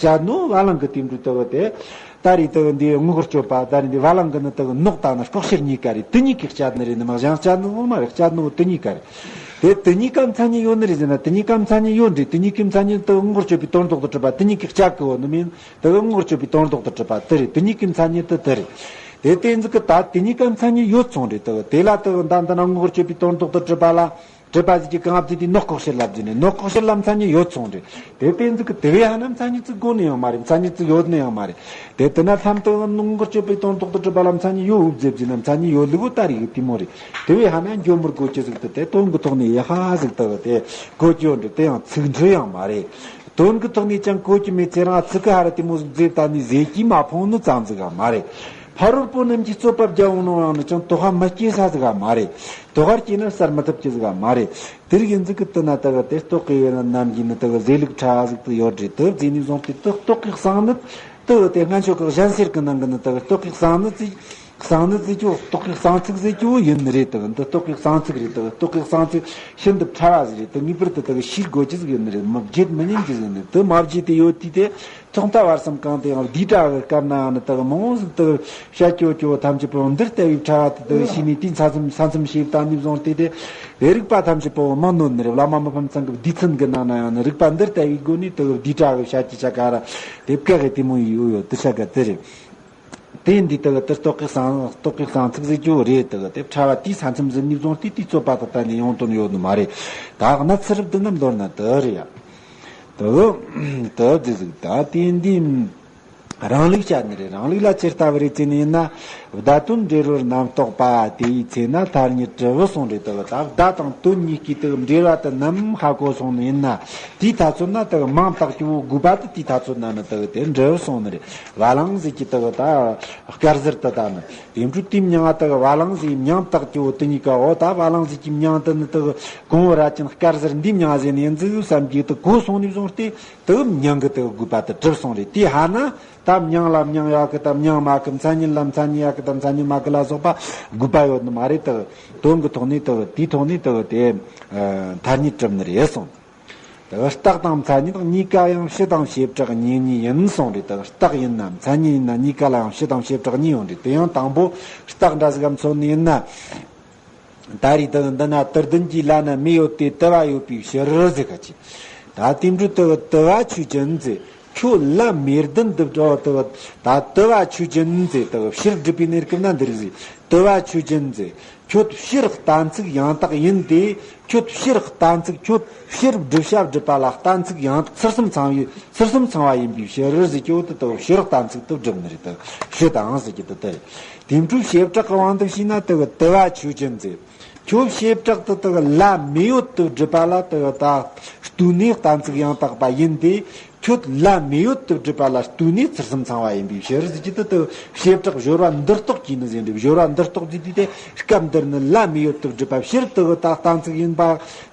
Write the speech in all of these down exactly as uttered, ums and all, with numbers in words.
བཅད་ནོ་བ་ལང་གི་དེ་འདྲ་དག་དེ། ད་རེས་དག་འདི་དངོས་འགལ་གཅོད་པ་ད་རེས་འདི་བ་ལང་གི་ནི་དག་ནོག་དང་ནི་ལྐོག་ཤལ་གཉིས་ཀ་རེད། དེ་གཉིས་ཀྱིས་བཅད་ནི་རེད། ནི་མ་གཞན་བཅད་ནོ་མ་རེད། བཅད་ནོ་དེ་གཉིས་ཀ་རེད། དེ་དེ་གཉིས་ཀ་མཚན་ཉིད་ཡོད་ནི་རེད་ཟེར་ན། དེ་གཉིས་ཀ་མཚན་ཉིད་ཡོད་འདྲ། དེ་གཉིས་ཀའི་མཚན་ཉིད་དག་དངོས་འགལ་གཅོད་པའི་དོན་ལྡོག་ཏུ་གྲུབ་པ་དེ་གཉིས་ཀྱིས་བཅད་གི་ཡོད་ནི་མིན། དག་དངོས་འགལ་གཅོད་པའི་དོན་ལྡོག་ཏུ་གྲུབ་པ་དེ་རེད། དེ་གཉིས་ཀའི་མཚན་ཉིད་དེ་དེ་རེད། དེ་དེ་ཟིག་གི་ད་དེ་གཉིས་ཀ་མཚན་ཉིད་ཡོད་སོང་རེད། དག་དེ་ལ་དག་ད་འདི་ན་དངོས་འགལ་གཅོད་པའི་དོན་ལྡོག་ཏུ་གྲུབ་པ་ལ། གྲུབ་པ་ཟིག་གི་གང་ཟག་དེ་ནོག་ལྐོག་ཤལ་ལ་བརྫིས་ནས་ནོག་ལྐོག་ཤལ་ལ་མཚན་ཉིད་ཡོད་སོང་རེད། དེ་དེ་ཟིག་གི་དེ་བས་ཧ་ན་མཚན་ཉིད་ཅིག་དགོས་ནི་ཡང་མ་རེད། མཚན་ཉིད་ཅིག་ཡོད་ནི་ཡང་མ་རེད། དེ་དེ་ན་ལྷམ་དུ་དངོས་འགལ་གཅོད་པའི་དོན་ལྡོག་ཏུ་གྲུབ་པ་ལ་མཚན་ཉིད་ཡོད་འུ་བརྫིས་བརྫིས་ན་མཚན་ཉིད་ཡོད་ལུགས་ད་རེད་གི་དེ་མོ་རེད། དེ་བས་ཧ་ན་འཇོག་མི་དགོས་ཀྱི་ཟིག་ཏུ་དེ་དོན་གི་ཐོག་ནས་ཡ་ཧ་ཟིག་ཏུ་དེ་གོ་གི་ཡོད་འདྲ། དེ་ཡང་ཚིག་འབྲུ་ཡང་མ་རེད། དོན་གྱི་ཐོག་ནས་ཀྱང་གོ་རྒྱུ་མེད་ཚེ་རང་ཚིག་གི་ཧ་ར་དེ་མོ་ཟིག་བརྫིས་བཏང་ནས་ཟེར་གྱི་མ་ཕོངས་ནི་ཙམ་ཟིག་ག་མ་རེད། ཕ་རོལ་པོ་རྣམས་ཀྱིས་རྩོད་པ་བརྒྱབ་འོང་ནོ་ཡང་ནི་ཅང་དོགས་པ་མི་སྐྱེ་ས་ཟིག་ག་མ་རེད། དོགས་པ་སྐྱེས་ན་གསར་མི་ཐུབ་ཀྱི་ཟིག་ག་མ་རེད། དེར་ཡིན་ཟིག་གི་དུ་ན་དག་དེ་རྟོག་གེ་ཡོད་ན་ནམ་ཡིན་ནི་དག་ཟེར་ལུགས་ཕྲ་ཟིག་ཏུ་ཡོད་རེད། དུ་བརྫིས་ནས་བཟུང་སྟེ་དུ་རྟོག་གེ་གསང་ནི་དུ་དེ་སྔ་ཆོ་གི་གཞན་སེལ་གི་ནང་གི་ནི་དག་རྟོག་གེ་གསང་ནི་ཙི། གསང་ནི་ཙི་ཅོ་རྟོག་གེ་གསང་ཚིག་ཟེར་གྱི་བོ་ཡིན་ནི་རེད། དག་འདི་རྟོག་གེ་གསང་ཚིག་རེད། དག་རྟོག་གེ་གསང་ཚིག་ཤིན་ཏུ་ཕྲ་བ་ཟིག་རེད། དག་ངེས་པར་དུ་དག་ཤེས་དགོས་ཀྱི་ཟིག་ཡིན་ནི་རེད། མི་བརྗེད་མི་ཉན་གྱི་ཟིག་ནི་དུ་མ་བརྗེད་དེ་ཡོད་དུས་དེ། ཐོག་མཐའ་བར་གསུམ་གང་དུ་ཡང་བསྡུས་གྲྭ་གི་སྐབས་ན་ནི་དག་མང་བོ་ཟིག་དག་བཤད་ཀྱོ་ཀྱོ་ཐམས་ཅད་པོ་འདི་ལྟ་བུའི་ཕྲ་བ་དེ་དག་ཤེས་ནས་དེའི་ས་མཚམས་ས་མཚམས་ཤེས་བཏང་ནས་བཟུང་སྟེ་དེ། དེ་རིགས་པ་ཐམས་ཅད་པོ་མང་ནོ་ནི་རེད། བླ་མ་མི་ཕམ་ཚང་གི་བསྡུས་ཚན་གི་ནང་ན་ཡང་ནི་རིགས་པ་འདི་ལྟ་བུའི་སྒོ་ནས་དག་བསྡུས་གྲྭ་གི་བཤད་ཀྱི་ཆ་ག་ར་དེ་བཀའ་གི་དེ་མོ་ཡོད་ཡོད་དུ་ཆ་ག་དེ་རེད། དེ་འདི་དག་དེ་རྟོག་གེ་གསང་རྟོག་གེ་གསང་ཚིག་ཟེར་རྒྱུ་རེད། དག་དེ་ཕྲ་བ་དེའི་ས་མཚམས་ཟིན་ནས་བཟུང་སྟེ་དེའི་རྩོད་པ་དག་གཏན་ནས་ཡོང་དོན་ཡོད་ནི་མ་རེད། ད་གནའ་ཚུལ་རབ་ཏུ་ནི་མདོར་ན་དུ་རེད་ཡ། དུ་དུ་དེ་ཟིག་ད་དེ་འདི་རང་ལུགས་བྱ་ནི་རེད། རང་ལུགས་ལ་ཇི་ལྟ་བུ་རེད་ཅེ་ནི་ཡིན་ན། བརྡ་དོན་འབྲེལ་བར་རྣམ་རྟོག་པ་དེ་ཡི་ཚེ་ན་ཐ་སྙད་གྲུབ་སོང་རེད། དག་ད་བརྡ་དང་དོན་གཉིས་ཀྱི་དག་འབྲེལ་བ་དུ་རྣམ་ཧ་གོ་སོང་ནི་ཡིན་ན། དེའི་ཐ་ཚོད་ན་དག་མིང་བཏགས་རྒྱུ་བོ་དགོས་པ་དུ་དེའི་ཐ་ཚོད་ན་ནི་དག་དེ་འགྲུབ་སོང་ནི་རེད། བ་ལང་ཟིག་གི་དག་ད་དཀར་ཟར་དུ་ད་ནི་དེ་འཕྲོ་དེའི་མྱིང་ང་དག་བ་ལང་ཟིག་མྱིང་བཏགས་རྒྱུ་བོ་དེ་གཉིས་ཀ་འོ་ད་བ་ལང་ཟིག་གི་མྱིང་དུ་ནི་དག་གོང་བུ་ར་ཅན་དཀར་ཟར་འདི་མྱིང་ཟེར་ནི་ཡིན་ཟིག་བསམ་གྱི་དུ་གོ་སོང་ནས་བཟུང་སྟེ་དག་མྱིང་གི་དག་དགོས་པ་དུ་གྲུབ་སོང་རེད། དེ་ཧ་ན་ད་མྱིང་ལ་མྱིང་ཡག་གི་ད་མྱིང་མ་གི་མཚན་ཉིད་ལ་མཚན་ཉིད་ཡག་གི་ད་མཚན་ཉིད་མ་གི་ལ་སོགས་པ་དགོས་པ་ཡོད་ནི་མ་རེད། དག་དོན་གི་ཐོག་ནས་དག་དེའི་ཐོག་ནས་དག་དེ་ཐ་སྙད་གྲུབ་ནི་རེད་གསུངས། དག་རྟགས་དང་མཚན་ཉིད་གཉིས་ཀ་ཡང་སྤྱི་དང་བྱེ་བྲག་གཉིས་གཉིས་ཡིན་གསུངས་རེད། དག་རྟགས་ཡིན་ན་མཚན་ཉིད་ཡིན་ན་གཉིས་ཀ་ལ་ཡང་སྤྱི་དང་བྱེ་བྲག་གཉིས་ཡོད་རེད། དེ་ཡང་དང་པོ་རྟགས་འདྲ་ཟིག་གམ་མཚོན་ནི་ཡིན་ན། ད་རེས་དག་འདི་ན་དུར་ལྡན་གྱི་ལྷ་ན་མེ་ཡོད་དེ་དུ་བ་ཡོད་པའི་ཕྱིར་ཟེར་ག་ཅི། ད་དེ་འཕྲོ་དུ་དུ་བ་ཆོས་ཅན་ཟེར། ཁྱོད་ལྷ་མེ་ལྡན་དུ་འགྲོ་དུ་ད་དུ་བ་ཆོས་ཅན་ཟེར། དུ་ཕྱིར་སྒྲུབ་པའི་གནས་སྐབས་ན་འདིར་ཟེར། དུ་བ་ཆོས་ཅན་ཟེར། ཁྱོད་ཕྱིར་གཏན་ཚིགས་ཡང་དག་ཡིན་ཏེ། ཁྱོད་ཕྱིར་གཏན་ཚིགས་ཁྱོད་ཕྱིར་བསྒྲུབ་བྱ་སྒྲུབ་པ་ལ་གཏན་ཚིགས་ཡང་དག་ཚུལ་གསུམ་ཚང་བའི་ཚུལ་གསུམ་ཚང་བ་ཡིན་པའི་ཕྱིར་ཟེར། ཁྱོད་དུ་དུ་ཕྱིར་གཏན་ཚིགས་དུ་སྒྲུབ་ནི་རེད། དུ་ཕྱི་དང་ཟེར་གྱི་དུ་དུ་རེད། དེ་འཕྲོ་བྱེ་བྲག་གི་དབང་དུ་བྱས་ན་དུ་གི་དུ་བ་ཆོས་ཅན་ཟེར། ཁྱོད་བྱེ་བྲག་ཏུ་དུ་གི་ལྷ་མེ་ཡོད་དུ་སྒྲུབ་པ་ལ་དུ་གི་ད་ལྟོས་ནས་གཏན་ཚིགས་ཡང་དག་པ་ཡིན་ཏེ། ཁྱོད་ལྷ་མེ་ཡོད་དུ་སྒྲུབ་པ་ལ་ལྟོས་ནས་ཚུལ་གསུམ་ཚང་བ་ཡིན་པའི་ཕྱིར་ཟེར་གྱི་དུ་དུ་བྱེ་བྲག་སྦྱོར་བ་འདིར་རྟོག་གིས་ནི་ཟེར་འདི་སྦྱོར་བ་འདིར་རྟོག་ཟེར་དུས་དེ་སྐབས་འདིར་ནི་ལྷ་མེ་ཡོད་དུ་སྒྲུབ་པ་ཕྱིར་དུ་གི་ད་གཏན་ཚིགས་ཡིན་པ་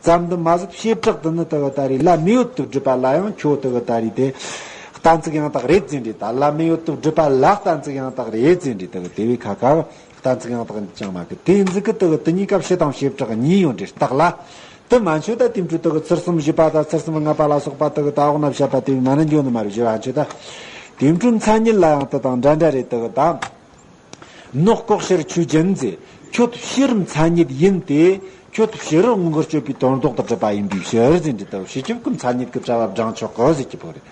ཙམ་དུ་མ་ཟད། བྱེ་བྲག་ཏུ་ནི་དུ་གི་ད་རེས་ལྷ་མེ་ཡོད་དུ་སྒྲུབ་པ་ལ་ཡང་ཁྱོད་དུ་གི་ད་རེས་དེ་གཏན་ཚིགས་ཡང་དག་རེད་ཟེར་འདི། ད་ལྷ་མེ་ཡོད་དུ་སྒྲུབ་པ་ལ་གཏན་ཚིགས་ཡང་དག་རེད་ཟེར་འདི། དུ་གི་དེ་བས་ཁ་ཁ་གཏན་ཚིགས་ཡང་དག་ཅང་མ་གི་དེ་འཛི་གི་དུ་གི་དེ་གཉིས་ཀ་སྤྱི་དང་བྱེ་བྲག་གཉིས་ཡོད་འདྲེ་རྟགས་ལ། དུ་མ་འཆོད་ད་དེ་འཕྲོ་དུ་གི་ཚུལ་གསུམ་བཞི་པ་དང་ཚུལ་གསུམ་ལྔ་པ་ལ་སོགས་པ་དུ་གི་ད་འོག་ན་བཤད་པ་དེ་བས་མ་ནི་འཇོག་ནི་མ་རེད། བཞི་བ་འཆོད་ད། དེ་འཕྲོ་མཚན་ཉིད་ལ་ཡང་དུ་དང་འདྲ་འདྲ་རེད། དུ་གི་ད། ནོག་ལྐོག་ཕྱིར་ཆོས་ཅན་ཟེར། ཁྱོད་ཕྱིར་མཚན་ཉིད་ཡིན་ཏེ། ཁྱོད་ཕྱིར་དངོས་འགལ་གཅོད་པའི་དོན་ལྡོག་ཏུ་གྲུབ་པ་ཡིན་པའི་ཕྱིར་ཟེར་འདི་ལྟ་བུ་ཕྱི་ཁྱབ་ཀྱི་མཚན་ཉིད་ཀྱི་བྱ་བ་བགྲང་ཆོག་གོ་ཟེར་གྱི་བོ་རེད།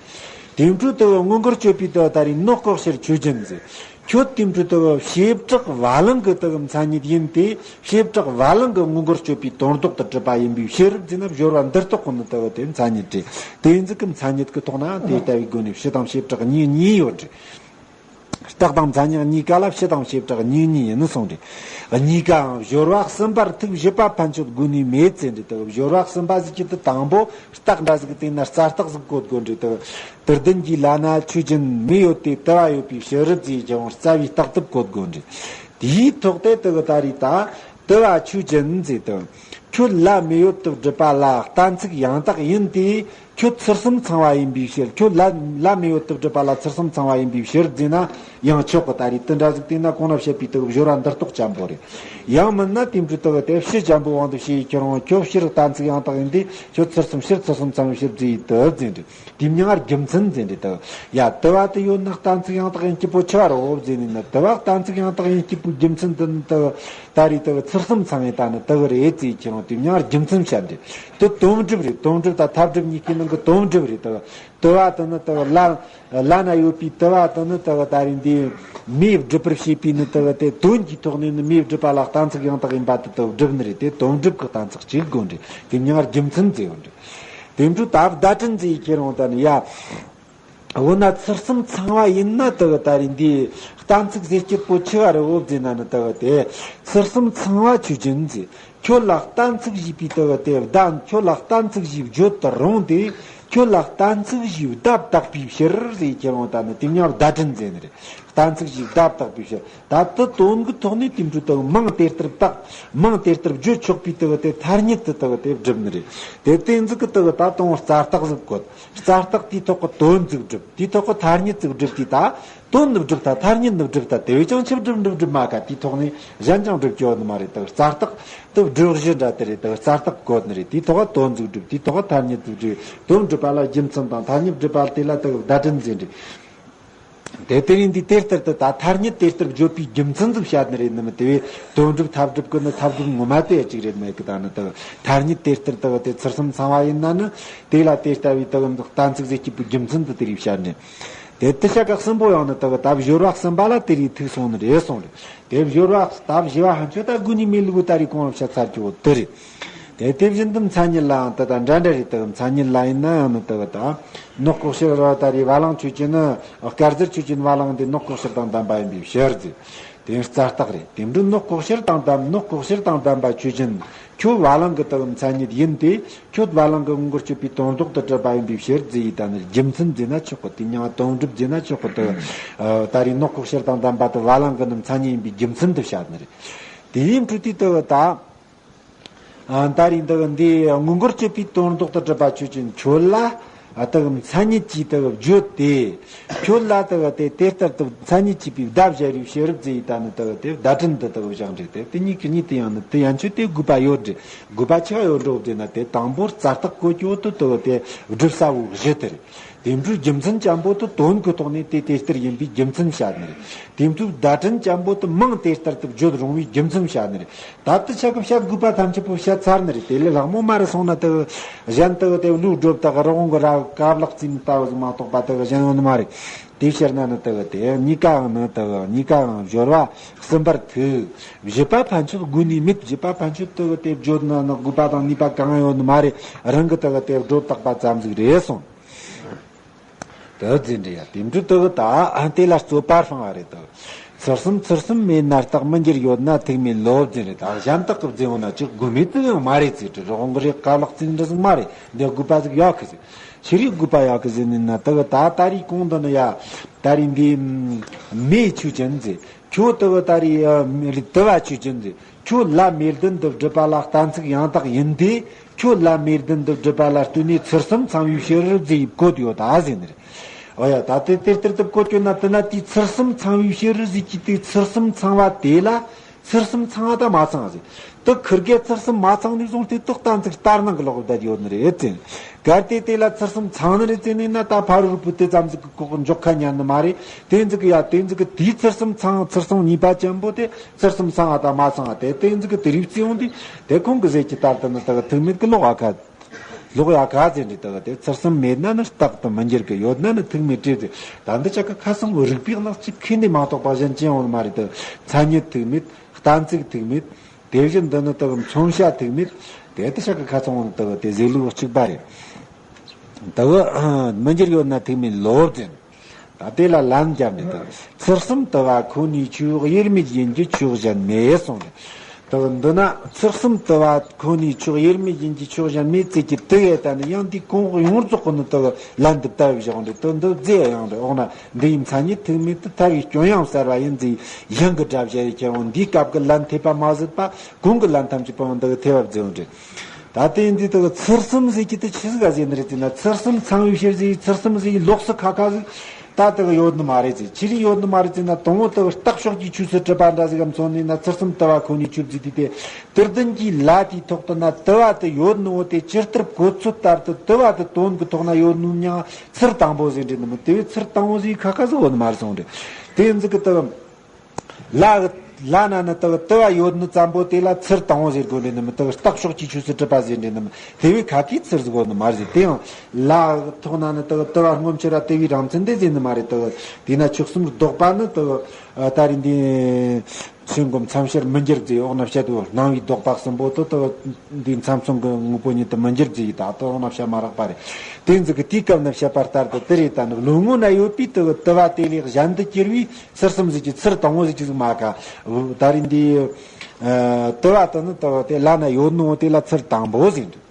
དེ་འཕྲོ་དུ་དངོས་འགལ་གཅོད་པའི་དུ་ད་རེས་ནོག་ལྐོག་ཕྱིར་ཆོས་ཅན་ཟེར། ཁྱོད་དེ་འཕྲོ་དུ་བྱེ་བྲག་བ་ལང་གི་དུ་མཚན་ཉིད་ཡིན་ཏེ། བྱེ་བྲག་བ་ལང་གི་དངོས་འགལ་གཅོད་པའི་དོན་ལྡོག་ཏུ་གྲུབ་པ་ཡིན་པའི་ཕྱིར་ཟེར་ན། སྦྱོར་བ་འདི་རྟོག་གོ་ནི་ལྟ་བུ་དེ་མཚན་ཉིད་རེད། དེ་ཡིན་ཙི་ཀྱི་མཚན་ཉིད་ཀྱི་ཐོག་ན་དེ་ལྟ་བུའི་སྒོ་ནས་སྤྱི་དང་བྱེ་བྲག་གཉིས་གཉིས་ཡོད་རེད། རྟགས་དང་མཚན་ཉིད་གཉིས་ཀ་ལ་སྤྱི་དང་བྱེ་བྲག་གཉིས་གཉིས་ཡིན་ནི་གསུངས་ཏེ། གཉིས་ཀའང་སྦྱོར་བ་གསུམ་པར་ཐིག་བཞི་པ་ཕན་ཆོད་དགོས་ནི་མེད་ཟེར་འདི་ལྟ་བུ། སྦྱོར་བ་གསུམ་པ་ཟེར་གྱི་དུ་དང་པོ་རྟགས་འདྲ་ཟིག་གི་སྟེང་ན་རྩ་རྟགས་ཟིག་བཀོད་དགོས་འདྲི་དུ། དུར་ལྡན་གྱི་ལྷ་ན་ཆོས་ཅན་མེ་ཡོད་དེ་དུ་བ་ཡོད་པའི་ཕྱིར་རི་ཟེར་ཀྱང་རྩ་བའི་རྟགས་དུ་བཀོད་དགོས་འདྲི། དེའི་ཐོག་དེ་དུ་གི་ད་རེས་ད་དུ་བ་ཆོས་ཅན་ཟེར་དུ། ཁྱོད་ལྷ་མེ་ཡོད་དུ་སྒྲུབ་པ་ལ་གཏན་ཚིགས་ཡང་དག་ཡིན་ཏེ། ཁྱོད་ཚུལ་གསུམ་ཚང་བ་ཡིན་པའི་ཕྱིར། ཁྱོད་ལ་ལ་མེ་ཡོད་དུ་སྒྲུབ་པ་ལ་ཚུལ་གསུམ་ཚང་བ་ཡིན་པའི་ཕྱིར་ཟེར་ན་ཡང་ཆོག་གི། ད་རེས་དེ་འདྲ་ཟིག་བལྟས་ན་གོང་ན་བཤད་པའི་དེ་གི་སྦྱོར་བ་འདི་རྟོགས་ཅན་པོ་རེད། ཡང་མིན་ན་དེ་འཕྲོས་དེ་གི་དེ་ཕྱི་ཅན་པོའི་དབང་དུ་བྱས་ཡི་ཁྱེད་རང་ཁྱོད་ཕྱིར་གཏན་ཚིགས་ཡང་དག་ཡིན་ཏེ། ཁྱོད་ཚུལ་གསུམ་ཕྱིར་ཚུལ་གསུམ་ཚང་བའི་ཕྱིར་ཟེར་ཡི་དེ་ཟེར་རེད། དེ་མྱིང་ང་རྒྱུ་མཚན་ཟེར་རེད། དེ་ཡ་དུ་བ་དེ་ཡོད་ན་གཏན་ཚིགས་ཡང་དག་ཡིན་སྐྱིད་པོ་ཆི་བ་རེད་འོབ་ཟེར་ནས་ན། དུ་བ་གཏན་ཚིགས་ཡང་དག་ཡིན་སྐྱིད་པོའི་རྒྱུ་མཚན་དེ་ནི་དེ་གི་ད་རེས་དེ་གི་ཚུལ་གསུམ་ཚང་ཡི་ད་ནི་དེ་གི་རེད་ཟེར་ཡི་ཁྱེད་རང་དེ་མྱིང་ང་རྒྱུ་མཚན་བཤད་རེད། དེ་དོན་སྒྲུབ་རེད། དོན་སྒྲུབ་དང་མཐའ་སྒྲུབ་གཉིས་ཀའི་ནང་གི་དོན་སྒྲུབ་རེད། དེ་གི་དུ་བ་དེ་ནི་དེ་གི་ལ་ལ་ན་ཡོད་པའི་དུ་བ་དེ་ནི་དེ་གི་ད་རེས་འདི་མེ་སྒྲུབ་པར་བྱེད་པའི་ནི་དེ་གི་དེ་དོན་གྱི་ཐོག་ནས་ནི་མེ་སྒྲུབ་པ་ལ་གཏན་ཚིགས་ཡང་དག་ཡིན་པ་དེ་དེ་གི་སྒྲུབ་ནི་རེད། དེ་དོན་སྒྲུབ་ཀྱི་གཏན་ཚིགས་གཅིག་དགོས་རེད། དེ་མྱིང་ང་རྒྱུ་མཚན་ཟེར་ཡོད་རེད། དེ་འཕྲོས་ད་བརྡ་དྲན་ཟེར་ཡི་ཁྱེད་རང་ད་ནི་ཡ། འོ་ན་ཚུལ་གསུམ་ཚང་བ་ཡིན་ན་དེ་གི་ད་རེས་འདི་གཏན་ཚིགས་ཟེར་སྐྱིད་པོ་ཆི་བ་རེད་འོབ་ཟེར་ན་ནི་དེ་གི་དེ་ཚུལ་གསུམ་ཚང་བ་ཆོས་ཅན་ཟེར། ཁྱོད་ལ་གཏན་ཚིགས་ཞེས་པའི་དེ་གི་དེ་བརྡ། ཁྱོད་ལ་གཏན་ཚིགས་ཞེས་བརྗོད་དུ་རུང་སྟེ། ཁྱོད་ལ་གཏན་ཚིགས་ཞེས་བརྡ་བཏགས་པའི་ཕྱིར་ཟེར་ཁྱེད་རང་ད་ནི་དེ་མྱིང་བརྡ་དྲན་ཟེར་ནི་རེད། གཏན་ཚིགས་ཞེས་བརྡ་བཏགས་པའི་ཕྱིར། ད་དེ་དོན་གྱི་ཐོག་ནས་དེ་འཕྲོས་དེ་མིང་དེ་ལྟར་བཏགས། མིང་དེ་ལྟར་བརྗོད་ཆོག་པའི་དེ་གི་དེ་ཐ་སྙད་དེ་དེ་གི་དེ་སྒྲུབ་ནི་རེད། དེ་དེ་ཟིག་གི་དེ་གི་ད་དང་པོ་རྩ་རྟགས་ཟིག་བཀོད། རྩ་རྟགས་དེའི་ཐོག་གི་དོན་ཟིག་སྒྲུབ། དེའི་ཐོག་གི་ཐ་སྙད་ཟིག་སྒྲུབ་དུས་ད། དོན་ནི་སྒྲུབ་ད། ཐ་སྙད་ནི་སྒྲུབ་ད། དེ་བས་ཀྱང་ཆི་སྒྲུབ་འགྲུབ་སྒྲུབ་མ་ག་དེའི་ཐོག་ནས་གཞན་ཅང་སྒྲུབ་རྒྱུ་ཡོད་ནི་མ་རེད། དེ་རྩ་རྟགས་དེ་སྒྲུབ་གཞི་འདྲ་དེ་རེད། དེ་རྩ་རྟགས་བཀོད་ནི་རེད། དེའི་ཐོག་དོན་ཟིག་སྒྲུབ། དེའི་ཐོག་ཐ་སྙད་ཟིག་སྒྲུབ། དོན་སྒྲུབ་པ་ལ་རྒྱུ་མཚན་དང་། ཐ་སྙད་སྒྲུབ་པ་དེ་ལ་དེ་བརྡ་དྲན་ཟེར་རེད། དེ་དེ་རིང་འདི་དེ་ལྟར་དུ་ད་ཐ་སྙད་དེ་ལྟར་བརྗོད་པའི་རྒྱུ་མཚན་ཟིག་བཤད་ནི་རེད་ནི་མི། དེ་བས་དོན་སྒྲུབ་མཐའ་སྒྲུབ་ཀྱི་ནི་མཐའ་སྒྲུབ་ངོ་མ་དེ་གཅིག་རེད་མེད་ཀི། ད་ནི་དེ་ཐ་སྙད་དེ་ལྟར་དུ་དེ་ཚུལ་གསུམ་ཚང་བ་ཡིན་ན་ནི། དེ་ལ་དེ་ལྟ་བུའི་དེ་གཏན་ཚིགས་ཟེར་སྐྱིད་པའི་རྒྱུ་མཚན་དུ་དེ་རིགས་བཤད་ནི། དེ་དེ་ཤ་ཁ་གསུམ་པོ་ཡང་ནི་དེ་གི་ད་སྦྱོར་བ་གསུམ་པ་ལ་དེ་རིགས་ཐུག་སོང་ནི་རེད་གསུངས་རེད། དེ་སྦྱོར་བ་ད་བཞི་བ་ཧན་ཆོད་ད་དགུ་ནི་མི་ལུ་གུ་ད་རེས་གོང་བཤད་ཚར་གྱི་འོ་དེ་རེད། དེ་དེ་བཞིན་དུ་མཚན་ཉིད་ལའང་དེ་དང་འདྲ་འདྲ་རེད། དེ་གི་མཚན་ཉིད་ལ་ཡིན་ན་ཡང་ནི་དེ་གི་ད་ནག་ལྐོག་ཕྱིར་ར་ད་རེས་བ་ལང་ཆོས་ཅན་ནི། དཀར་ཟལ་ཆོས་ཅན་བ་ལང་དེ་ནག་ལྐོག་ཕྱིར་དང་ལྡན་པ་ཡིན་པའི་ཕྱིར་ཟེར། དེ་རྩ་རྟགས་རེད། དེ་འདྲ་ནག་ལྐོག་ཕྱིར་དང་ལྡན། ནག་ལྐོག་ཕྱིར་དང་ལྡན་པ་ཆོས་ཅན། ཁྱོད་བ་ལང་གི་དེ་གི་མཚན་ཉིད་ཡིན་ཏེ། ཁྱོད་བ་ལང་གི་དངོས་འགལ་གཅོད་པའི་དོན་ལྡོག་ཏུ་གྲུབ་པ་ཡིན་པའི་ཕྱིར་ཟེར་ཡི་ད་ནི་རྒྱུ་མཚན་ཟེར་ན་ཆོག་གི། དེ་མྱིང་ང་དོན་སྒྲུབ་ཟེར་ན་ཆོག་གི། དེ་ད་རེས་ནག་ལྐོག་ཕྱིར་དང་ལྡན་པ་དེ་བ་ལང་གི་ནི་མཚན་ཉིད་ཡིན་པའི་རྒྱུ་མཚན་དུ་བཤད་ནི་རེད། དེ་ཡིན་དུས་དེ་དེ་གི་ད། ཨ། ད་རེས་འདི་གི་འདི་དངོས་འགལ་གཅོད་པའི་དོན་ལྡོག་ཏུ་གྲུབ་པ་ཆོས་ཅན་ཁྱོད་ལ། ཨ། དེ་གི་མཚན་ཉིད་ཀྱིས་དེ་གི་བརྗོད་དེ། ཁྱོད་ལ་དེ་གི་དེ་དེ་ལྟར་དུ་མཚན་ཉིད་ཀྱིས་པའི་བརྡ་སྦྱར་བའི་ཕྱིར་རུབ་ཟེར་ཡི་ད་ནི་དེ་གི་དེ་བརྡ་དྲན་དུ་དེ་གི་བཞག་འདྲེ་དེ་དེ་གཉིས་ཀྱི་གཉིས་དེ་ཡང་ནི་དེ་ཡན་ཆོད་དེ་དགོས་པ་ཡོད་འདྲེ། དགོས་པ་ཆི་ག་ཡོད་འགྲོ་ཟེར་ན། དེ་དང་པོར་རྩ་རྟགས་བཀོད་ཀྱི་འོ་དུ་དེ་གི་དེ་སྒྲུབ་ས་བོ་གཞི་དེ་རེད། དེ་འཕྲོས་རྒྱུ་མཚན་ཅན་པོ་དེ་དོན་གྱི་ཐོག་ནས་དེ་དེ་ལྟར་ཡིན་པའི་རྒྱུ་མཚན་བཤད་ནི་རེད། དེ་འཕྲོས་བརྡ་དྲན་ཅན་པོ་དེ་མིང་དེ་ལྟར་དུ་བརྗོད་རུང་བའི་རྒྱུ་མཚན་བཤད་ནི་རེད། ད་ལྟ་ཆ་གི་བཤད་དགོས་པ་ཐམས་ཅད་པོ་བཤད་ཚར་ནི་རེད། དེ་ལས་ལྷག་མོ་མ་རེད་སོང་ན་དེ་གཞན་དེ་དེ་ལུགས་སྒྲུབ་དག་རི་བོང་གི་རྭ་གབ་ལག་རྩེ་ནི་ལྟ་བུ་ཟིག་མ་གཏོགས་པ་དེ་གཞན་ཡོད་ནི་མ་རེད། དེ་ཕྱིར་ན་ནི་དེ་དེ་གཉིས་ཀའང་ནི་དེ་གཉིས་ཀའང་སྦྱོར་བ་གསུམ་པར་ཐུག། བཞི་པ་ཕན་ཆོད་དགོས་ནི་མེད། བཞི་པ་ཕན་ཆོད་དེ་དེ་བརྗོད་ན་ནི་དགོས་པ་དང་ནུས་པ་གང་ཡོད་ནི་མ་རེད། རང་གི་དེ་དེ་སྒྲོ་བཏགས་པ་ཙམ་ཟིག་རེད་གསུངས། དེ་ཟིན་འདྲ་ཡ་དེ་འདྲ་དེ་གི་ད་ཨ་དེ་ལ་རྩོད་པ་སྤང་བ་རེད་དོ། ཚུལ་གསུམ་ཚུལ་གསུམ་མེད་ན་རྟགས་མི་འགྱུར། ཡོད་ན་ཐུག་མེད་ལོབ་ཟིན་རེད། ད་གཞན་དག་གི་རྫས་ཡོང་ན་ཅིག་དགོས་མེད་དུ་ཡང་མ་རེད་ཟེར། དྲི་རོ་གོང་གི་རེད། ཀ་ལག་རྩིས་འདྲ་ཟིག་མ་རེད། འདི་དགོས་པ་ཟིག་ཡོད་གི་ཟེར། ཕྱི་རིགས་དགོས་པ་ཡོད་གི་ཟེར་ནི་ན་དེ་གི་ད་ད་རེས་གོང་དུ་ནི་ཡ་ད་རེས་འདི་མེ་ཆོས་ཅན་ཟེར། ཁྱོད་དེ་གི་ད་རེས་ཨ་མེ་རི་དུ་བ་ཆོས་ཅན་ཟེར། ཁྱོད་ལ་མེ་ལྡན་དུ་སྒྲུབ་པ་ལ་གཏན་ཚིགས་ཡང་དག་ཡིན་ཏེ། ཁྱོད་ལ་མེ་ལྡན་དུ་སྒྲུབ་པ་ལ་ལྟོས་ནས་ཚུལ་གསུམ་ཚང་བའི་ཕྱིར་ཟེར་བཀོད་ཡོད་ད་ཟེར་ནི་རེད། འོ་ཡ། ད་དེ་དེ་ལྟར་དུ་བཀོད་ཡོད་ན་དེ་ན་དེའི་ཚུལ་གསུམ་ཚང་བའི་ཕྱིར་ཟེར་གྱི་དེ་ཚུལ་གསུམ་ཚང་བ་དེ་ལ་ཚུལ་གསུམ་ཚང་བ་དང་མ་ཚང་བ་ཟེར། དེ་ཁིར་གེ་ཚུལ་གསུམ་མ་ཚང་ནས་བཟུང་སྟེ་དེ་གཏན་ཚིགས་ལྟར་སྣང་གི་ལོག་བསྡད་ཡོད་ནི་རེད་ཟེར། གལ་ཏེ་དེ་ལ་ཚུལ་གསུམ་ཚང་ནི་རེད་ཟེར་ནས་ན་ད་ཕ་རོལ་པོ་དེ་ཙམ་ཟིག་གི་ཁོག་འཇོག་ཁ་ཉན་ནི་མ་རེད། དེ་ཟིག་གི་ཡ་དེ་ཟིག་གི་དེའི་ཚུལ་གསུམ་ཚང་ཚུལ་གསུམ་གཉིས་པ་ཅན་པོ་དེ། ཚུལ་གསུམ་ཚང་བ་དང་མ་ཚང་བ་དེ་དེ་ཟིག་གི་དེ་རིགས་བརྩི་ཡོང་དུས། དེ་ཁོང་གི་ཟེར་གྱི་ལྟར་དུ་ནི་དག་ཐུག་མེད་ཀྱི་ལོག་ཨ་ཁ། ལོག་ཡ་ཁ་ཟེར་འདྲི་དག་དེ་ཚུལ་གསུམ་མེད་ན་ནི་རྟག་ཏུ་མི་འགྱུར་གི། ཡོད་ན་ནི་ཐུག་མེད་བྲིས་ཏེ། ད་འདི་ཆ་ག་ཁ་སང་བོ་རིགས་པའི་གནས་ཅིག་ཁེ་ནས་མ་གཏོགས་པ་གཞན་ཅི་ཡང་ཡོད་མ་རེད་དུ། མཚན་ཉིད་ཐུག་མེད། གཏན་ཚིགས་ཐུག་མེད། དེ་བཞིན་འདི་ནི་དག་མཚོན་བྱ་ཐུག་མེད། དེ་དེ་ཆ་ག་ཁ་སང་བོ་ནི་དག་དེ་ཟེར་ལུགས་གཅིག་པ་རེད། དག་མི་འགྱུར། ཡོད་ན་ཐུག་མེད་ལོབ་ཟེར། ད་དེ་ལ་ལན་རྒྱབ་ནས་དང་། ཚུལ་གསུམ་དུ་བ་ཁོ་ནའི་ཆོས་དབྱེར་མེད་ཡིན་གྱི་ཆོས་གཞན་མེད་གསུངས་ནས། དང་འདི་ན་ཚུལ་གསུམ་དུ་བ་ཁོ་ནའི་ཆོས་དབྱེར་མེད་ཡིན་གྱི་ཆོས་གཞན་མེད་ཟེར་གྱི་དེ་ཡས་ད་ནི་ཡང་འདི་གོང་འོག་ཡོངས་རྫོགས་ཀྱི་ནི་དུ་ལན་འདི་ལྟ་བུ་བཞག་འདུག་དུ་འདི་རྫས་ཡང་རེད། འོག་ན་འདི་ཡི་མཚན་ཉིད་ཐུག་མེད་དུ་ཐར་བའི་སྐྱོན་ཡང་གསལ་བ་ཡིན་ཟེར། ཡང་གི་སྒྲ་བཞག་ཡི་ཁྱེད་འོང་འདིའི་སྐབས་ཀྱི་ལན་འཐེབ་པ་མ་ཟད་པ་གོང་གི་ལན་ཐམས་ཅད་པོ་ཡང་འདི་གི་འཐེབ་པ་བརྫིས་འོང་རེད། ད་ ད་དེ་འདི་དག་ཚུལ་གསུམ་ཟེར་གྱི་དེ་ཆི་ཟིག་ག་ཟེར་ནི་རེད་ཟེར་ན། ཚུལ་གསུམ་ཚང་བའི་ཕྱིར་ཟེར། ཚུལ་གསུམ་ཟེར་གྱི་ལོགས་སུ་ཁ་ཁ་ཟིག་ད་དག་ཡོད་ནི་མ་རེད་ཟེར། ཆི་རིགས་ཡོད་ནི་མ་རེད་ཟེར་ན། དང་པོ་དག་རྟག་ཕྱོགས་ཀྱི་ཆོས་སུ་གྲུབ་པ་འདྲ་ཟིག་གམ་མཚོན་ནི་ན། ཚུལ་གསུམ་དུ་བ་ཁོ་ནའི་ཆོས་ཟེར་དུས་དེ། དེར་བདུན་གྱི་ལ་དེའི་ཐོག་ཏུ་ན་དུ་བ་དེ་ཡོད་ནོ་དེ་ཇི་ལྟར་གོ་ཚོད་ལྟར་དུ་དུ་བ་དེ་དོན་གྱི་ཐོག་ན་ཡོད་ནོ་མྱང་ཚུལ་དང་པོ་ཟེར་འདྲེ་ནི་མི་དེ་བས་ཚུལ་དང་པོ་ཟིག་ཁ་ཁ་ཟིག་ཡོད་ནི་མ་རེད་སོང་རེད། དེ་ཡིན་ཟིག་གི་དུ་བ། ལ། ལ་ན་ནི་དུ་བ་དུ་བ་ཡོད་ནི་ཙམ་པོ་དེ་ལ་ཚུལ་དང་པོ་ཟེར་དགོས་ནི་ནི་མི་དུ་བ་རྟག་ཕྱོགས་ཀྱི་ཆོས་སུ་གྲུབ་པ་ཟེར་འདྲེ་ནི་མི་དེ་བས་ཁ་ཁའི་ཚུལ་ཟིག་ཡོད་ནི་མ་རེད་ཟེར། དེ་ཡང་ལ་ཐོག་ན་ནི་དུ་བ་དུ་བ་སྔོན་ཆད་ར་དེ་བས་རང་མཚན་དེ་ཟེར་ནི་མ་རེད། དུ་བ་དེ་ན་ཆོས་གསུམ་ལྡོག་པ་ནི་དུ་བ་ད་རིང་འདི་ཆོས་མགོན་མཚམས་སྦྱར་མི་འགྱུར་ཟེར་འོག་ན་བཤད་དུ་སྣང་བའི་ལྡོག་པ་གསུམ་པོ་དུ་དུ་བ་འདི་མཚམས་སོང་གི་དངོས་པོ་ཉིད་དུ་མི་འགྱུར་ཟེར་ཡི། ད་དུ་འོག་ན་བཤད་མ་རག་པ་རེད། དེ་ཟིག་གི་དུས་སྐབས་ན་བཤད་པ་ལྟར་དུ་དེ་རེད། ད་ནི་ལོ་ངོ་ན་ཡོད་པའི་དུ་བ་དུ་བ་དེ་ལས་གཞན་དུ་གྱུར་བའི་ཚུལ་གསུམ་ཟིག་གི་ཚུལ་དང་པོ་ཟིག་གི་ཟིག་མ་ཁ། ད་རིང་འདི་ཨ་དུ་བ་དུ་ནི་དུ་བ་དེ་ལ་ན་ཡོད་ནོ་དེ་ལ་ཚུལ་དང་པོ་ཟེར་འདུག་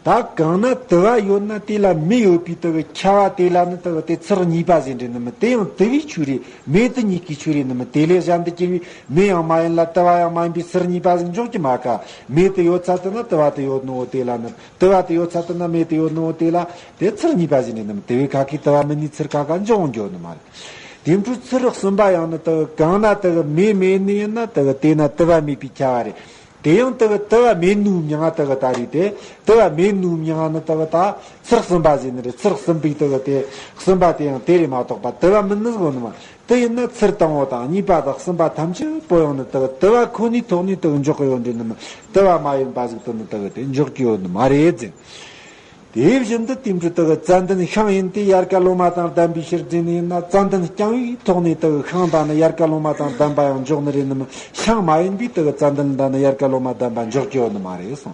ད་གང་ན་དུ་བ་ཡོད་ན་དེ་ལ་མེ་ཡོད་པའི་དུ་བའི་ཁྱབ་པ་དེ་ལ་ནི་དུ་བ་དེ་ཚུལ་གཉིས་པ་ཟེར་འདྲེ་ནི་མི་དེ་ཡང་དུ་བའི་ཆོས་རེད། མེ་དུ་གཉིས་ཀྱི་ཆོས་རེད་ནི་མི་དེ་ལས་གཞན་དུ་གྱུར་བའི་མེ་ཡང་མ་ཡིན་ལ་དུ་བ་ཡང་མ་ཡིན་པའི་ཚུལ་གཉིས་པ་ཟིག་འཇོག་གི་མ་ཁ། མེ་དུ་ཡོད་ཚད་དུ་ན་དུ་བ་དུ་ཡོད་ནོ་དེ་ལ་ནི། དུ་བ་དུ་ཡོད་ཚད་དུ་ན་མེ་དུ་ཡོད་ནོ་དེ་ལ་དེ་ཚུལ་གཉིས་པ་ཟིག་ནི་ནི་མི་དེ་བས་ཁ་ཁའི་དུ་བ་མིན་ནི་ཚུལ་ཁ་ཁ་འཇོག་འགྱོ་ནི་མ་རེད། དེ་འཕྲོ་ཚུལ་གསུམ་པ་ཡང་ནི་དུ་བ་གང་ན་དུ་བ་མེ་མེད་ནི་ཡིན་ན་དུ་བ་དེ་ན་དུ་བ་མེད་པའི་ཁྱབ་པ་རེད། དེ་ཡང་དུ་བ་དུ་བ་མེད་ནུ་མྱང་དུ་བ་ད་རེད་དེ། དུ་བ་མེད་ནུ་མྱང་ནི་དུ་བ་ད་ཚུལ་གསུམ་པ་ཟེར་ནི་རེད། ཚུལ་གསུམ་པའི་དུ་བ་དེ་གསུམ་པ་དེ་ཡང་དེ་རེད་མ་གཏོགས་པ་དུ་བ་མིན་ནི་ཟེར་གོ་ནི་མ། དེ་ཡིན་ན་ཚུལ་དང་པོ་དང་གཉིས་པ་དང་གསུམ་པ་ཐམས་ཅད་པོ་ཡང་ནི་དུ་བ་དུ་བ་ཁོ་ནའི་ཐོག་ནས་དུ་བ་འཇོག་གི་ཡོད་འདྲེ་ནི་མི། དུ་བ་མ་ཡིན་པ་ཟིག་དུ་ནི་དུ་བ་དེ་འཇོག་གི་ཡོད་ནི་མ་རེད་ཟེར། དེ་བཞིན་དུ་དེ་འཕྲོ་དུ་བ་ཙན་དན་ཤིང་ཡིན་ཏེ། དབྱར་ཁ་ལོ་མ་དང་ལྡན་པའི་ཕྱིར་ཟེར་ནི་ཡིན་ན། ཙན་དན་རྐྱང་བའི་ཐོག་ནས་དུ་བ་ཤིང་དང་ནི་དབྱར་ཁ་ལོ་མ་དང་ལྡན་པ་ཡང་འཇོག་ནི་རེད་ནི་མི། ཤིང་མ་ཡིན་པའི་དུ་བ་ཙན་དན་དང་ནི་དབྱར་ཁ་ལོ་མ་ལྡན་པ་འཇོག་གི་ཡོད་ནི་མ་རེད་གསུངས།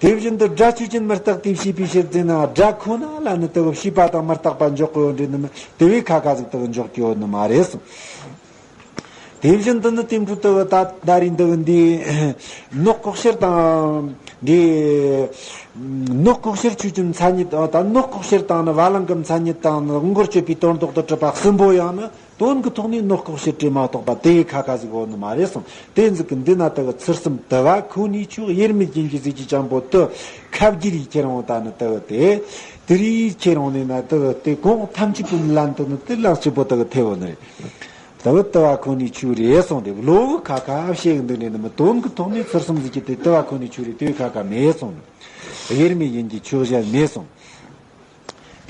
དེ་བཞིན་དུ་སྒྲ་ཆོས་ཅན་མི་རྟག་སྟེ་ཞེས་པའི་ཕྱིར་ཟེར་ན། སྒྲ་ཁོ་ན་ལ་ནི་དུ་བ་ཞེས་པ་དང་མི་རྟག་པ་འཇོག་གི་ཡོད་འདྲེ་ནི་མི། དེ་བས་ཁ་ཁ་ཟིག་དུ་བ་འཇོག་གི་ཡོད་ནི་མ་རེད་གསུངས། དེ་བཞིན་དུ་ནི་དེ་འཕྲོ་དུ་བ་ད་ད་རིང་དུ་བ་འདི་ནོག་ལྐོག་ཤལ་དང་འདི་ནོག་ལྐོག་ཤལ་ཆོས་ཅན་མཚན་ཉིད་ད་ནོག་ལྐོག་ཤལ་དང་ནི་བ་ལང་གི་མཚན་ཉིད་དང་ནི་དབང་པོར་སྤྱོད་པའི་དོན་ལྡོག་ཏུ་གྲུབ་པ་གསུམ་པོ་ཡང་ནི་དོན་གྱི་ཐོག་ནས་ནོག་ལྐོག་ཤལ་རེད་མ་གཏོགས་པ་དེ་ཁ་ཁ་ཟིག་ཡོད་ནི་མ་རེད་གསུངས། དེ་ཟིག་གི་འདི་ན་དུ་བ་ཚུལ་གསུམ་དུ་བ་ཁོ་ནའི་ཆོས་དབྱེར་མེད་རྒྱན་གྱི་གཟུགས་ཀྱི་ཅན་པོ་དུ་ཁ་བསྒྱུར་ཡི་ཁྱེར་འོང་ད་ནི་དུ་བ་དེ་དེ་རིགས་ཁྱེར་འོང་ནས་ན་དུ་བ་དེ་གོང་ཐམས་ཅད་པོའི་ལན་དུ་ནི་དེ་ལན་གཅིག་པོ་དུ་བ་ཐེ་བོ་ནི་རེད། དུ་བ་དུ་བ་ཁོ་ནའི་ཆོས་རེད་གསུངས་ཏེ། བློ་བུ་ཁ་ཁ་བཤད་གི་འདུག་ནས་ནི་མི་དོན་གྱི་ཐོག་ནས་ཚུལ་གསུམ་ཟིག་གི་དེ་དུ་བ་ཁོ་ནའི་ཆོས་རེད། དེ་བས་ཁ་ཁ་མེད་གསུངས། དབྱེར་མེད་ཡིན་གྱི་ཆོས་གཞན་མེད་གསུངས།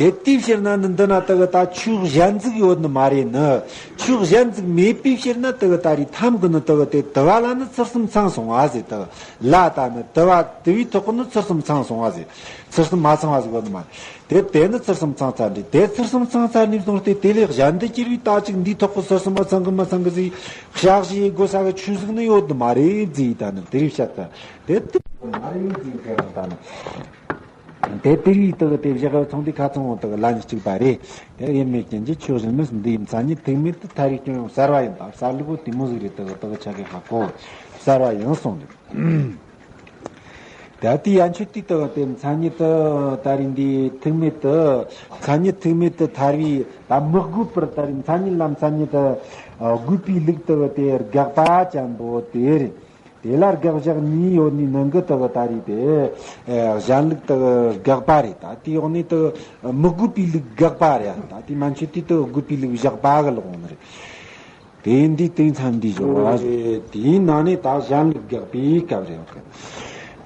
དེ་དེའི་ཕྱིར་ན་ནི་འདི་ན་དུ་བ་ད་ཆོས་གཞན་ཟིག་ཡོད་ནི་མ་རེད་ནི། ཆོས་གཞན་ཟིག་མེད་པའི་ཕྱིར་ན་དུ་བ་ད་རེས་ཐམ་གི་ནི་དུ་བ་དེ་དུ་བ་ལ་ནི་ཚུལ་གསུམ་ཚང་སོང་བ་ཟེར། དུ་བ་ལ་ད་ནི་དུ་བ་དུ་བའི་ཐོག་གི་ནི་ཚུལ་གསུམ་ཚང་སོང་བ་ཟེར། ཚུལ་གསུམ་མ་ཚང་བ་ཟིག་ཡོད་ནི་མ་རེད། དེ་དེ་ནི་ཚུལ་གསུམ་ཚང་ཚར་འདྲ། དེ་ཚུལ་གསུམ་ཚང་ཚར་ནས་བཟུང་སྟེ་དེ་ལས་གཞན་དུ་གྱུར་བའི་ད་ཅིག་འདིའི་ཐོག་གི་ཚུལ་གསུམ་པོ་ཚང་གི་མི་ཚང་གི་ཟིག་ཞག་བཞི་དགོས་ས་གི་ཆོས་ཟིག་ནི་ཡོད་ནི་མ་རེད་ཟེར། ད་ནི་དེ་རིགས་བཤད་ད་དེ་དེ་མ་རེད་ཟེར་ཁྱེད་རང་ད་ནི། དེ་དེ་རིགས་དག་དེ་བཞག་ཚོང་དེ་ཁ་ཚང་བོ་དག་ལན་གཅིག་པ་རེད། དེ་དབྱེར་མེད་རྒྱན་གྱི་ཆོས་གཞན་མིན། འདི་ཡི་མཚན་ཉིད་ཐུག་མེད་དུ་ཐར་བའི་སྐྱོན་ཡང་གསལ་བ་ཡིན་པ། གསལ་ལུགས་པོ་དེ་མོ་ཟིག་རེད། དག་དག་ཆ་གི་ཧ་གོ་གསལ་བ་ཡིན་གསུངས་འདུག་ད་དེ་ཡན་ཆོད་དེ་དག་དེ་མཚན་ཉིད་དུ་ད་རིང་འདི་ཐུག་མེད་དུ་མཚན་ཉིད་ཐུག་མེད་དུ་ཐར་བའི་ད་མི་དགོས་པར་ད་རིང་མཚན་ཉིད་ལ་མཚན་ཉིད་དུ་དགོས་པའི་ལུགས་དག་དེ་དགག་པ་ཅན་པོ་དེ་རེད། དེ་ལ་དགག་བཞག་གཉིས་ཡོད་ནི་ནང་གི་དག་ད་རེད་དེ། ཨེ། གཞན་ལུགས་དག་དགག་པ་རེད། ད་དེ་འོག་ནས་དག་མི་དགོས་པའི་ལུགས་དགག་པ་རེད། ད་དེ་མན་ཆད་དེ་དག་དགོས་པའི་ལུགས་བཞག་པ་གི་ལོག་ནི་རེད། དེ་འདི་དེ་མཚམས་འདི་བཞག་པ་རེད། དེའི་ནང་ནས་ད་གཞན་ལུགས་དགག་པའི་སྐབས་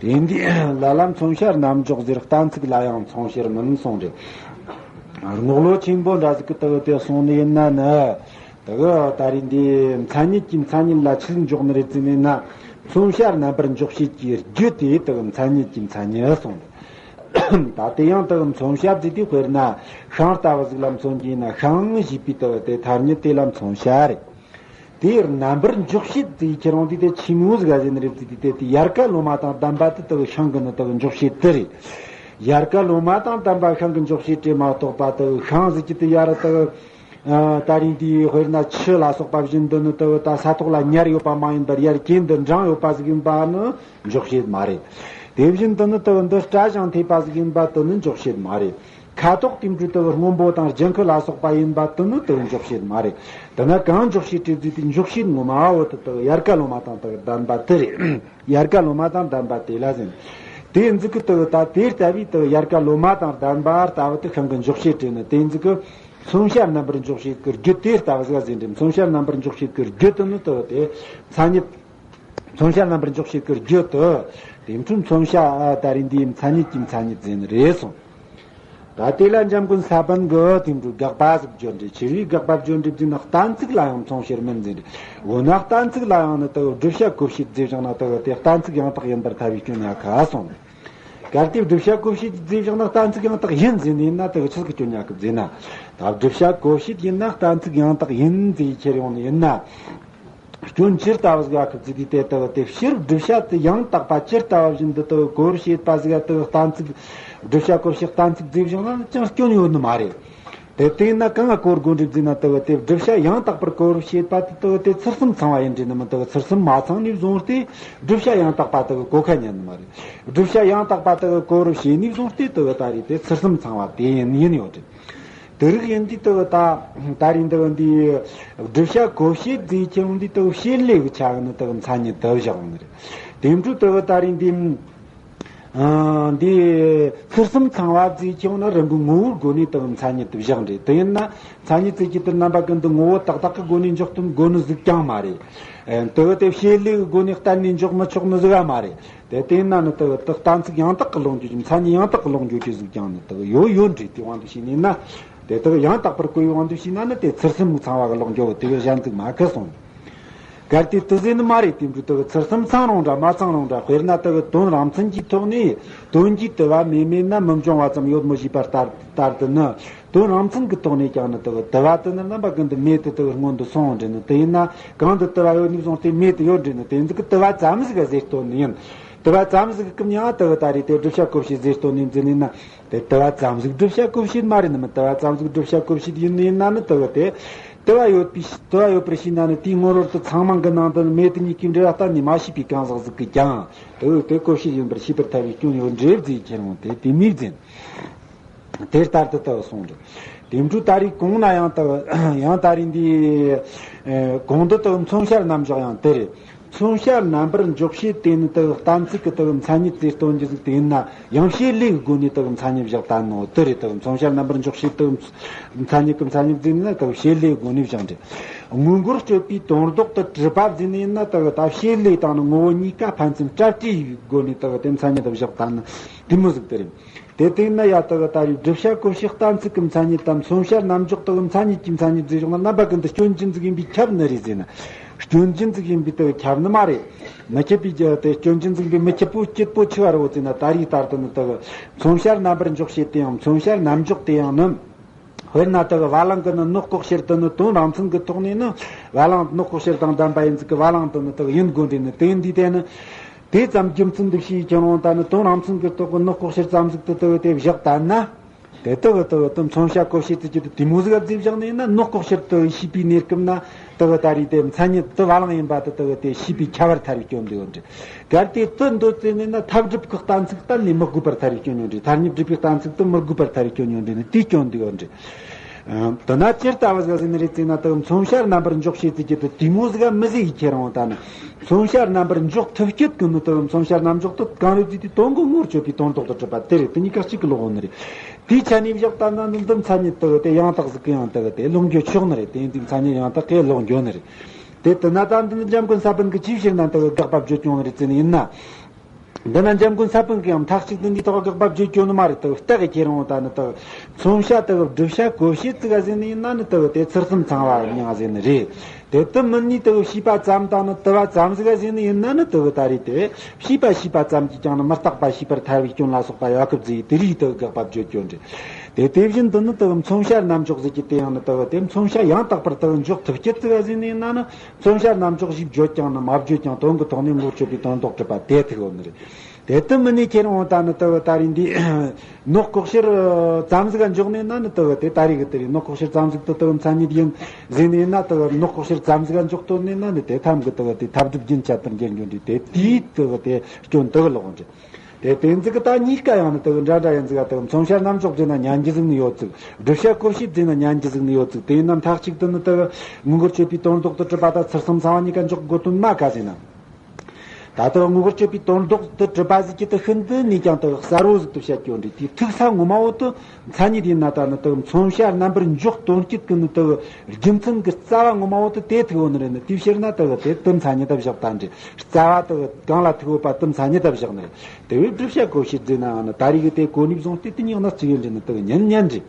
རེད། དེ་འདི་ལ་ལ་མཚོན་བྱ་རྣམ་འཇོག་ཟེར། གཏན་ཚིགས་ལ་ཡང་མཚོན་བྱར་མིན་གསུངས་རེད། རྔོག་ལོ་ཆེན་པོ་འདྲ་ཟིག་གི་དག་དེ་གསུངས་ནི་ཡིན་ན་ནི། དེ་གི་ད་རེས་འདི་མཚན་ཉིད་ཀྱི་མཚན་ཉིད་ལ་ཆི་ཟིག་འཇོག་ནི་རེད་ཟེར་ནས་ན། མཚོན་བྱ་རྣམ་པར་འཇོག་བྱེད་ཀྱི་རྒྱུ་དེ་དེ་གི་མཚན་ཉིད་ཀྱི་མཚན་ཉིད་གསུངས། ད་དེ་ཡང་དེ་གི་མཚོན་བྱ་ཟེར་དུས་དཔེར་ན་ཤིང་ལྟ་བུ་ཟིག་ལ་མཚོན་གྱི་ན། ཤིང་ཞེས་པའི་དེ་གི་དེ་ཐ་སྙད་དེ་ལ་མཚོན་བྱ་རེད། དེ་རྣམ་པར་འཇོག་བྱེད་དེ་ཁྱེད་རང་དེ་དེ་ཆི་མོ་ཟིག་ག་ཟེར་ནི་རེད་ཟེར་དུས་དེ་དེ་དབྱར་ཁ་ལོ་མ་དང་ལྡན་པ་དེ་དེ་གི་ཤིང་གི་ནི་དེ་གི་འཇོག་བྱེད་དེ་རེད། དབྱར་ཁ་ལོ་མ་དང་ལྡན་པ་ཤིང་གི་འཇོག་བྱེད་རེད་མ་གཏོགས་པ་དེ་གི་ཤིང་ཟེར་གྱི་དེ་ཡ་ར་དེ་གི་ཨ། ད་རིང་འདིའི་དཔེར་ན་ཆུ་ལ་སོགས་པ་བཞིན་དུ་ནི་དེ་ད་ས་ཐོག་ལ་ཉར་ཡོད་པ་མ་ཡིན་པར་ཡར་གྱེན་དུ་འགྲེང་ཡོད་པ་ཟིག་ཡིན་པ་ནི་འཇོག་བྱེད་མ་རེད། དེ་བཞིན་དུ་ནི་དེ་འདི་སྐྲ་བཞིན་ཐེབས་པ་ཟིག་ཡིན་པ་དེ་ནི་འཇོག་བྱེད་མ་རེད། ཁ་དོག་དེ་འདྲ་དེ་སྔོན་པོ་དང་ལྗང་ཁུ་ལ་སོགས་པ་ཡིན་པ་དེ་ནི་དེ་འཇོག་བྱེད་མ་རེད། དེ་ན་གང་འཇོག་བྱེད་དེ་ཟིག་དེ་འཇོག་བྱེད་ངོ་མ་བོ་དེ་དེ་དབྱར་ཁ་ལོ་མ་དང་དེ་ལྡན་པ་དེ་རེད། དབྱར་ཁ་ལོ་མ་དང་ལྡན་པ་དེ་ལ་ཟེར། དེ་ཟིག་གི་དུ་ད་དེ་ལྟ་བུའི་དུ་ཡལ་ག་ལོ་མ་དང་ལྡན་པ་ལྟ་བུ་དུ་ཤིང་གི་འཇོག་བྱེད་བྲིས་ནི་དེ་ཟིག་གི་མཚོན་བྱ་རྣམ་པར་འཇོག་བྱེད་ཀྱི་རྒྱུ་དེ་ལྟ་བུ་ཟིག་ཟིན་བྲིས། མཚོན་བྱ་རྣམ་པར་འཇོག་བྱེད་ཀྱི་རྒྱུ་དུ་ནི་དུ་དེ་མཚན་ཉིད། མཚོན་བྱ་རྣམ་པར་འཇོག་བྱེད་ཀྱི་རྒྱུ་དུ་དེ་འཕྲོས་མཚོན་བྱ་ད་རེས་འདིའི་མཚན་ཉིད་ཀྱི་མཚན་ཉིད་ཟིན་རེད་གསུངས། ད་དེ་ལ་འཇམ་མགོན་ས་པཎ་གྱིས་དེ་འཕྲོས་དགག་པ་ཟིག་བརྗོད་འདྲ། ཆི་ཟིག་དགག་པ་བརྗོད་འདྲ་ཟེར་ན། གཏན་ཚིགས་ལ་ཡང་མཚོན་བྱར་མིན་ཟེར་འདྲ། འོ་ན་གཏན་ཚིགས་ལ་ཡང་ནི་དུ་བསྒྲུབ་བྱ་གོ་བྱེད་ཟེར་བཞག་ན་དུ་དེ་གཏན་ཚིགས་ཡང་དག་ཡིན་པར་ཐལ་བའི་སྐྱོན་ཡོད་ག་གསུངས། གལ་ཏེ་བསྒྲུབ་བྱ་གོ་བྱེད་ཟེར་བཞག་ན་གཏན་ཚིགས་ཡང་དག་ཡིན་ཟེར་ནི་ཡིན་ན་དུ་ཆི་ཟིག་གི་སྐྱོན་ཡོད་གི་ཟེར་ན། ད་བསྒྲུབ་བྱ་གོ་བྱེད་ཡིན་ན་གཏན་ཚིགས་ཡང་དག་ཡིན་ཟེར་ཁྱེར་ཡོང་ནི་ཡིན་ན། སྐྱོན་ཇི་ལྟ་བུ་ཟིག་ཡོད་གི་ཟེར་དུས་དེ་དག་དེ་ཕྱིར་བསྒྲུབ་བྱ་དེ་ཡང་དག་པ་ཇི་ལྟ་བ་བཞིན་དུ་དག་གོ་བར་བྱེད་པ་ཟིག་དག་གཏན་ཚིགས། བསྒྲུབ་བྱ་གོ་བྱེད་གཏན་ཚིགས་ཟེར་བཞག་ན་ཅང་སྐྱོན་ཡོད་ནི་མ་རེད། དེ་དེ་ན་གང་ང་གོ་དགོས་འདྲ་ཟེར་ན་དག་དེ་བསྒྲུབ་བྱ་ཡང་དག་པར་གོ་བར་བྱེད་པ་དེ་དག་དེ་ཚུལ་གསུམ་ཚང་བ་ཡིན་འདྲ་ནི་མིན། དག་ཚུལ་གསུམ་མ་ཚང་ནས་བཟུང་སྟེ་བསྒྲུབ་བྱ་ཡང་དག་པ་དག་གོ་ཁ་ཉན་ནི་མ་རེད། བསྒྲུབ་བྱ་ཡང་དག་པ་དག་གོ་བར་བྱེད་ནས་བཟུང་སྟེ་དག་ད་རེས་དེ་ཚུལ་གསུམ་ཚང་བ་དེ་ཡིན་ཡིན་ཡོད་རེད། དེ་རིགས་ཡིན་དུས་དུ་ད་ད་རིང་འདི་འདི་བསྒྲུབ་བྱ་གོ་བྱེད་ཟེར་ཁྱེར་ཡོང་དུས་དུ་བྱེད་ལས་ཀྱི་ཆ་ནི་དུ་མཚན་ཉིད་དུ་བཞག་ནི་རེད། དེ་འཕྲོས་དུ་ད་རིང་འདི་འདི་ཚུལ་གསུམ་ཚང་བ་ཟེར་ཁྱེར་ཡོང་ན་རང་གི་ངོ་བོའི་སྒོ་ནས་དུ་མཚན་ཉིད་དུ་བཞག་འདྲ། དེ་ཡིན་ན་མཚན་ཉིད་ཟེར་གྱི་དུ་རྣམ་པ་ཀུན་ཏུ་ངོ་བོ་ཏག་ཏག་གི་སྒོ་ནས་འཇོག་ཐུབ་དགོས་ནི་ཟིག་ཀྱང་མ་རེད། དུ་དེ་བྱེད་ལས་ཀྱི་སྒོ་ནས་གཏན་ནས་འཇོག་མི་ཆོག་ནི་ཟིག་ཡང་མ་རེད། དེ་དེ་ན་ནི་དུ་དུ་གཏན་ཚིགས་ཡང་དག་གི་ལོག་འགྱོ་རྒྱུ། མཚན་ཉིད་ཡང་དག་གི་ལོག་འགྱོ་རྒྱུ་ཟིག་ཀྱང་ནི་དུ་ཡོད་ཡོད་འདྲ། དེ་དབང་དུ་བྱས་ནས་ན། དེ་དག་ཡང་དག་པར་གོ་བའི་དབང་དུ་བྱས་ན་ནི་དེ་ཚུལ་གསུམ་ཚང་བ་གི་ལོག་འགྱོ་བོ་དེ་གི་གཞན་ཚིག་མ་ཁུ་སོང་། གལ་ཏེ་དུ་ཟེར་ནི་མ་རེད། དེ་འདྲ་དུ་གི་ཚུལ་གསུམ་ཚང་རུང་འདྲ་མ་ཚང་རུང་འདྲ། དཔེར་ན་དུ་གི་དོན་རང་མཚན་གྱི་ཐོག་ནས་དོན་གྱི་དུ་བ་མེད་མེད་ན་མི་འབྱུང་བ་ཙམ་ཡོད་མི་ཤེས་པ་ལྟར་ལྟར་དུ་ནི། དོན་རང་མཚན་གྱི་ཐོག་ནས་ཀྱང་ནི་དུ་བ་དུ་བ་དུ་ནི་རྣམ་པ་ཀུན་ཏུ་མེད་དུ་དུ་བའི་སྔོན་དུ་སོང་འདྲ་ནི། དེ་ཡིན་ན་གང་དུ་དུ་བ་ཡོད་ནས་བཟུང་སྟེ་མེད་དུ་ཡོད་འདྲ་ནི། དེ་ཟིག་གི་དུ་བ་ཙམ་ཟིག་ག་ཟེར་སྟོན་ནི་ཡིན། དུ་བ་ཙམ་ཟིག་གི་སྐབས་ཡང་དུ་བ་ད་རེས་དེ་བསྒྲུབ་བྱ་གོ་བྱེད་ཟེར་སྟོན་ནི་ཡིན་ཟེར་ནི་ཡིན་ན། དེ་དུ་བ་ཙམ་ཟིག་བསྒྲུབ་བྱ་གོ་བྱེད་མ་རེད་ནི་མིན། དུ་བ་ཙམ་ཟིག་བསྒྲུབ་བྱ་གོ་བྱེད་ཡིན་ནི་ཡིན་ན་ནི་དུ་བ་དེ་དུ་བ་ཡོད་པའི་དུ་བ་ཡོད་པར་ཤེས་ན་ནི་དེའི་ངོ་བོར་དུ་ཚང་མང་གི་ནང་དུ་མེད་དུ་གཉིས་ཀའི་འབྲེལ་བ་གཏན་ནས་མ་ཤེས་པའི་གང་ཟག་ཟིག་གིས་ཀྱང་དུ་བ་དེ་གོ་བྱེད་ཡིན་པར་ཤེས་པར་ཐལ་བའི་སྐྱོན་ཡོད་འདྲ་ཟེར་ཁྱེར་འོང་དེ་དེ་མོ་ཟིག་ཡིན། དེ་ལྟར་དུ་དུ་གསུངས་འདུག་དེ་འཕྲོས་ད་རེས་གོང་ན་ཡང་དུ་ཡང་ད་རེས་འདི་ཨེ་གོང་དུ་དུ་མཚོན་བྱ་རྣམ་འཇོག་ཡང་དེ་རེད། མཚོན་བྱ་རྣམ་པར་འཇོག་བྱེད་དེ་ནི་དུ་གཏན་ཚིགས་ཀྱི་དུ་མཚན་ཉིད་ཟེར་སྟོན་རྒྱུ་ཟིག་དེ་ཡིན་ན་ཡང་བྱེད་ལས་ཀྱི་སྒོ་ནས་དུ་མཚན་ཉིད་བཞག་ད་ནོ་དེ་རེད། དུ་མཚོན་བྱ་རྣམ་པར་འཇོག་བྱེད་དུ་མཚན་ཉིད་ཀྱི་མཚན་ཉིད་ཟེར་ན་དུ་བྱེད་ལས་ཀྱི་སྒོ་ནས་བཞག་འདྲ། དངོས་འགལ་གཅོད་པའི་དོན་ལྡོག་ཏུ་གྲུབ་པ་ཟེར་ནི་ཡིན་ན་དུ་ད་བྱེད་ལས་དང་ནི་ངོ་བོ་གཉིས་ཀ་ཕན་ཚུན་སྲ་བརྟོལ་ཡི་སྒོ་ནས་དུ་དེ་མཚན་ཉིད་དུ་བཞག་ད་ནི་དེ་མོ་ཟིག་དེ་རེད། དེ་སྟེང་ན་ཡ་དག་ད་རེས་བསྒྲུབ་བྱ་གོ་བྱེད་གཏན་ཚིགས་ཀྱི་མཚན་ཉིད་དང་མཚོན་བྱ་རྣམ་འཇོག་དག་མཚན་ཉིད་ཀྱི་མཚན་ཉིད་ཟེར་བྱུང་ན་རྣམ་པ་ཀུན་ཏུ་སྐྱོན་ཅན་ཟིག་ཡིན་པས་ཁྱབ་ནི་རེད་ཟེར་ན། སྐྱོན་ཅན་ཟིག་ཡིན་པས་དག་ཁྱབ་ནི་མ་རེད། མི་ཁྱབ་པའི་རྒྱུ་དེ་སྐྱོན་ཅན་ཟིག་ཡིན་པས་མི་ཁྱབ་པོ་སྐྱིད་པོ་ཆི་བ་རོ་ཟེར་ན། ད་རེས་ལྟར་དུ་ནི་དག་མཚོན་བྱ་རྣམ་པར་འཇོག་བྱེད་དེའང་མཚོན་བྱ་རྣམ་འཇོག་དེའང་ནི། དཔེར་ན་དག་བ་ལང་གི་ནི་ནོག་ལྐོག་ཕྱིར་དུ་ནི་དོན་རང་མཚན་གྱི་ཐོག་ནས་ནི་བ་ལང་ནོག་ལྐོག་ཕྱིར་དང་ལྡན་པ་ཡིན་ཟིག་གི་བ་ལང་དུ་ནི་དག་ཡིན་དགོས་འདྲེ་ནི་དེ་འདི་དེ་ནི། དེ་ཙམ་རྒྱུ་མཚན་འདི་ཕྱིའི་ཁྱེད་རང་ད་ནི་དོན་རང་མཚན་གྱི་ཐོག་གི་ནོག་ལྐོག་ཕྱིར་ཙམ་ཟིག་ཏུ་དུ་བ་དེ་བཞག་ད་ན། དེ་དུ་བ་དུ་བ་དུ་མཚོན་བྱ་གོ་བྱེད་དུ་གྱུར་ཏེ་དེ་མོ་ཟིག་ག་རྫིབ་བཞག་ནས་ན་ནོག་ལྐོག་ཕྱིར་དུ་ཤེས་པའི་གནས་སྐབས་ན་དུ་བ་ད་རེས་དེ་མཚན་ཉིད་དུ་བ་ལང་ཡིན་པ་དུ་དུ་བ་དེ་ཤེས་པའི་ཁྱད་པར་ཐལ་བའི་སྐྱོན་འདུག་འདྲི། གལ་ཏེ་དུ་འདོད་ཚེ་ནས་ན་ཐབས་སྒྲུབ་ཀྱི་གཏན་ཚིགས་གཏན་ནས་མི་དགོས་པར་ཐལ་བའི་སྐྱོན་ཡོད་འདྲི། ཐ་སྙད་སྒྲུབ་པའི་གཏན་ཚིགས་དུ་མི་དགོས་པར་ཐལ་བའི་སྐྱོན་ཡོད་འདྲི་ནི་དེའི་སྐྱོན་འདུག་འདྲི། དེ་ན་ཅི་ལྟ་བུ་ཟིག་ཟེར་ནི་རེད་ཟེར་ན་དུ་མཚོན་བྱ་རྣམ་པར་འཇོག་བྱེད་ཚིག་གི་དུ་དེ་མོ་ཟིག་མི་ཟིག་ཡིས་ཁྱེར་འོང་ད་ནི། མཚོན་བྱ་རྣམ་པར་འཇོག་ཐུབ་སྐྱེད་ཀུན་ནི་དུ་མཚོན་བྱ་རྣམ་འཇོག་དུ་གང་རེད་ཟེར་དུས་དོན་གོ་ངོར་ཆོད་པའི་དོན་ལྡོག་ཏུ་གྲུབ་པ་དེ་རེད། དེ་གཉིས་ཀ་གཅིག་གི་ལོག་འོང་ནི་རེད། དེའི་ཆ་ནས་བཞག་ལྟ་ན་འདི་འདི་མཚན་ཉིད་དུ་དེ་ཡང་དག་ཟིག་གི་ཡང་དག་དེ་ལོག་འགྱོ་ཆོག་ནི་རེད། དེ་འདི་མཚན་ཉིད་ཡང་དག་གི་ལོག་འགྱོ་ནི་རེད། དེ་དུ་ན་ད་འདི་འཇམ་མགོན་ས་པཎ་གྱི་ཅིའི་ཕྱིར་ན་དུ་དགག་པ་བརྗོད་ཀྱང་རེད་ཟེར་ནི་ཡིན་ན། འདི་ན་འཇམ་མགོན་ས་པཎ་གྱིས་ཡང་མཐའ་གཅིག་ཏུ་འདིའི་ཐོག་དགག་པ་བརྗོད་རྒྱུ་ནི་མ་རེད། དུ་རྟགས་ཀྱི་ཁྱེད་རང་ད་ནི་དུ་མཚོན་བྱ་དུ་བསྒྲུབ་བྱ་གོ་བྱེད་ཙི་ག་ཟེར་ནི་ཡིན་ན་ནི་དུ་དེ་ཚུལ་གསུམ་ཚང་བ་མྱང་ཟེར་ནི་རེད། དེ་དུ་མིན་ནི་དུ་ཤེས་པ་ཙམ་དང་ནི་དུ་བ་ཙམ་ཟིག་ག་ཟེར་ནི་ཡིན་ན་ནི་དུ་ད་རེད། དེ་ཤེས་པ་ཤེས་པ་ཙམ་གྱིས་ཀྱང་ནི་མི་རྟག་པ་ཤེས་པར་ཐལ་བའི་སྐྱོན་ལ་སོགས་པ་ཡོད་སྐབས་ཟིག་དེ་རིགས་དུ་དགག་པ་བརྗོད་རྒྱུ་འདྲི། དེ་དེ་བཞིན་དུ་ནི་དུ་མཚོན་བྱ་རྣམ་འཇོག་ཟེར་གྱི་དེ་ཡང་ནི་དུ་དེ་མཚོན་བྱ་ཡང་དག་པར་དུ་འཇོག་ཐུབ་སྐྱེད་ཙི་ག་ཟེར་ནི་ཡིན་ན་ནི། མཚོན་བྱ་རྣམ་འཇོག་ཞེས་བརྗོད་ཀྱང་ནི་མ་བརྗོད་ཀྱང་དོན་གྱི་ཐོག་ནས་ངོར་ཆོད་པའི་དོན་ལྡོག་གྲུབ་པ་དེ་ཐུག་ཡོད་ནི་རེད། དེ་དུ་མིན་ནི་ཁྱེད་རང་ད་ནི་དུ་ད་རེས་འདི་ནོག་ལྐོག་ཕྱིར་ཙམ་ཟིག་ག་འཇོག་ནས་ན་ནི་དུ་དེ་ད་རེས་གི་དེ་རེད། ནོག་ལྐོག་ཕྱིར་ཙམ་ཟིག་ཏུ་དུ་མཚན་ཉིད་ཡིན་ཟེར་ནས་ན་དུ་ནོག་ལྐོག་ཕྱིར་ཙམ་ཟིག་ག་འཇོག་དོན་ནས་ན་ནི་དེ་ཐམ་གི་དུ་དེ་ཐབས་སྒྲུབ་རྒྱུན་ཆད་པར་འགྱུར་འགྱུར་འདྲི། དེ་དེའི་དུ་དེ་སྐྱོན་དུ་ལོག་འདྲི། དེ་དེ་ཟིག་གི་ད་གཉིས་ཀ་ཡང་ནི་དུ་འདྲ་འདྲ་ཡིན་ཟིག་ག་དུ་མཚོན་བྱ་རྣམ་འཇོག་ཟེར་ན་ཉན་རྒྱུ་ཟིག་ནི་ཡོད་ཟིག། བསྒྲུབ་བྱ་གོ་བྱེད་ཟེར་ན་ཉན་རྒྱུ་ཟིག་ནི་ཡོད་ཟིག། དེ་ཡིན་ན་མཐའ་གཅིག་ཏུ་ནི་དུ་ངོ་ངོར་ཆོད་པའི་དོན་ལྡོག་ཏུ་གྲུབ་པ་དང་ཚུལ་གསུམ་ཚང་བ་གཉིས་ཀ་འཇོག་དགོས་དོན་མ་ག་ཟེར་ན། ད་ལྟ་མངོན་པར་བརྗོད་པའི་དོན་ལྡོག་ཏུ་གྲུབ་པ་ཟིག་གི་དེ་ཤིན་ཏུ་ནས་ཀྱང་དེ་གསལ་བོ་ཟིག་ཏུ་བཤད་རྒྱུ་འདྲ། དེའི་ཐུག་ས་ངོ་མ་བོ་དེ་མཚན་ཉིད་ཡིན་ན་ད་ནི་དེ་མཚོན་བྱ་རྣམ་པར་འཇོག་དོན་སྤྱི་ཀུན་ནི་དེ་རྒྱུ་མཚན་གྱི་རྩ་བ་ངོ་མ་བོ་དེ་དེ་ཐུག་ཡོད་ནི་རེད་ནི། དེའི་ཕྱིར་ན་དེ་དེ་དེ་མཚན་ཉིད་དུ་བཞག་ད་འདྲ། རྩ་བ་དེ་གང་ལ་ཐུག་ཡོད་པ་དེ་མཚན་ཉིད་དུ་བཞག་ནི་རེད། དེ་བས་བསྒྲུབ་བྱ་བཀོད་བྱེད་ཟེར་ནའང་ནི་ད་རེས་ཀྱི་དེ་གོ་ནས་བཟུང་སྟེ་དེ་ཉག་ན་གཅིག་ཡིན་འདྲ་ནི་དེ་ཉན་ཉན་འདྲ།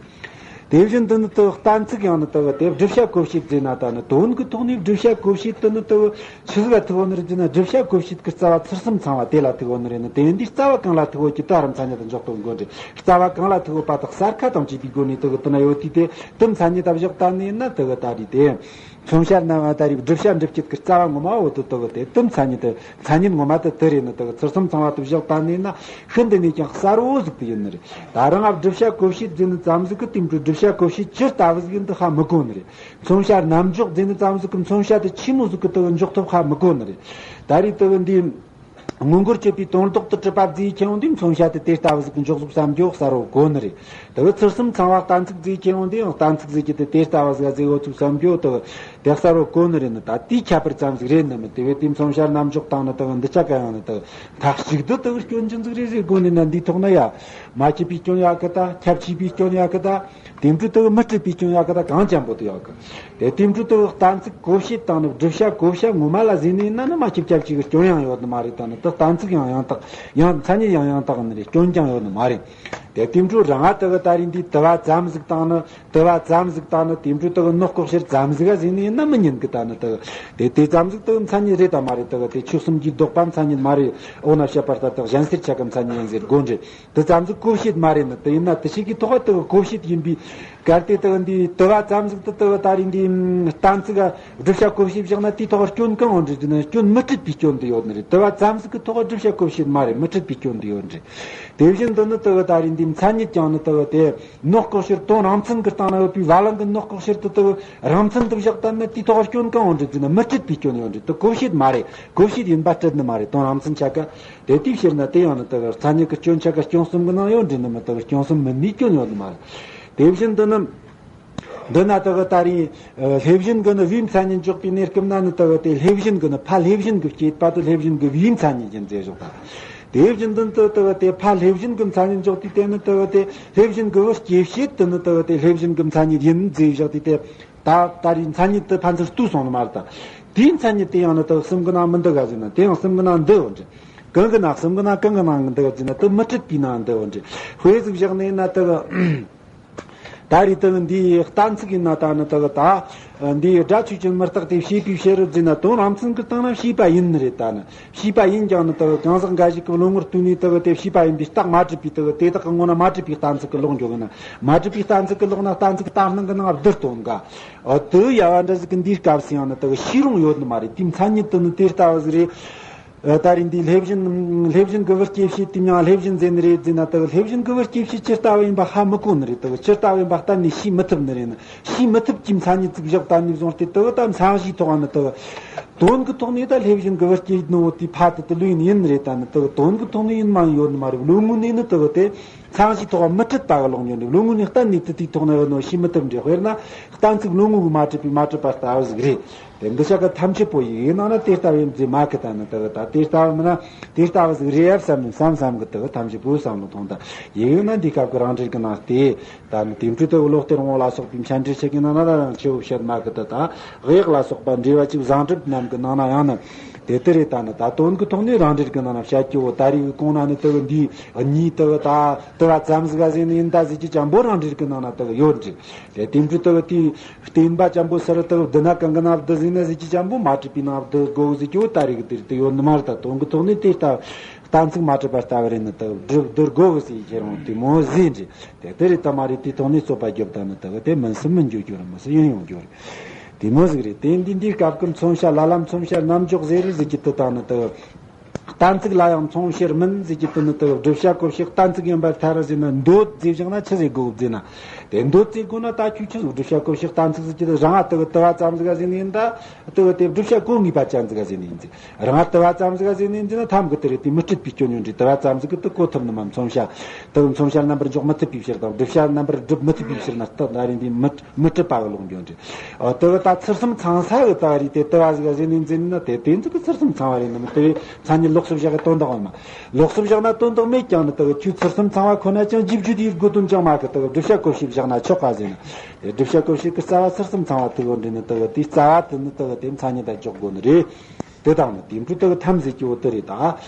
དེ་བཞིན་དུ་ནི་དེ་གཏན་ཚིགས་ཡང་ནི་དེ་དེ་བསྒྲུབ་བྱ་བཀོད་བྱེད་ཟེར་ན་ད་ནི་དོན་གྱི་ཐོག་ནས་བསྒྲུབ་བྱ་བཀོད་བྱེད་དེ་ནི་དེ་ཆི་ཟིག་ག་ཐུག་ཡོད་ནི་རེད་ཟེར་ན། བསྒྲུབ་བྱ་བཀོད་བྱེད་ཀྱི་རྩ་བ་ཚུལ་གསུམ་ཚང་བ་དེ་ལ་ཐུག་ཡོད་ནི་རེད་ནི། དེ་ཡིན་དུས་རྩ་བ་གང་ལ་ཐུག་ཡོད་ཀྱི་དེ་ར་མཚན་ཉིད་དུ་འཇོག་དོན་དགོས་འདྲ། རྩ་བ་གང་ལ་ཐུག་ཡོད་པ་དེ་གསལ་ཁ་དང་བཅས་པའི་སྒོ་ནས་དེ་དེ་ན་ཡོད་དུས་དེ་དེ་མཚན་ཉིད་དུ་བཞག་ད་ནི་ན་དེ་ད་རེད་དེ། མཚོན་བྱ་རྣམ་ད་རེས་བསྒྲུབ་བྱ་འགྲུབ་བྱེད་ཀྱི་རྩ་བ་ངོ་མ་བོ་དེ་དེ་དེ་མཚན་ཉིད་དུ་མཚན་ཉིད་ངོ་མ་དེ་དེ་རེད་ནི། དེ་ཚུལ་གསུམ་ཚང་བ་དེ་བཞག་ད་ནི་ན་ཤིན་ཏུ་ནས་ཀྱང་གསལ་བོ་ཟིག་ཏུ་ཡིན་ནི་རེད། ད་རང་ང་བསྒྲུབ་བྱ་བཀོད་བྱེད་ཟེར་ནི་ཙམ་ཟིག་གི་དེ་འཕྲོ་བསྒྲུབ་བྱ་བཀོད་བྱེད་ཇི་ལྟ་བུ་ཟིག་ཡིན་དེ་ཧ་མི་གོ་ནི་རེད། མཚོན་བྱ་རྣམ་འཇོག་ཟེར་ནི་ཙམ་ཟིག་གི་མཚོན་བྱ་དེ་ཆི་མོ་ཟིག་གི་དེ་འཇོག་ཐུབ་ཧ་མི་གོ་ནི་རེད། ད་རེས་དེ་འདི་མངོན་གྱུར་བྱེད་པའི་དོན་ལྡོག་ཏུ་གྲུབ་པ་ཟེར་ཁྱེར་ཡོང་དུས་མཚོན་བྱ་དེ་དེ་ལྟ་བུ་ཟིག་གི་འཇོག་ཟིག་བསམ་རྒྱུ་གསལ་བོ་གོ་ནི་རེད། དེ་བས་ཚུལ་གསུམ་ཚང་བ་གཏན་ཚིགས་ཟེར་ཁྱེར་ཡོང་དུས་ཡང་གཏན་ཚིགས་ཟེར་གྱི་དེ་དེ་ལྟ་བུ་ཟིག་ཟེར་ཡོད་ཚུལ་བསམ་རྒྱུ་དེ་དེ་གསལ་བོ་གོ་ནི་རེད་ནི། ད་དེའི་ཁྱད་པར་ཙམ་ཟིག་རེད་ནི་མི། དེ་བས་དེའི་མཚོན་བྱ་རྣམ་འཇོག་དང་ནི་དེ་འདི་ཆ་ག་ཡང་ནི་དེ་མཐའ་གཅིག་ཏུ་དེ་སྐྱོན་ཅན་ཟིག་རེད་ཟེར་དགོས་ནི་ན། འདིའི་ཐོག་ན་ཡ་མ་སྐྱེས་པའི་སྐྱོན་ཡོད་གི། ད་ཁྱབ་ཆེས་པའི་སྐྱོན་ཡོད་གི། ད་དེ་འཕྲོ་དེ་མི་སྲིད་པའི་སྐྱོན་ཡོད་གི། ད་གང་འཇམ་པོ་དེ་ཡོད་གི། དེ་དེ་འཕྲོ་དེ་གཏན་ཚིགས་བཀོད་བྱེད་དང་ནི་བསྒྲུབ་བྱ་བཀོད་བྱ་ངོ་མ་ལ་ཟེར་ནས་ན་ནི་མ་སྐྱེས་ཁྱབ་ཆེས་ཀྱི་སྐྱོན་ཡང་ཡོད་ནི་མ་རེད། ད་ནི་དེ་གཏན་ཚིགས་ཡང་ཡང་དག་ཡང་མཚན་ཉིད་ཡང་ཡང་དག་ནི་རེད། སྐྱོན་ཀྱང་ཡོད་ནི་མ་རེད། དེ་དེ་འཕྲོ་རང་ང་དེ་གི་ད་རེས་འདི་དུ་བ་ཙམ་ཟིག་དང་ནི་དུ་བ་ཙམ་ཟིག་དང་ནི་དེ་འཕྲོ་དེ་གི་ནོག་ལྐོག་གཤེར་ཙམ་ཟིག་ག་ཟེར་ནས་ན་མི་ཉན་གི། ད་ནི་དེ་གི་དེ་དེ་ཙམ་ཟིག་དེ་གི་མཚན་ཉིད་རེད་དམ་མ་རེད། དེ་གི་དེ་ཆོས་གསུམ་གྱི་ལྡོག་པ་མཚན་ཉིད་མ་རེད། འོ་ན་བཤད་པར་ལྟ་དེ་གཞན་སེལ་ཆ་གི་མཚན་ཉིད་ཡིན་ཟེར་དགོས་འདྲ། དེ་ཙམ་ཟིག་བཀོད་བྱེད་མ་རེད་ནི། དེ་ཡིན་ན་དེ་ཞིག་གི་ཐོག་དེ་གི་བཀོད་བྱེད་ཡིན་པའི་གལ་ཏེ་དེ་གི་འདི་དུ་བ་ཙམ་ཟིག་དེ་དེ་གི་ད་རེས་འདི་གཏན་ཚིགས་བསྒྲུབ་བྱ་བཀོད་བྱེད་བཞག་ན་དེའི་ཐོག་སྐྱོན་གང་ཡོད་འདྲ་ཟེར་ན། སྐྱོན་མི་སྲིད་པའི་སྐྱོན་དེ་ཡོད་ནི་རེད། དུ་བ་ཙམ་ཟིག་གི་ཐོག་བསྒྲུབ་བྱ་བཀོད་བྱེད་མ་རེད། མི་སྲིད་པའི་སྐྱོན་དེ་ཡོད་འདྲ། དེ་བཞིན་དུ་ནི་དེ་གི་ད་རེས་འདི་མཚན་ཉིད་ཀྱང་ནི་དེ་གི་དེ་ནོག་ལྐོག་གཤེར་དོན་རང་མཚན་གྱི་སྟེང་ན་ཡོད་པའི་བ་ལང་གི་ནོག་ལྐོག་གཤེར་དེ་དེ་གི་རང་མཚན་དུ་བཞག་ད་ན་དེའི་ཐོག་སྐྱོན་གང་ཡོད་འདྲ་ཟེར་ན། མི་སྲིད་པའི་སྐྱོན་ཡོད་འདྲ། དེ་བཀོད་བྱེད་མ་རེད། བཀོད་བྱེད་ཡིན་པ་སྲིད་ནི་མ་རེད། དོན་རང་མཚན་ཆ་ག་དེ་དེའི་ཕྱིར་ན་དེ་ཡང་ནི་དེ་གི་མཚན་ཉིད་ཀྱི་སྐྱོན་ཆ་ག་སྐྱོན་གསུམ་གི་ནང་ཡོད་འདྲ་ནི་མི། དེ་གི་སྐྱོན་གསུམ་མིན་ནི་སྐྱོན་ཡོད་ནི་མ་རེད། དེ་བཞིན་དུ་ནི་འདི་ན་དེ་གི་ད་རེས་ལྷས་བྱིན་གྱི་ནི་བུའི་མཚན་ཉིད་འཇོག་པའི་གནས་སྐབས་ན་ནི་དེ་གི་དེ་ལྷས་བྱིན་གྱི་ནི་ཕ་ལྷས་བྱིན་གྱི་སྐྱེས་པ་དེ་ལྷས་བྱིན་གྱི་བུའི་མཚན་ཉིད་ཡིན་ཟེར་བཞག་པ། དེ་བཞིན་དུ་ནི་དེ་གི་དེ་ཕ་ལྷས་བྱིན་གྱི་མཚན་ཉིད་འཇོག་དུས་དེ་ནི་དེ་གི་དེ་ལྷས་བྱིན་གྱི་བུ་སྐྱེ་བྱེད་དེ་ནི་དེ་གི་དེ་ལྷས་བྱིན་གྱི་མཚན་ཉིད་ཡིན་ཟེར་བཞག་དུས་དེ། ད་ད་རེས་མཚན་ཉིད་དེ་ཕན་ཚུན་ལྟོས་སོང་ནི་མ་རེད། ད་དེའི་མཚན་ཉིད་དེ་ཡང་ནི་དེ་གི་གསུམ་གི་ནང་མི་འདུ་ག་ཟེར་ན། དེ་ཡང་གསུམ་གི་ནང་འདུ་འོ་འདྲ། གང་གི་ནང་གསུམ་གི་ནང་གང་གི་ནང་འདུ་ག་ཟེར་ན། དེ་མི་སྲིད་པའི་ནང་འདུ་འོ་འདྲ། དཔེ་ཟིག་བཞག་ནས་ན་དེ་གི་ད་རེས་དེ་གི་འདིའི་གཏན་ཚིགས་ཡིན་ན་ད་ནི་དེ་གི་ད་འདིའི་སྒྲ་ཆོས་ཅན་མི་རྟག་སྟེ་བྱས་པའི་ཕྱིར་ཟེར་ན། དོན་རང་མཚན་གྱི་སྟེང་ན་བྱས་པ་ཡིན་ནི་རེད། ད་ནི་བྱས་པ་ཡིན་ཀྱང་ནི་དེ་གི་གང་ཟག་འགའ་ཞིག་གི་བློ་ངོར་ལྟོས་ནས་དེ་གི་དེ་བྱས་པ་ཡིན་པའི་རྟགས་མ་གྲུབ་པའི་དེ་གི་དེ་དག་གི་ངོ་ན་མ་གྲུབ་པའི་གཏན་ཚིགས་ཀྱི་ལོག་འགྱོ་གི་ན། མ་གྲུབ་པའི་གཏན་ཚིགས་ཀྱི་ལོག་ན་གཏན་ཚིགས་ལྟར་སྣང་གི་ནང་བསྡུར་གཏོང་ག་འོ་དེ་ཡ་བ་འདྲ་ཟིག་གི་འདིའི་སྐབས་སུ་ཡང་ནི་དེ་གི་ཤེས་རུང་ཡོད་ནི་མ་རེད། དེའི་མཚན་ཉིད་དེ་ནི་དེ་ལྟ་བུ་ཟིག་རེད། ཨ་ད་རེས་འདི་ལྷས་བྱིན་ལྷས་བྱིན་གྱི་བུ་སྐྱེ་བྱེད་དེ་མྱང་ལྷས་བྱིན་ཟེར་ནི་རེད་ཟེར་ན། དེ་གི་ལྷས་བྱིན་གྱི་བུ་སྐྱེ་བྱེད་ཇི་ལྟ་བུ་ཡིན་པ་ཧ་མི་གོ་ནི་རེད། དེ་གི་ཇི་ལྟ་བུ་ཡིན་པ་གཏན་ནས་ཤེས་མི་ཐུབ་ནི་རེད། ནི་ཤེས་མི་ཐུབ་ཀྱི་མཚན་ཉིད་ཅིག་བཞག་ད་ནས་བཟུང་སྟེ་དེ་གི་ད་མཚན་གཞིའི་ཐོག་ནི་དེ་གི་དོན་གྱི་ཐོག་ནས་ད་ལྷས་བྱིན་གྱི་བུ་སྐྱེ་ནོ་དེའི་ཕ་དེ་དེ་ལོས་ཡིན་ནི་རེད། ད་ནི་དེ་གི་དོན་གྱི་ཐོག་ནས་ཡིན་མ་ཡིན་ཡོད་ནི་མ་རེད། བློ་ངོ་ནས་ནི་དེ་གི་དེ། མཚན་གཞིའི་ཐོག་མི་སྲིད་པ་གི་ལོག་འགྱོ་ནི། བློ་ངོ་ནས་གཏན་ནས་དེ་དེའི་ཐོག་ན་ཡོད་ནོ་ཤེས་མི་ཐུབ་འདྲ། དཔེར་ན་གཏན་ཚིགས་བློ་ངོ་གི་མ་གྲུབ་པའི་མ་གྲུབ་པ་ལྟ་བུ་ཟིག་རེད། དེ་འདི་ཆ་ག་ཐམས་ཅད་པོ་ཡི་གེའི་ནང་ན་དེ་ལྟ་བུ་ཡིན་ཟེར་མ་གི། ད་ནི་དེ་གི་ད་དེ་ལྟ་བུ་མིན་ན་དེ་ལྟ་བུ་ཟིག་རེད་ཡབ་བསམ་ནས་བསམ་བསམ་གི། དེ་གི་ཐམས་ཅད་པོ་བསམ་བློ་ཐོངས། ད་ཡི་གེ་ན་འདི་སྐབས་ཀྱི་རང་འགྲེལ་གི་ནང་སྟེ། ད་ནི་དེ་འཕྲོས་དེ་བློ་གཏེར་འོང་ལ་སོགས་པའི་མཆན་འགྲེལ་ཆེ་གི་ནང་ན་ད་རང་ཆེ་བོ་བཤད་མ་གི། ད་ད་དབྱག་ལ་སོགས་པ་འགྲེལ་པ་གཅིག་བཟང་གྲུབ་རྣམས་གི་ནང་ན་ཡང་ནི། དེ་ལྟར་རེད། ད་ནི་ད་དོན་གྱི་ཐོག་ནས་རང་འགྲེལ་གྱི་ནང་ན་བཤད་རྒྱུ་བོ་ད་རེས་ཀྱི་གོང་ན་ནི་དེ་གི་འདི་གཉིས་དེ་གི་ད་དེ་བ་ཙམ་ཟིག་ག་ཟེར་ནི་ཡིན་ད་ཟེར་གྱི་ཅན་པོ་རང་འགྲེལ་གྱི་ནང་ན་དེ་གི་ཡོད་འདྲ། དེ་དེ་འཕྲོས་དེ་གི་དེའི་བརྟེན་པ་ཅན་པོ་སུ་རེད། དེ་གི་འདི་ན་གང་གི་ནང་བསྡུ་ཟིན་ན་ཟེར་གྱི་ཅན་པོ་མ་གྲུབ་པའི་ནང་བསྡུ་དགོས་ཟེར་གྱི་བོ་ད་རེས་ཀྱི་དེ་རེད། དེ་ཡོད་ནི་མ་རེད། ད་དོན་གྱི་ཐོག་ནས་དེ་ལྟ་གཏན་ཚིགས་མ་གྲུབ་པ་ལྟ་བུ་རེད། ནི་དེ་གི་བསྡུ་བསྡུ་དགོས་ཟེར་ཁྱེད་རང་དེ་མོ་ཟིན་འདྲ། དེ་དེ་རེད། ད་མ་རེད། དེའི་ཐོག་ནས་རྩོད་པ་རྒྱབ་ད་ནི་དེ་གི་དེ་མིན་སུ་མིན་འགྱོ་རྒྱུ་རེད། མི་སུ་ཡིན་ཡོང་རྒྱུ་རེད། དེ་མོ་ཟིག་རེད། དེ་འདི་འདིའི་སྐབས་ཀྱི་མཚོན་བྱ་ལ་ལ་མཚོན་བྱ་རྣམ་འཇོག་ཟེར་ཟེར་གྱི་དེ་དང་ནི་དེ་གཏན་ཚིགས་ལ་ཡང་མཚོན་བྱར་མིན་ཟེར་གྱི་དེ་ནི་དེ་བསྒྲུབ་བྱ་བཀོད་བྱའི་གཏན་ཚིགས་ཡིན་པར་ཐལ་ཟེར་ན། འདོད་ཟེར་བཞག་ན་ཆི་ཟེར་དགོས་ཟེར་ན། དེ་འདོད་ཟེར་དགོས་ན་ད་ཁྱོད་ཆི་ཟིག་བསྒྲུབ་བྱ་བཀོད་བྱའི་གཏན་ཚིགས་ཟེར་གྱི་དེ་རང་ང་དེ་གི་དེ་བ་ཙམ་ཟིག་ག་ཟེར་ནི་ཡིན་ད། དེ་གི་དེ་བསྒྲུབ་བྱ་བཀོད་ངེས་པ་ཅན་ཟིག་ག་ཟེར་ནི་ཡིན་ཟེར། རང་ང་དེ་བ་ཙམ་ཟིག་ག་ཟེར་ནི་ཡིན་ཟེར་ན་ཐམ་གི་དེ་རེད། དེ་མི་སྲིད་པའི་སྐྱོན་ཡོད་འདྲ། དེ་བ་ཙམ་ཟིག་གི་དེ་བཀོད་ཐུབ་ནི་མ། མཚོན་བྱ་དེ་གི་མཚོན་བྱ་རྣམ་པར་འཇོག་མི་ཐུབ་པའི་ཕྱིར་དང་། བསྒྲུབ་བྱ་རྣམ་པར་སྒྲུབ་མི་ཐུབ་པའི་ཕྱིར་ན་སྟབས་ད་རེས་འདི་མི་མི་སྲིད་པ་གི་ལོག་འགྱོ་འདྲ། ཨོ་དེ་གི་ད་ཚུལ་གསུམ་ཚང་ས་གི་ད་རེད། དེ་དེ་བ་ཟིག་ག་ཟེར་ནི་ཡིན་ཟེར་ན་དེ་དེ་ཚིག་གི་ཚུལ་གསུམ་ཚང་བ་རེད། ནི་མི་དེ་བས་མཚན་ཉིད་ ལོགས་སུ་བཞག་གི་དོན་དག་ཡོད་མ། ལོགས་སུ་བཞག་ན་དོན་དག་མེད་ཀྱང་ནི་དེ་གི་ཆོས་ཚུལ་གསུམ་ཚང་བ་ཁོ་ན་ཅང་རྗེས་བརྗོད་དེའི་དགོས་དོན་ཅང་མེད་གི། དེ་གི་བསྒྲུབ་བྱ་བཀོད་བྱས་བཞག་ན་ཆོག་ག་ཟེར་ན། དེ་བསྒྲུབ་བྱ་བཀོད་བྱས་གི་རྩ་བ་ཚུལ་གསུམ་ཚང་བ་དེ་གི་འདྲི་ནི་དེ་གི་དེའི་རྩ་བ་དེ་ནི་དེ་གི་དེ་མཚན་ཉིད་དང་འཇོག་དགོས་ནི་རེད། དེ་དང་ནི་དེ་འཕྲོ་དེ་གི་ཐམས་ཅད་ཀྱི་འོ་དེ་རེད་ད།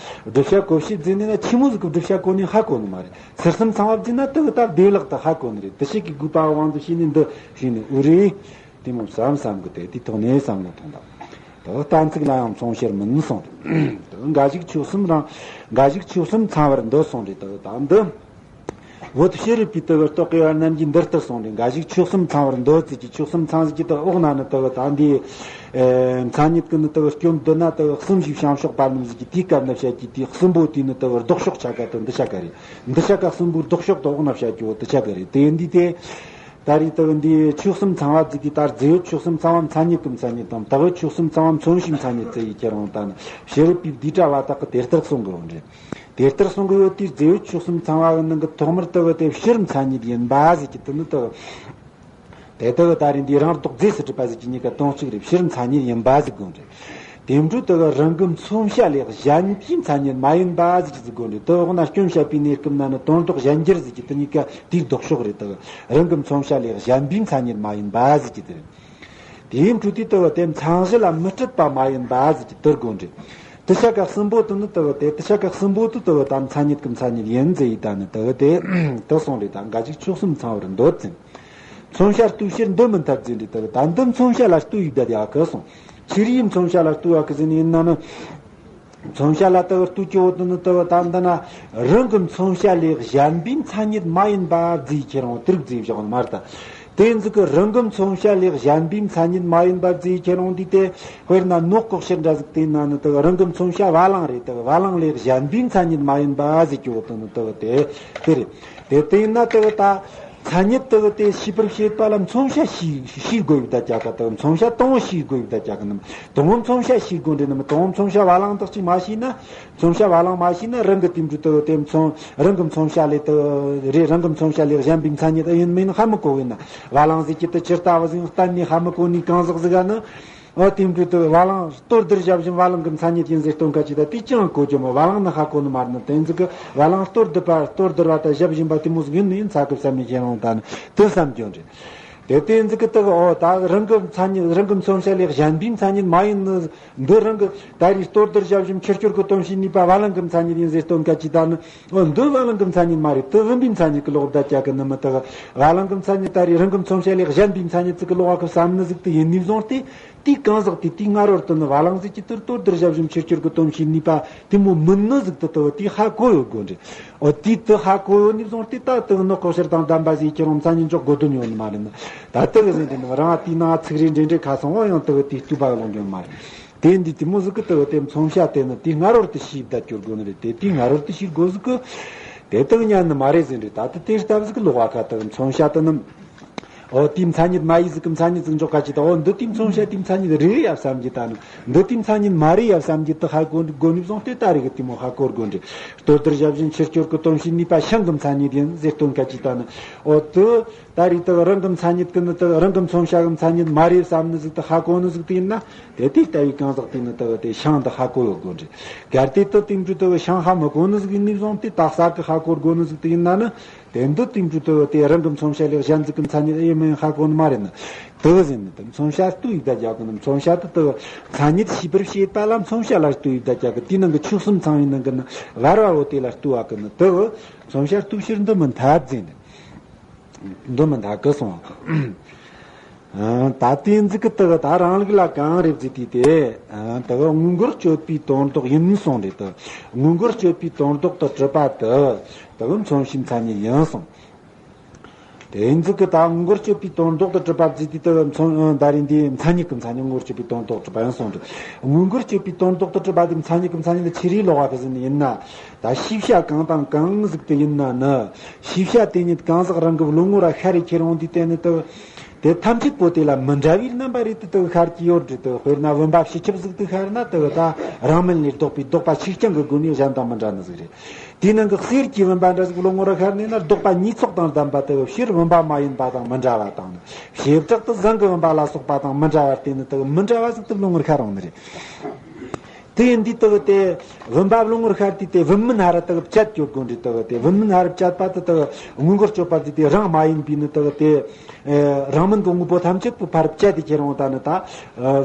བསྒྲུབ་བྱ་བཀོད་བྱས་ཟེར་ནས་ན་ཆི་མོ་ཟིག་གི་བསྒྲུབ་བྱ་བཀོད་ནི་ཧ་གོ་ནི་མ་རེད། ཚུལ་གསུམ་ཚང་བ་བརྩིས་ན་དེ་གི་ད་བདེ་བླག་ཏུ་ཧ་གོ་ནི་རེད། དེ་ཞིག་གི་དགོས་པ་དབང་དུ་བྱས་ནས་འདི་བྱས་ནི་འུ་རེད། དེ་མོ་བསམ་བསམ་གི་དེ་དེའི་ཐོག་ནས་བསམ་བློ་ཐོངས་དང་། དེ་གི་གཏན་ཚིགས་ལ་ཡང་མཚུངས་བཤེར་མིན་གསུངས་ཏེ། དེ་གི་འགའ་ཞིག་ཆོས་གསུམ་རང་། འགའ་ཞིག་ཆོས་གསུམ་ཚང་བར་འདོད་གསུངས་ཏེ། དེ་གི་ད་འདི། བོད་ཕྱི་རོལ་པའི་དེ་གི་རྟོག་གེ་བ་རྣམས་ཀྱིས་འདི་ལྟར་གསུངས་ཏེ། འགའ་ཞིག་ཆོས་གསུམ་ཚང་བར་འདོད་ཅེས་ཀྱི་ཆོས་གསུམ་ཚང་ཟིག་གི་དེ་འོག་ན་ནི་དེ་གི་ད་འདི། ཨེ། མཚན་ཉིད་ཀྱི་ནི་དེ་གི་སྐྱོན་བསྡུ་ན་དེ་གི་གསུམ་བཞི་བྱང་ཕྱོགས་པ་རྣམས་ཟིག་གི་དེའི་སྐབས་ན་བཤད་ཀྱི་དེ་གསུམ་པོ་དེ་ནི་དེ་གི་ལྡོག་ཕྱོགས་ཆ་ག་དེ་འདི་ཆ་ག་རེད། འདི་ཆ་ག་གསུམ་པོའི་ལྡོག་ཕྱོགས་དེ་འོག་ན་བཤད་ཀྱི་འོ་དེ་ཆ་ག་རེད། དེ་འདི་དེ། ད་རེས་དེ་གི་འདི་ཆོས་གསུམ་ཚང་བ་བརྩིས་ཏེ། ད་རྫས་ཡོད་ཆོས་གསུམ་ཚང་བ་མཚན་ཉིད་ཀྱི་མཚན་ཉིད་དང་། བདག་ཡོད་ཆོས་གསུམ་ཚང་བ་མཚོན་བྱའི་མཚན་ཉིད་བརྩི་ཡི་ཁྱེར་འོང་། ད་ནི་ཕྱི་རོལ་པའི་བསྡུས་གྲྭ་བ་དག་གིས་དེ་ལྟར་གསུང་གི་ཡོད་རེད། དེ་ལྟར་གསུང་གི་ཡོད་དུས་རྫས་ཡོད་ཆོས་གསུམ་ཚང་བ་གི་ནང་གི་ཐོག་མར་དེ་གི་དེ་ཕྱིར་མཚན་ཉིད་ཡིན་པ་ཟེར་གྱི་དེ་ནི་དེ་གི་དེ་དེ་གི་ད་རེས་འདི་རང་ལྡོག་རྫས་སུ་གྲུབ་པ་ཟེར་གྱི་གཉིས་ཀ་དོན་གཅིག་རེད། ཕྱིར་མཚན་ཉིད་ཡིན་པ་ཟེར་དགོས་རེད། དེ་འཕྲོ་དེ་གི་རང་གི་མཚོན་བྱ་ལས་གཞན་པའི་མཚན་ཉིད་མ་ཡིན་པ་ཟེར་གྱི་ཟེར་དགོས་རེད། དེ་འོག་ན་སྐྱོན་བཤད་པའི་གནས་སྐབས་ན་ནི་དོན་ལྡོག་གཞན་འགྱུར་ཟེར་གྱི་དེ་གཉིས་ཀ་དེའི་ལྡོག་ཕྱོགས་རེད། དེ་གི་རང་གི་མཚོན་བྱ་ལས་གཞན་པའི་མཚན་ཉིད་མ་ཡིན་པ་ཟེར་གྱི་དེ་རེད། དེའི་འཕྲོས་དེ་ལྟ་བུ་དེ་མཚན་གཞི་ལ་མི་སྤྲད་པ་མ་ཡིན་པ་ཟེར་གྱི་དེར་དགོས་འདྲི། དེ་ཆ་ག་གསུམ་པོ་དེ་ནི་ལྟ་བུ་དེ། དེ་ཆ་ག་གསུམ་པོ་དེ་ལྟ་བུ་དང་མཚན་ཉིད་ཀྱི་མཚན་ཉིད་ཡིན་ཟེར་ཡི་ད་ནི་ལྟ་བུ་དེ་དེ་གསུངས་རེད། ད་འགའ་ཞིག་ཆོས་གསུམ་ཚང་བར་འདོད་ཟེར། མཚོན་བྱ་ལྟོས་ཕྱིར་འདི་མི་འཐད་ཟེར་འདྲི་ལྟ་བུ་ད་འདི་མཚོན་བྱ་ལ་ལྟོས་ཡི་ད་ཡ་གི་གསུངས། ཕྱིར་ཡི་མཚོན་བྱ་ལ་ལྟོས་བ་གི་ཟེར་ནི་ཡིན་ན་ནི། མཚོན་བྱ་ལ་ལྟ་བུ་ལྟོས་ཀྱི་འོ་དེ་ནི་ལྟ་བུ་ད་འདི་ན་རང་གི་མཚོན་བྱ་ལས་གཞན་པའི་མཚན་ཉིད་མ་ཡིན་པ་བརྫིས་ཁྱེར་འོང་དེ་རིགས་བརྫིས་བཞག་ནི་མ་རེད་ད། དེ་ཟིག་གི་རང་གི་མཚོན་བྱ་ལས་གཞན་པའི་མཚན་ཉིད་མ་ཡིན་པ་བརྫིས་ཁྱེར་འོང་དུས་དེ། དཔེར་ན་ནོར་ལྐོག་ཕྱིར་འདྲ་ཟིག་དེ་ན་ནི་ལྟ་བུ་རང་གི་མཚོན་བྱ་བ་ལང་རེད། ལྟ་བུ་བ་ལང་ལས་གཞན་པའི་མཚན་ཉིད་མ་ཡིན་པ་བརྫིས་ཀྱི་འོ་དེ་ནི་ལྟ་བུ་དེ་དེ་རེད། དེ་དེ་ཡིན་ན་ལྟ་བུ་ད། མཚན་ཉིད་དེ་གི་དེ་ཤེས་པར་བྱེད་པ་ལ་མཚོན་བྱ་ཤེས་ཤེས་དགོས་ཡོད་ད་ཀྱ་ག་དེ་མཚོན་བྱ་དང་པོ་ཤེས་དགོས་ཡོད་ད་ཀྱ་ག་ནམ་དང་པོ་མཚོན་བྱ་ཤེས་དགོས་འདྲི་ནམ་དང་པོ་མཚོན་བྱ་བ་ལང་དག་ཅིག་མ་ཤེས་ན། མཚོན་བྱ་བ་ལང་མ་ཤེས་ན་རང་གི་དེ་འདྲ་དེ་དེ་མཚོན་རང་གི་མཚོན་བྱ་ལས་དེ་རེད། རང་གི་མཚོན་བྱ་ལས་གཞན་པའི་མཚན་ཉིད་ཡིན་མིན་ཧ་མི་གོ་གི་ན། བ་ལང་ཟེར་གྱི་དེ་ཇི་ལྟ་བུ་ཟིག་གཏན་ནས་ཧ་མི་གོ་ནི་གང་ཟག་ཟིག་ག་ནི། ཨོ་དེ་འདྲ་དུ་བ་ལང་གཏོར་བསྡུར་བྱ་བཞིན་བ་ལང་གི་མཚན་ཉིད་ཡིན་ཟེར་སྟོན་ཁ་ཅིག་ད་དེ་ཅང་གོ་རྒྱུ་མོ་བ་ལང་ནི་ཧ་གོ་ནི་མ་རེད་ན། དེ་ཟིག་གི་བ་ལང་གཏོར་བསྡུར་པ་གཏོར་བསྡུར་བ་ད་བྱ་བཞིན་པ་དེ་མོ་ཟིག་ཡིན་ནི་ཡིན་ཚ་གི་བསམ་ནས་ཁྱེད་རང་ད་ནི་དེ་བསམ་རྒྱུ་རེད། དེ་དེ་ཟིག་གི་དག་ཨོ་ད་རང་གི་མཚན་ཉིད་རང་གི་མཚོན་བྱ་ལས་གཞན་པའི་མཚན་ཉིད་མ་ཡིན་ནི་འདི་རང་གི་ད་རེས་གཏོར་བསྡུར་བྱ་བཞིན་ཕྱིར་སྐྱོར་གི་སྟོན་བྱེད་ནུས་པ་བ་ལང་གི་མཚན་ཉིད་ཡིན་ཟེར་སྟོན་ཁ་ཅིག་ད་ནི། ཨོ་འདི་བ་ལང་གི་མཚན་ཉིད་མ་རེད། དེ་བུམ་པའི་མཚན་ཉིད་ཀྱི་ལོག་ད་ཀྱ་གི་ནི་མི་དག་བ་ལང་གི་མཚན་ཉིད་ད་རེས་རང་གི་མཚོན་བྱ་ལས་གཞན་པའི་མཚན་ཉིད་ཅིག་གི་ལོག་གི་བསམ་ནི་ཟིག་དེ་ཡིན་ནི་བཟུང་སྟེ། དེའི་གང་ཟག་དེ་དེའི་སྔ་རོལ་དུ་ནི་བ་ལང་ཟིག་གི་དེར་གཏོར་བསྡུར་བྱ་བཞིན་ཕྱིར་སྐྱོར་གྱི་སྟོན་བྱེད་ནུས་པ་དེ་མོ་མིན་ནི་ཟིག་དེ་དེ་དེ་ཧ་གོ་ཡོད་དགོས་འདྲི། ཨོ་དེ་དེ་ཧ་གོ་ཡོད་ནི་བཟུང་སྟེ་ད་དེ་ནི་ལྐོག་ཤལ་དང་ལྡན་པ་ཟིག་ཁྱེད་རང་མཚན་ཉིད་འཇོག་དགོས་དོན་ཡོད་ནི་མ་རེད་ན། ད་དེ་གི་ཟིན་དེ་ནི་རང་དེའི་ནང་ཚིག་རེ་འདྲེ་འདྲེ་ཁ་སང་འོ་ཡང་དེ་གི་དེ་བསྟུད་པ་ལོང་རྒྱུ་མ་རེད། དེ་འདི་དེ་མོ་ཟིག་གི་དེ་གི་དེ་མཚོན་བྱ་དེ་ནི་དེའི་སྔ་རོལ་དུ་ཤེས་བསྡད་སྐྱོར་དགོས་ནི་རེད། དེ་དེའི་སྔ་རོལ་དུ་ཤེས་དགོས་ཟིག་གི་དེ་དེ་གི་ཉན་ནི་མ་རེད་ཟིན་རེད། ད་དེ་དེ་ལྟ་བུ་ཟིག་གི་ལོག་བ་ཁ་དེ་གི་མཚོན་བྱ་དེ་ནི། ཨོ་དེའི་མཚན་ཉིད་མ་ཡིན་ཟིག་གི་མཚན་ཉིད་ཟིག་འཇོག་ག་ཅི་ད། ཨོ་འདི་དེའི་མཚོན་བྱ་དེའི་མཚན་ཉིད་རེད་ཡ་བསམ་གྱི་ད་ནི། འདི་དེའི་མཚན་ཉིད་མ་རེད་ཡ་བསམ་གྱི་དེ་ཧ་གོ་འདི་གོ་ནི་བཟུང་སྟེ་ད་རེ་གི་དེ་མོ་ཧ་གོ་དགོས་འདྲི། གཏོར་བསྡུར་བྱ་བཞིན་ཕྱིར་སྐྱོར་གྱི་སྟོན་བྱེད་ནུས་པ་ཤིང་གི་མཚན་ཉིད་ཡིན་ཟེར་སྟོན་ག་ཅི་ད་ནི། ཨོ་དེ་ད་རེ་དེ་རང་གི་མཚན་ཉིད་ཀྱི་ནི་དེ་རང་གི་མཚོན་བྱ་གི་མཚན་ཉིད་མ་རེད་བསམ་ནི་ཟིག་དེ་ཧ་གོ་ནི་ཟིག་དེ་ཡིན་ན། དེ་དེ་ལྟ་བུའི་གང་ཟག་དེ་ནི་དེ་དེ་ཤིང་དེ་ཧ་གོ་ཡོད་དགོས་འདྲི། གལ་ཏེ་དེ་དེ་འདྲ་དེ་ཤིང་ཧ་མི་གོ་ནི་ཟིག་ཡིན་ནི་བཟུང་སྟེ་ད་གསར་གི་ཧ་གོ་དགོས་ནི་ཟིག་དེ་ཡིན་ན་ནི། དེ་འདི་དེ་འདྲ་དེ་དེ་རང་གི་མཚོན་བྱ་ལས་གཞན་ཟིག་གི་མཚན་ཉིད་ཨེ་མིན་ཧ་གོ་ནི་མ་རེད་ན། དེ་ཟིན་ནི་དེ་མཚོན་བྱ་ལྟོས་ཡི་ད་རྒྱ་གི་ནི་མཚོན་བྱ་དེ་དེ་མཚན་ཉིད་ཤེས་པར་བྱེད་པ་ལ་མཚོན་བྱ་ལ་ལྟོས་ཡི་ད་རྒྱ་གི་དེའི་ནང་གི་ཆོས་གསུམ་ཚང་བའི་ནང་གི་ནི་བར་བ་བོ་དེ་ལ་ལྟོས་བ་གི་ནི་དེ་མཚོན་བྱ་ལྟོས་ཕྱིར་འདི་མི་འཐད་ཟིན་ནི། འདི་མི་འཐད་གི་སོང་བ། ད་དེ་འཛི་གི་དེ་གི་ད་རང་ལུགས་ལ་གང་རེད་ཟེར་དུས་དེ། དེ་གི་དངོས་འགལ་གཅོད་པའི་དོན་ལྡོག་ཡིན་སོང་རེད་དེ། དངོས་འགལ་གཅོད་པའི་དོན་ལྡོག་ཏུ་གྲུབ་པ་དེ། དེ་གི་མཚོན་བྱའི་མཚན་ཉིད་ཡིན་སོང་། དེ་འཛི་གི་ད་དངོས་འགལ་གཅོད་པའི་དོན་ལྡོག་ཏུ་གྲུབ་པ་ཟེར་དུས་དེ་གི་མཚོན་ད་རེས་འདི་མཚན་ཉིད་ཀྱི་མཚན་ཉིད་དངོས་འགལ་གཅོད་པའི་དོན་ལྡོག་གྲུབ་པ་ཡིན་སོང་རེད། དངོས་འགལ་གཅོད་པའི་དོན་ལྡོག་ཏུ་གྲུབ་པ་དེ་མཚན་ཉིད་ཀྱི་མཚན་ཉིད་དེ་ཆི་རེད་ལོག་བ་གི་ཟིན་ཡིན་ན། ད་ཤེས་བྱ་གང་དང་གང་ཟིག་དེ་ཡིན་ན་ནི། ཤེས་བྱ་དེ་ཉིད་གང་ཟག་རང་གི་བློ་ངོ་ར་ཤར་རེ་ཁྱེར་འོང་དུས་དེ་ནི་དེ། དེ་ཐམས་ཅད་པོ་དེ་ལ་མི་འདྲ་བའི་རྣམ་པ་རེ་དེ་དེ་ཤར་གྱི་ཡོད་རེད་དེ། དཔེར་ན་བུམ་པ་ཕྱི་ཁྱབ་ཟིག་དེ་ཤར་ན་དེ་ད་རང་མིན་ལས་ལྡོག་པའི་ལྡོག་པ་ཆིག་རྐྱང་གི་སྒོ་ནས་གཞན་དང་མི་འདྲ་ནི་ཟིག་རེད། དེའི་ནང་གི་གསེར་གྱི་བུམ་པ་འདྲ་ཟིག་བློ་ངོ་ར་ཤར་ནས་ན་ལྡོག་པ་ཉིས་ཚོགས་དང་ལྡན་པ་དེ་ཕྱིར་བུམ་པ་མ་ཡིན་པ་དང་མི་འདྲ་བ་དང་ནི། བྱེ་བྲག་ཏུ་ཟངས་ཀྱི་བུམ་པ་ལ་སོགས་པ་དང་མི་འདྲ་བར་བརྟེན་ནས་དེ་མི་འདྲ་བ་ཟིག་དེ་བློ་ངོར་ཤར་འོང་ནི་རེད། དེ་ཡིན་དུས་དག་དེ་བུམ་པ་རླུང་ངུར་ཤར་དུས་དེ་བུམ་སྨན་ཧ་ར་དག་བཅད་ཡོད་དགོས་འདྲི། དག་དེ་བུམ་སྨན་ཧ་ར་བཅད་པ་དེ་དག་དངུལ་མགོར་སྤྱོད་པ་དེ་དེ་རང་མ་ཡིན་པའི་ནི་དག་དེ་རང་མིན་གྱི་དངོས་པོ་ཐམས་ཅད་པོ་ཕར་བཅད་དེ་ཁྱེར་འོང་། ད་ནི་ད་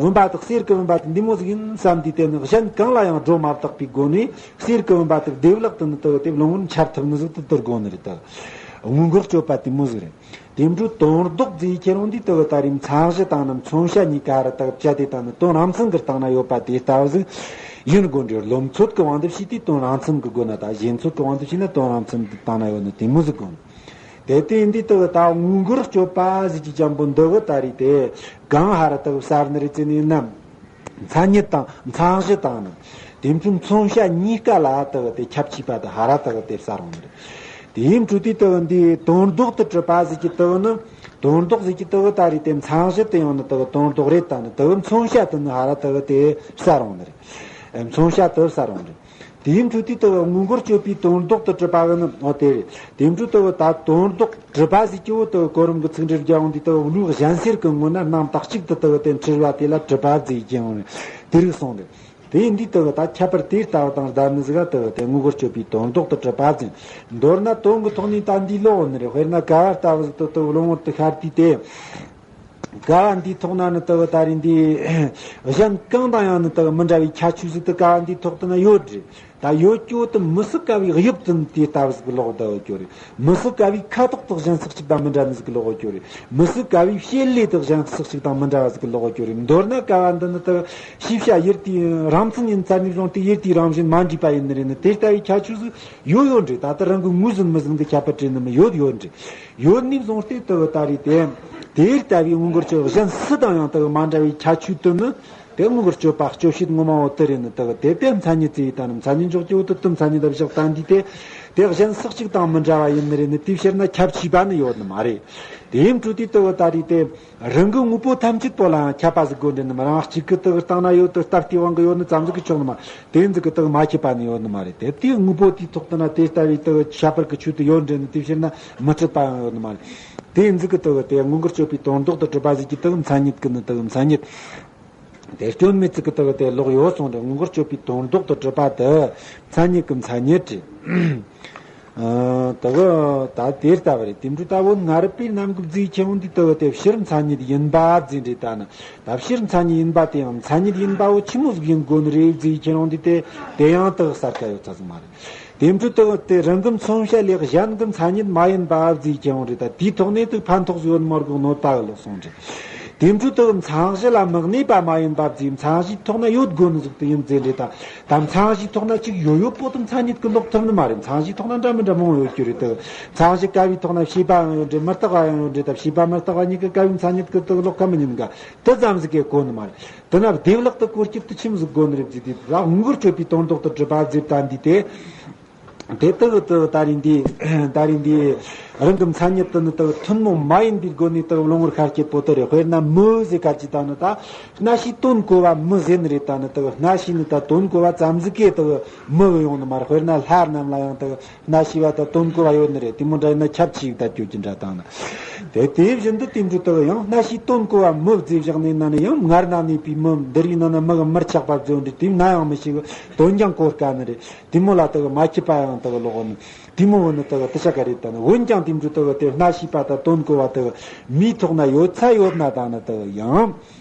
བུམ་པ་དག་གསེར་གྱི་བུམ་པ་དེ་འདི་མོ་ཟིག་ཡིན་བསམ་དུས་དེ་ནི་གཞན་གང་ལ་ཡང་སྒྲོ་མ་བཏགས་པའི་སྒོ་ནས་གསེར་གྱི་བུམ་པ་དག་བདེ་བླག་ཏུ་ནི་དག་དེ་བླུང་བར་འཆར་ཐུབ་ནི་ཟིག་ཏུ་དུར་དགོས་ནི་རེད། ད་དངུལ་མགོར་སྤྱོད་པ་དེ་མོ་ཟིག་རེད། དེ་འཕྲོ་དོན་ལྡོག་ཟེར་ཁྱེར་འོང་དུས་དག་ད་རེས་མཚན་གཞི་དང་ནི་མཚོན་བྱ་གཉིས་ཀ་ར་དག་བཅད་དེ་ད་ནི་དོན་རང་མཚན་གྱི་སྟེང་ན་ཡོད་པ་དེ་ལྟ་བུ་ཟིག་ཡིན་དགོས་འདྲ། བློ་ཚོད་ཀྱི་དབང་དུ་བྱས་དུས་དོན་རང་མཚན་གྱི་སྒོ་ན། ད་གཞན་ཚོད་ཀྱི་དབང་དུ་བྱས་ན་དོན་རང་མཚན་གྱི་སྟེང་ན་ཡོད་ནི་དེ་མོ་ཟིག་དགོས། དེ་དེ་ཡིན་དུས་དག་ད་དངུལ་མགོར་སྤྱོད་པ་ཟེར་གྱི་ཅན་པོ་འདི་གི་ད་རེས་དེ་གང་ཧ་ར་དག་གསར་ནི་རེད་ཟེར་ནི་ཡིན་ན། མཚན་ཉིད་དང་མཚན་གཞི་དང་ནི། དེ་འཕྲོ་མཚོན་བྱ་གཉིས་ཀ་ལ་དག་དེ་ཁྱབ་ཆེས་པ་དེ་ཧ་ར་དག་དེ་གསར་འོང་ནི་རེད། དེ་འཕྲོ་དེ་དག་འདི་དོན་ལྡོག་ཏུ་གྲུབ་པ་ཟེར་གྱི་དག་ནི། དོན་ལྡོག་ཟེར་གྱི་དག་ད་རེས་དེ་མཚན་གཞི་དེ་ཡང་ནི་དག་དོན་ལྡོག་རེད། ད་ནི་དག་མཚོན་བྱ་དེ་ནི་ཧ་ར་དག་དེ་གསར་འོང་ནི་རེད། མཚོན་བྱ་དེ་གསར་འོང་ནི་རེད། དེའི་འཕྲོ་དེ་དག་དངོས་འགལ་སྤྱོད་པའི་དོན་ལྡོག་ཏུ་གྲུབ་པ་གི་ནི་འོ་དེ་རེད། དེའི་འཕྲོ་དག་ད་དོན་ལྡོག་གྲུབ་པ་ཟེར་གྱི་འོ་དག་གོ་རིམ་གྱི་ཚིག་འགྲེལ་རྒྱག་འོང་དུས་དག་བློའི་གཞན་སེལ་གྱི་ངོ་ན་རྣམ་དག་གཅིག་ཏུ་དག་དེ་འཁྲུལ་བ་དེ་ལ་གྲུབ་པ་ཟེར་གྱི་འོང་རེད། དེ་རིགས་གསུངས་རེད། དེ་ཡིན་དུས་དག་ད་ཁྱད་པར་དེ་ལྟ་བུ་དང་ལྡན་ནི་ཟིག་ག་དག་དེ་དངོས་འགལ་སྤྱོད་པའི་དོན་ལྡོག་ཏུ་གྲུབ་པ་ཟེར། མདོར་ན་དོན་གྱི་ཐོག་ནས་ད་འདི་ལོག་ནི་རེད། དཔེར་ན་ཀ་བ་ལྟ་བུ་ཟིག་ཏུ་དག་བློ་ངོར་དུ་ཤར་དུས་དེ། ཀ་བ་འདིའི་ཐོག་ན་ནི་དག་ད་རེས་འདི་གཞན་གང་དང་ཡང་ནི་དག་མི་འདྲ་བའི་ཁྱད་ཆོས་ཟིག་ཏུ་ཀ་བ་འདིའི་ཐོག་ཏུ་ན་ཡོད་རེད། ད་ཡོད་རྒྱུ་དེ་མི་སྲིད་ཀ་བའི་དབྱིབས་དེ་དེ་ལྟ་བུ་ཟིག་ལོག་བསྡད་ཡོད་རྒྱུ་རེད། མི་སྲིད་ཀ་བའི་ཁ་དོག་དེ་གཞན་སུ་གཅིག་དང་མི་འདྲ་ནི་ཟིག་ལོག་ཡོད་རྒྱུ་རེད། མི་སྲིད་ཀ་བའི་བྱེད་ལས་དེ་གཞན་སུ་གཅིག་དང་མི་འདྲ་བ་ཟིག་ལོག་ཡོད་རྒྱུ་རེད། མདོར་ན་ཀ་བ་འདི་ནི་དག་ཤེས་བྱ་ཡུལ་དེའི་རང་མཚན་ཡིན་ཚར་ནས་བཟུང་སྟེ་ཡུལ་དེའི་རང་བཞིན་མ་འདྲེས་པ་ཡིན་ནི་རེད། ནི་དེ་ལྟ་བུའི་ཁྱད་ཆོས་ཟིག་ཡོད་ཡོད་རེད། ད་ལྟ་རང་གི་ངོས་ཟིན་མི་ཟིན་གྱི་ཁྱད་པར་དྲན་ནི་མི་ཡོད་ཡོད་རེད། ཡོད་ནས་བཟུང་སྟེ་དག་ད་རེས་དེ། དེ་ལྟ་བུའི་དངོས་འགལ་སྤྱོད་གཞན་སུ་དང་ཡང་དག་མ་འདྲ་བའི་ཁྱད་ཆོས་དེ་ནི། དེ་དངོས་འགལ་སྤྱོད་པ་སྤྱོད་བྱེད་ངོ་མ་བོ་དེ་རེད། ནི་དག་དེ་དེ་མཚན་ཉིད་ཅེས་ཡིན། ད་ནི་མཚན་ཉིད་འཇོག་རྒྱུ་བོ་དེ་དེ་མཚན་ཉིད་དུ་བཞག་ད་འདི་དེ། དེ་གཞན་སུ་གཅིག་དང་མི་འདྲ་བ་ཡིན་ནི་རེད། ནི་དེའི་ཕྱིར་ན་ཁྱད་ཆོས་པ་ནི་ཡོད་ནི་མ་རེད། དེའི་འཕྲོ་དེ་དག་ད་རེས་དེ། རང་གི་དངོས་པོ་ཐམས་ཅད་པོ་ལའང་ཁྱབ་པ་ཟིག་དགོས་འདྲ་ནི་མ། རང་གཅིག་གི་དག་སྟེང་ན་ཡོད་དེ་ལྟ་སྟེ་དབང་གི་ཡོད་ནི་ཙམ་ཟིག་གིས་ཆོག་ནི་མ། དེ་ཟིག་གི་དག་མ་ཁྱབ་པ་ནི་ཡོད་ནི་མ་རེད། དེ་དེའི་དངོས་པོ་དེའི་ཐོག་ཏུ་ན་དེ་ལྟ་བུའི་དག་ཁྱད་པར་གྱི་ཆོས་དེ་ཡོད་འདྲ་ནི་དེའི་ཕྱིར་ན་མི་འཕྲད་པའང་ཡོད་ནི་མ་རེད། དེ་ཟིག་གི་དག་དེ་དངོས་འགལ་སྤྱོད་པའི་དོན་ལྡོག་ཏུ་གྲུབ་པ་ཟིག་གི་དག་མཚན་ཉིད་ཀྱི་ནི་དག་མཚན་ཉིད། དེ་སྐྱོན་མེད་ཚིག་གི་དག་དེ་ལོག་ཡོད་གསུངས་ཏེ། དངོས་འགལ་སྤྱོད་པའི་དོན་ལྡོག་ཏུ་གྲུབ་པ་དེ་མཚན་ཉིད་ཀྱི་མཚན་ཉིད་རེད། ཨ། དག་ད་དེ་ལྟ་བུ་རེད། དེ་འཕྲོ་ད་བོད་སྔ་རབས་པའི་རྣམ་ཀུན་བརྩིས་ཁྱེར་འོང་དུས་དག་དེ་སྤྱིར་མཚན་ཉིད་ཡིན་པ་བརྩིས་འདྲ། ད་ནི་ད་སྤྱིར་མཚན་ཉིད་ཡིན་པ་དེ་ཡང་མཚན་ཉིད་ཡིན་པ་བོ་ཆི་མོ་ཟིག་ཡིན་དགོས་ནི་རེད་བརྩིས་ཁྱེར་འོང་དུས་དེ་དེ་ཡང་དག་གསལ་ཁ་ཡོད་ས་ཟིག་མ་རེད། དེ་འཕྲོ་དག་དེ་རང་གི་མཚོན་བྱ་ལས་གཞན་གྱི་མཚན་ཉིད་མ་ཡིན་པ་བརྩིས་ཀྱང་རེད། ད་དེའི་ཐོག་ནས་དུ་ཕན་ཐོགས་ཡོད་མ་རྒོག་ནོ་ད་གི་ལོག་སོང་རེད། དེ་འཕྲོ་དག་མཚན་གཞི་ལ་མི་གནས་པ་མ་ཡིན་པ་བརྩིས། མཚན་གཞིའི་ཐོག་ན་ཡོད་དགོས་ནི་ཟིག་ཏུ་ཡིན་ཟེར་རེད། ད་ད་མཚན་གཞིའི་ཐོག་ན་གཅིག་ཡོད་ཡོད་པོ་དུ་མཚན་ཉིད་ཀྱི་ལོག་ཐུབ་ནི་མ་རེད། མཚན་གཞིའི་ཐོག་ན་འདྲ་མི་འདྲ་མང་བོ་ཡོད་རྒྱུ་རེད། དུ་མཚན་གཞི་ཀ་བའི་ཐོག་ན་བྱས་པའང་ཡོད་འདྲ། མི་རྟག་པ་ཡང་ཡོད་འདྲ། ད་བྱས་པ་མི་རྟག་པ་གཉིས་ཀྱི་ཀ་བའི་མཚན་ཉིད་ཀྱི་དུ་ལོག་ཁ་མི་ཉན་ག་དུ་ཙམ་ཟིག་གི་གོ་ནི་མ་རེད། དེ་ན་བདེ་བླག་ཏུ་གོ་རྒྱུ་དེ་ཆི་མོ་ཟིག་དགོས་ནི་རེད་ཟེར་དུས། ད་དངོས་འགལ་སྤྱོད་པའི་དོན་ལྡོག་ཏུ་གྲུབ་པ་ཟེར་ད་འདི་དེ། དེ་དག་དུ་ད་རིང་འདི་ད་རིང་འདི་རང་གི་མཚན་ཉིད་དུ་ནི་དག་ཐུན་མོང་མ་ཡིན་པའི་སྒོ་ནས་དག་བློ་ངོར་ཤར་སྐྱེད་པོ་དེ་རེད། དཔེར་ན་མི་ཟེར་ཁ་ཅིག་ད་ནི་ད་སྣ་ཤེས་དོན་གོ་བ་མི་ཟེར་ནི་རེད། ད་ནི་དག་སྣ་ཤེས་ནི་ད་དོན་གོ་བ་ཙམ་ཟིག་གིས་དག་མི་ཡོང་ནི་མ་རེད། དཔེར་ན་ལྷ་རྣམས་ལ་ཡང་དག་སྣ་ཤེས་པ་དང་དོན་གོ་བ་ཡོད་ནི་རེད། དེ་མོ་འདྲ་ཡིན་ན་ཁྱབ་ཆེ་ཡིག་ད་སྐྱོ་གི་འདྲ་བཏང་ན། དེ་དེ་བཞིན་དུ་དེ་འདྲ་དག་ཡང་སྣ་ཤེས་དོན་གོ་བ་མི་བརྩིས་བཞག་ནས་ན་ནི་ཡང་ངར་ན་ནས་པའི་མི་འདི་རིགས་ན་ན་མི་གི་མིར་ཆགས་པ་བརྫོན་འདྲ། དེ་ན་ཡང་མི་ཤེས་གི་དོན་ཀྱང་གོ་དཀའ་ནི་རེད། དེ་མོ་ལ་དག་མ་ཁྱབ་པ་ཡང་དག་ལོག་ནི། དེ་མོ་བོ་ནི་དག་དེ་ཆ་ག་རེད། ད་ནི་འོན་ཀྱང་དེ་འདྲ་དག་དེ་སྣ་ཤེས་པ་དང་དོན་གོ་བ་དག་མིའི་ཐོག་ན་ཡོད་ཚ་ཡོད་ན་ད་ནི་དག་ཡང་།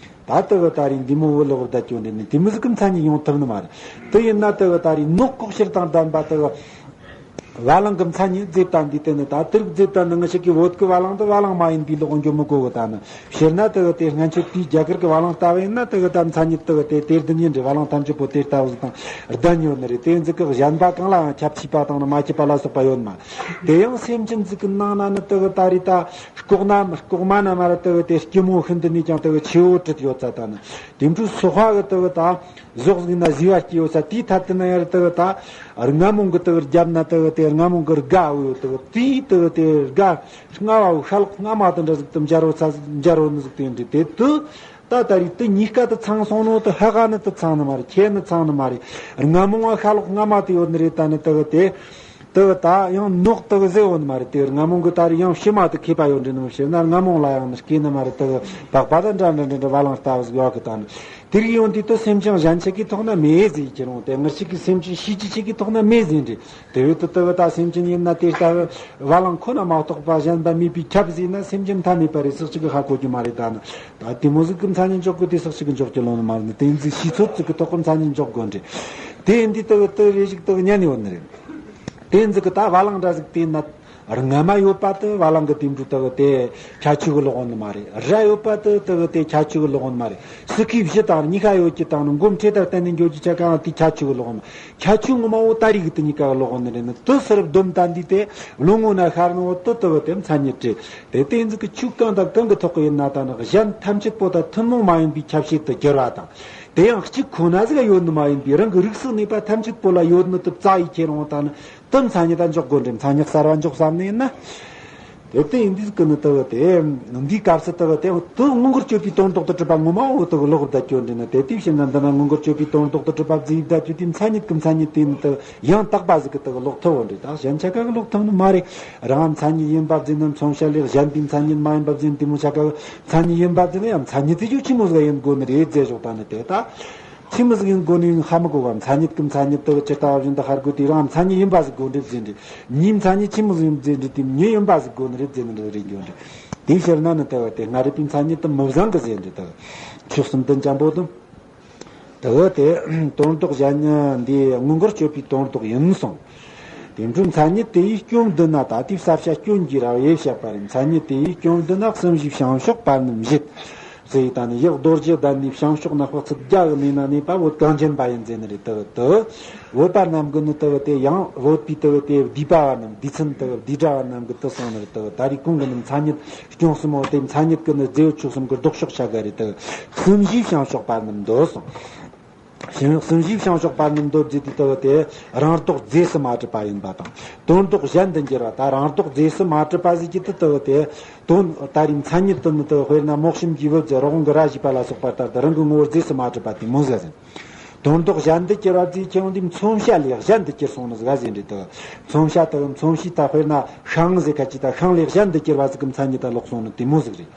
ད་ལྟ་བུ་ད་རིང་འདི་མོ་བོ་ལོག་བརྡ་སྐྱོན་འདྲ་ནི་དེ་མོ་ཟིག་གི་མཚན་ཉིད་ཡོང་ཐུབ་ནི་མ་རེད། དེ་ཡིན་ན་ལྟ་བུ་ད་རིང་ནོག་ལྐོག་ཤལ་དང་ལྡན་པ་ལྟ་བུ་བ་ལང་གི་མཚན་ཉིད་རྫས་དང་འདི་ལྟ་ནི་ད་དེ་རིགས་རྫས་དང་ནི་ང་ཞིག་གི་བོད་ཀྱི་བ་ལང་དུ་བ་ལང་མ་ཡིན་པའི་ལོག་འགྱོ་མི་དགོས་གི། ད་ནི་ཕྱིར་ན་ལྟ་བུ་དེ་སྔན་ཆད་དེའི་རྒྱ་གར་གྱི་བ་ལང་ལྟ་བུ་ཡིན་ན་ལྟ་བུ་ད་མཚན་ཉིད་ལྟ་བུ་དེ་དེ་ལྡན་ཡིན་འདྲ། བ་ལང་ཐམས་ཅད་པོ་དེ་ལྟ་བུ་ཟིག་དང་ལྡན་ཡོད་ནི་རེད། དེ་ཟིག་གི་གཞན་པ་གང་ལའང་ཁྱབ་ཆེས་པ་དང་ནི་མ་ཁྱབ་པ་ལ་སོགས་པ་ཡོད་མ། དེ་ཡང་སེམས་ཅན་ཟིག་གི་ནང་ན་ནི་ལྟ་བུ་ད་རེད་ད། ལྐོག་ན་ལྐོག་མ་ན་མ་ར་ལྟ་བུ་དེ་སྐྱི་མོ་ཤིན་ཏུ་ནས་ཀྱང་ལྟ་བུ་ཆེ་བོ་བྲིས་ཡོད་ཚ། ད་ནི་དེ་འཕྲོ་སོ་ཧ་གི་ལྟ་བུ་ད་ཟོག་ཟིག་ན་ཟི་བ་སྐྱེ་ཡོད་ཚ། དེའི་ཐད་དུ་ན་ཡར་ལྟ་བུ་ད་རྔ་མོང་གི་ལྟ་བུ་རྒྱབ་ན་ལྟ་བུ་དེ་རྔ་མོང་གི་སྒ་བོ་ཡོད། ལྟ་བུ་དེའི་ལྟ་བུ་དེ་སྒ་རྔ་བ་བོ་ཤ་ལོག་རྔ་མ་དང་འདྲ་ཟིག་ཏུ་འབྱར་བོ་ཚ་འབྱར་བོ་ནི་ཟིག་དེ་འདྲ་དེ་དུ། ད་ད་རེད་དེ་གཉིས་ཀ་དུ་ཚང་སོང་ནོ་དུ་ཧ་ག་ནི་དུ་ཚང་ནི་མ་རེད། ཁྱེད་ནི་ཚང་ནི་མ་རེད། རྔ་མོང་བ་ཤ་ལོག་རྔ་མ་དུ་ཡོད་ནི་རེད། ད་ནི་ལྟ་བུ་དེ། དེ་གི་ད་ཡང་ནོག་དེ་གི་ཟེར་ཡོད་ནི་མ་རེད། དེ་གི་རྔ་མོང་གི་ད་རེས་ཡང་ཕྱི་མ་དེ་མཁས་པ་ཡོད་འདྲ་ནོ་ཞེ་ན། རྔ་མོང་ལ་ཡང་ནི་སྐྱེས་ནི་མ་རེད། དེ་གི་པགས་པ་དང་འདྲ་འདྲ་འདྲ་འདྲ་བ་ལང་ལྟ་བུ་ཟིག་ཡོད་གི། ད་ནི་དེ་རིགས་ཡོང་དུས་དུ་སེམས་ཅན་གཞན་ཆེ་གི་ཐོག་ན་མེད་ཟེར་གྱི་རུང་། དེ་ངར་ཆེ་གི་སེམས་ཅན་ཤེས་ཀྱི་ཆེ་གི་ཐོག་ན་མེད་ཟེར་འདྲ། དེ་བས་དུ་དེ་གི་ད་སེམས་ཅན་ཡིན་ན་དེ་ལྟ་བུ་བ་ལང་ཁོ་ན་མ་གཏོགས་པ་གཞན་པ་མེད་པས་ཁྱབ་ཟེར་ན། སེམས་ཅན་མཐའ་མེད་པ་རེད། སུ་གཅིག་གི་ཧ་གོ་རྒྱུ་མ་རེད། ད་ནི་ད་དེ་མོ་ཟིག་གི་མཚན་ཉིད་འཇོག་དགོས་དུས་སུ་གཅིག་གི་འཇོག་རྒྱུ་ལོང་ནི་མ་རེད། དེ་ཚོ་ཤེས་ཚོད་ཅིག་གི་ཐོག་གི་མཚན་ཉིད་འཇོག་དགོས་འདྲ། དེ་ཡིན་དུས་དེ་གི་དེ་རེ་ཞིག་དེ་གི་ཉན་ཡོད་ནི་རེད། དེ་ཚོ་གི་ད་བ་ལང་འདྲ་ཟིག་དེ་ན་རྔ་མ་ཡོད་པ་དེ་བ་ལང་གི་དེ་འབྲུ་དེ་གི་དེ་ཁྱད་ཆོས་གི་ལོག་ནི་མ་རེད། རྭ་ཡོད་པ་དེ་དེ་གི་དེ་ཁྱད་ཆོས་གི་ལོག་ནི་མ་རེད། སི་ཁའི་བཞི་དང་གཉིས་ཀ་ཡོད་ཀྱི་དང་ནི་མགོ་མཁྲེགས་དང་བསྟན་ནས་འགྱོ་རྒྱུ་ཆ་གང་དེ་ཁྱད་ཆོས་གི་ལོག་ནི། ཁྱད་ཆོས་ངོ་མ་བོ་ད་རེས་གི་དེ་གཉིས་ཀ་གི་ལོག་ནི་རེད། ནི་དེ་སུ་རབ་སྡོམ་ད་འདི་དེ་ལོ་ངོ་ན་ཤར་ནི་བོ་དེ་དེ་གི་དེ་མཚན་ཉིད་རེད། དེ་དེ་ཚོ་གི་ཆོས་གང་དང་གང་གི་ཐོག་གི་ཡིན་ན་ད་ནི་གཞན་ཐམས་ཅད་པོ་དང་ཐུན་མོང་མ་ཡིན་པའི་ཁྱབ་བྱེད་དུ་གྱུར་པ་དང་། དེ་ཡང་གཅིག་ཁོ་ན་ཟིག་ཡོད་ནི་མ་ཡིན་པའི་རང་གི་རིགས་སུ་གནས་པ་ཐམས་ཅད་པོ་ལ་ཡོད་ནི་དེ་རྩ་ཡི་ཁྱེར་འོང་ད་ནི་དེ་མཚན་ཉིད་ད་འཇོག་དགོས་འདྲ། མཚན་ཉིད་གསར་བ་འཇོག་བསམ་ནི་ཡིན་ན། དེ་དེ་ཡིན་དུས་ཀུན་ནི་དེ་བ་དེ་འདིའི་སྐབས་སུ་དེ་བ་དེ་དེ་མངོན་གྱུར་སྤྱོད་པའི་དོན་ལྡོག་ཏུ་གྲུབ་པ་ངོ་མ་འོ་དེ་གི་ལོག་བསྡད་སྐྱོན་འདྲ་ནི། དེ་དེ་བྱས་ན་འདི་ན་མངོན་གྱུར་སྤྱོད་པའི་དོན་ལྡོག་ཏུ་གྲུབ་པ་བརྫིས་བསྡད་རྒྱུ་དེ་མཚན་ཉིད་ཀྱི་མཚན་ཉིད་དེ་ནི་དེ་ཡང་དག་པ་ཟིག་གི་དེ་གི་ལོག་ཐུབ་བོ་འདྲ། ད་གཞན་ཆ་ག་གི་ལོག་ཐུབ་ནི་མ་རེད། རང་མཚན་ཉིད་ཡིན་པ་བརྫིས་ནི་མཚོན་བྱ་ལས་གཞན་པའི་མཚན་ཉིད་མ་ཡིན་པ་བརྫིས་ནི་དེ་མོ་ཆ་ག་གི་མཚན་ཉིད་ཡིན་པ་བརྫིས་ནི་ཡང་མཚན་ཉིད་དེ་ཆོ་ཆི་མོ་ཟིག་ཡིན་དགོས་ནི་རེད་ཟེར་ཞོག་ད་ནི་དེ་ད་ཆི་མོ་ཟིག་ཡིན་དགོས་ནི་ཡིན་ཧ་མི་གོ་བ། མཚན་ཉིད་ཀྱི་མཚན་ཉིད་དེ་ཇི་ལྟ་བ་བཞིན་དུ་ཧར་དགོས་དེ་རང་མཚན་ཉིད་ཡིན་པ་ཟིག་དགོས་འདྲ་བརྫིས་འདྲ། མྱིའི་མཚན་ཉིད་ཆི་མོ་ཟིག་ཡིན་བརྫིས་འདྲ། དེ་མྱི་ཡིན་པ་ཟིག་དགོས་ནི་རེད་བརྫིས་ནི་རེད་འགྱོ་འདྲ། དེ་ཕྱིར་ན་ནི་དེ་བ་དེ་སྔ་རབས་པའི་མཚན་ཉིད་དེ་མི་བཟང་གི་ཟེར་འདྲ། དེ་ཆོས་གསུམ་ལྡན་ཅན་པོ་དང་། དེ་བ་དེ་དོན་ལྡོག་གཞན་འདི་མངོན་གྱུར་སྤྱོད་པའི་དོན་ལྡོག་ཡིན་གསུངས། དེ་འཕྲོ་མཚན་ཉིད་དེ་ཡི་སྐྱོན་བསྡུ་ན། ད་ལྟའི་གསལ་བྱ་སྐྱོན་གྱི་ར་བས་བཤད་པ་རེད། མཚན་ཉིད་དེ་ཡི་སྐྱོན་བསྡུ་ན། གསུམ་བཞིའི་བྱང་ཕྱོགས་པ་རྣམས་བཞེད་ཟེར་ཡི་ད་ནི་ཡི་རྡོ་རྗེ་གདན་ནས་བྱང་ཕྱོགས་ན་དཔག་ཚད་བརྒྱ་གི་གནས་ན་གནས་པ་བོད་གངས་ཅན་པ་ཡིན་ཟེར་ནི་རེད། དེ་བ་དེ་བོད་པ་རྣམས་ཀྱི་ནི་དེ་བ་དེ་ཡང་བོད་པའི་དེ་བ་དེ་བསྡུས་པ་བ་རྣམས་བསྡུས་ཚན་དེ་བ་བསྡུས་གྲྭ་བ་རྣམས་ཀྱི་དེ་སོང་ནི་རེད། དེ་བ་ད་རེས་གོང་གི་ནི་མཚན་ཉིད་སྐྱོན་གསུམ་པོ་དེ་མཚན་ཉིད་ཀྱི་ནི་རྫས་ཡོད་ཆོས་གསུམ་གྱི་ལྡོག་ཕྱོགས་ཆ་ག་རེད། དེ་གསུམ་བཞིའི་བྱང་ཕྱོགས་པ་རྣམས་འདོད་གསུངས། གསུམ་བཞིའི་བྱང་ཕྱོགས་པ་རྣམས་འདོད་བརྫིས་དུས་དེ་བ་དེ་རང་ལྡོག་རྫས་སུ་མ་གྲུབ་པ་ཡིན་པ་དང་། དོན་ལྡོག་གཞན་དུ་འགྱུར་བ། ད་རང་ལྡོག་རྫས་སུ་མ་གྲུབ་པ་ཟིག་གི་དུ་དེ་བ་དེ་དོན་ད་རེས་མཚན་ཉིད་དུ་ནི་དེ་བ་དཔེར་ན་རྨོག་ཞིམ་གྱི་བུ་ཟེར་རོ་གོང་གི་ར་བཞི་པ་ལ་སོགས་པ་ལྟར་དུ་རང་གི་ངོ་བོ་རྫས་སུ་མ་གྲུབ་པ་དེ་མོ་ཟིག་ཟེར། དོན་ལྡོག་གཞན་དུ་གྱུར་བ་བརྫིས་ཁྱེར་འོང་དུས་མཚོན་བྱ་ལས་གཞན་དུ་གྱུར་སོང་ནི་ཟིག་ག་ཟེར་འདྲ། དེ་མཚོན་བྱ་དེ་མཚོན་བྱའི་ད་དཔེར་ན་ཤིང་ཟེར་ཁ་ཅིག་ད་ཤིང་ལས་གཞན་དུ་གྱུར་བ་ཟིག་གི་མཚན་ཉིད་ད་ལོག་སོང་ནི་དེ་མོ་ཟིག་རེད།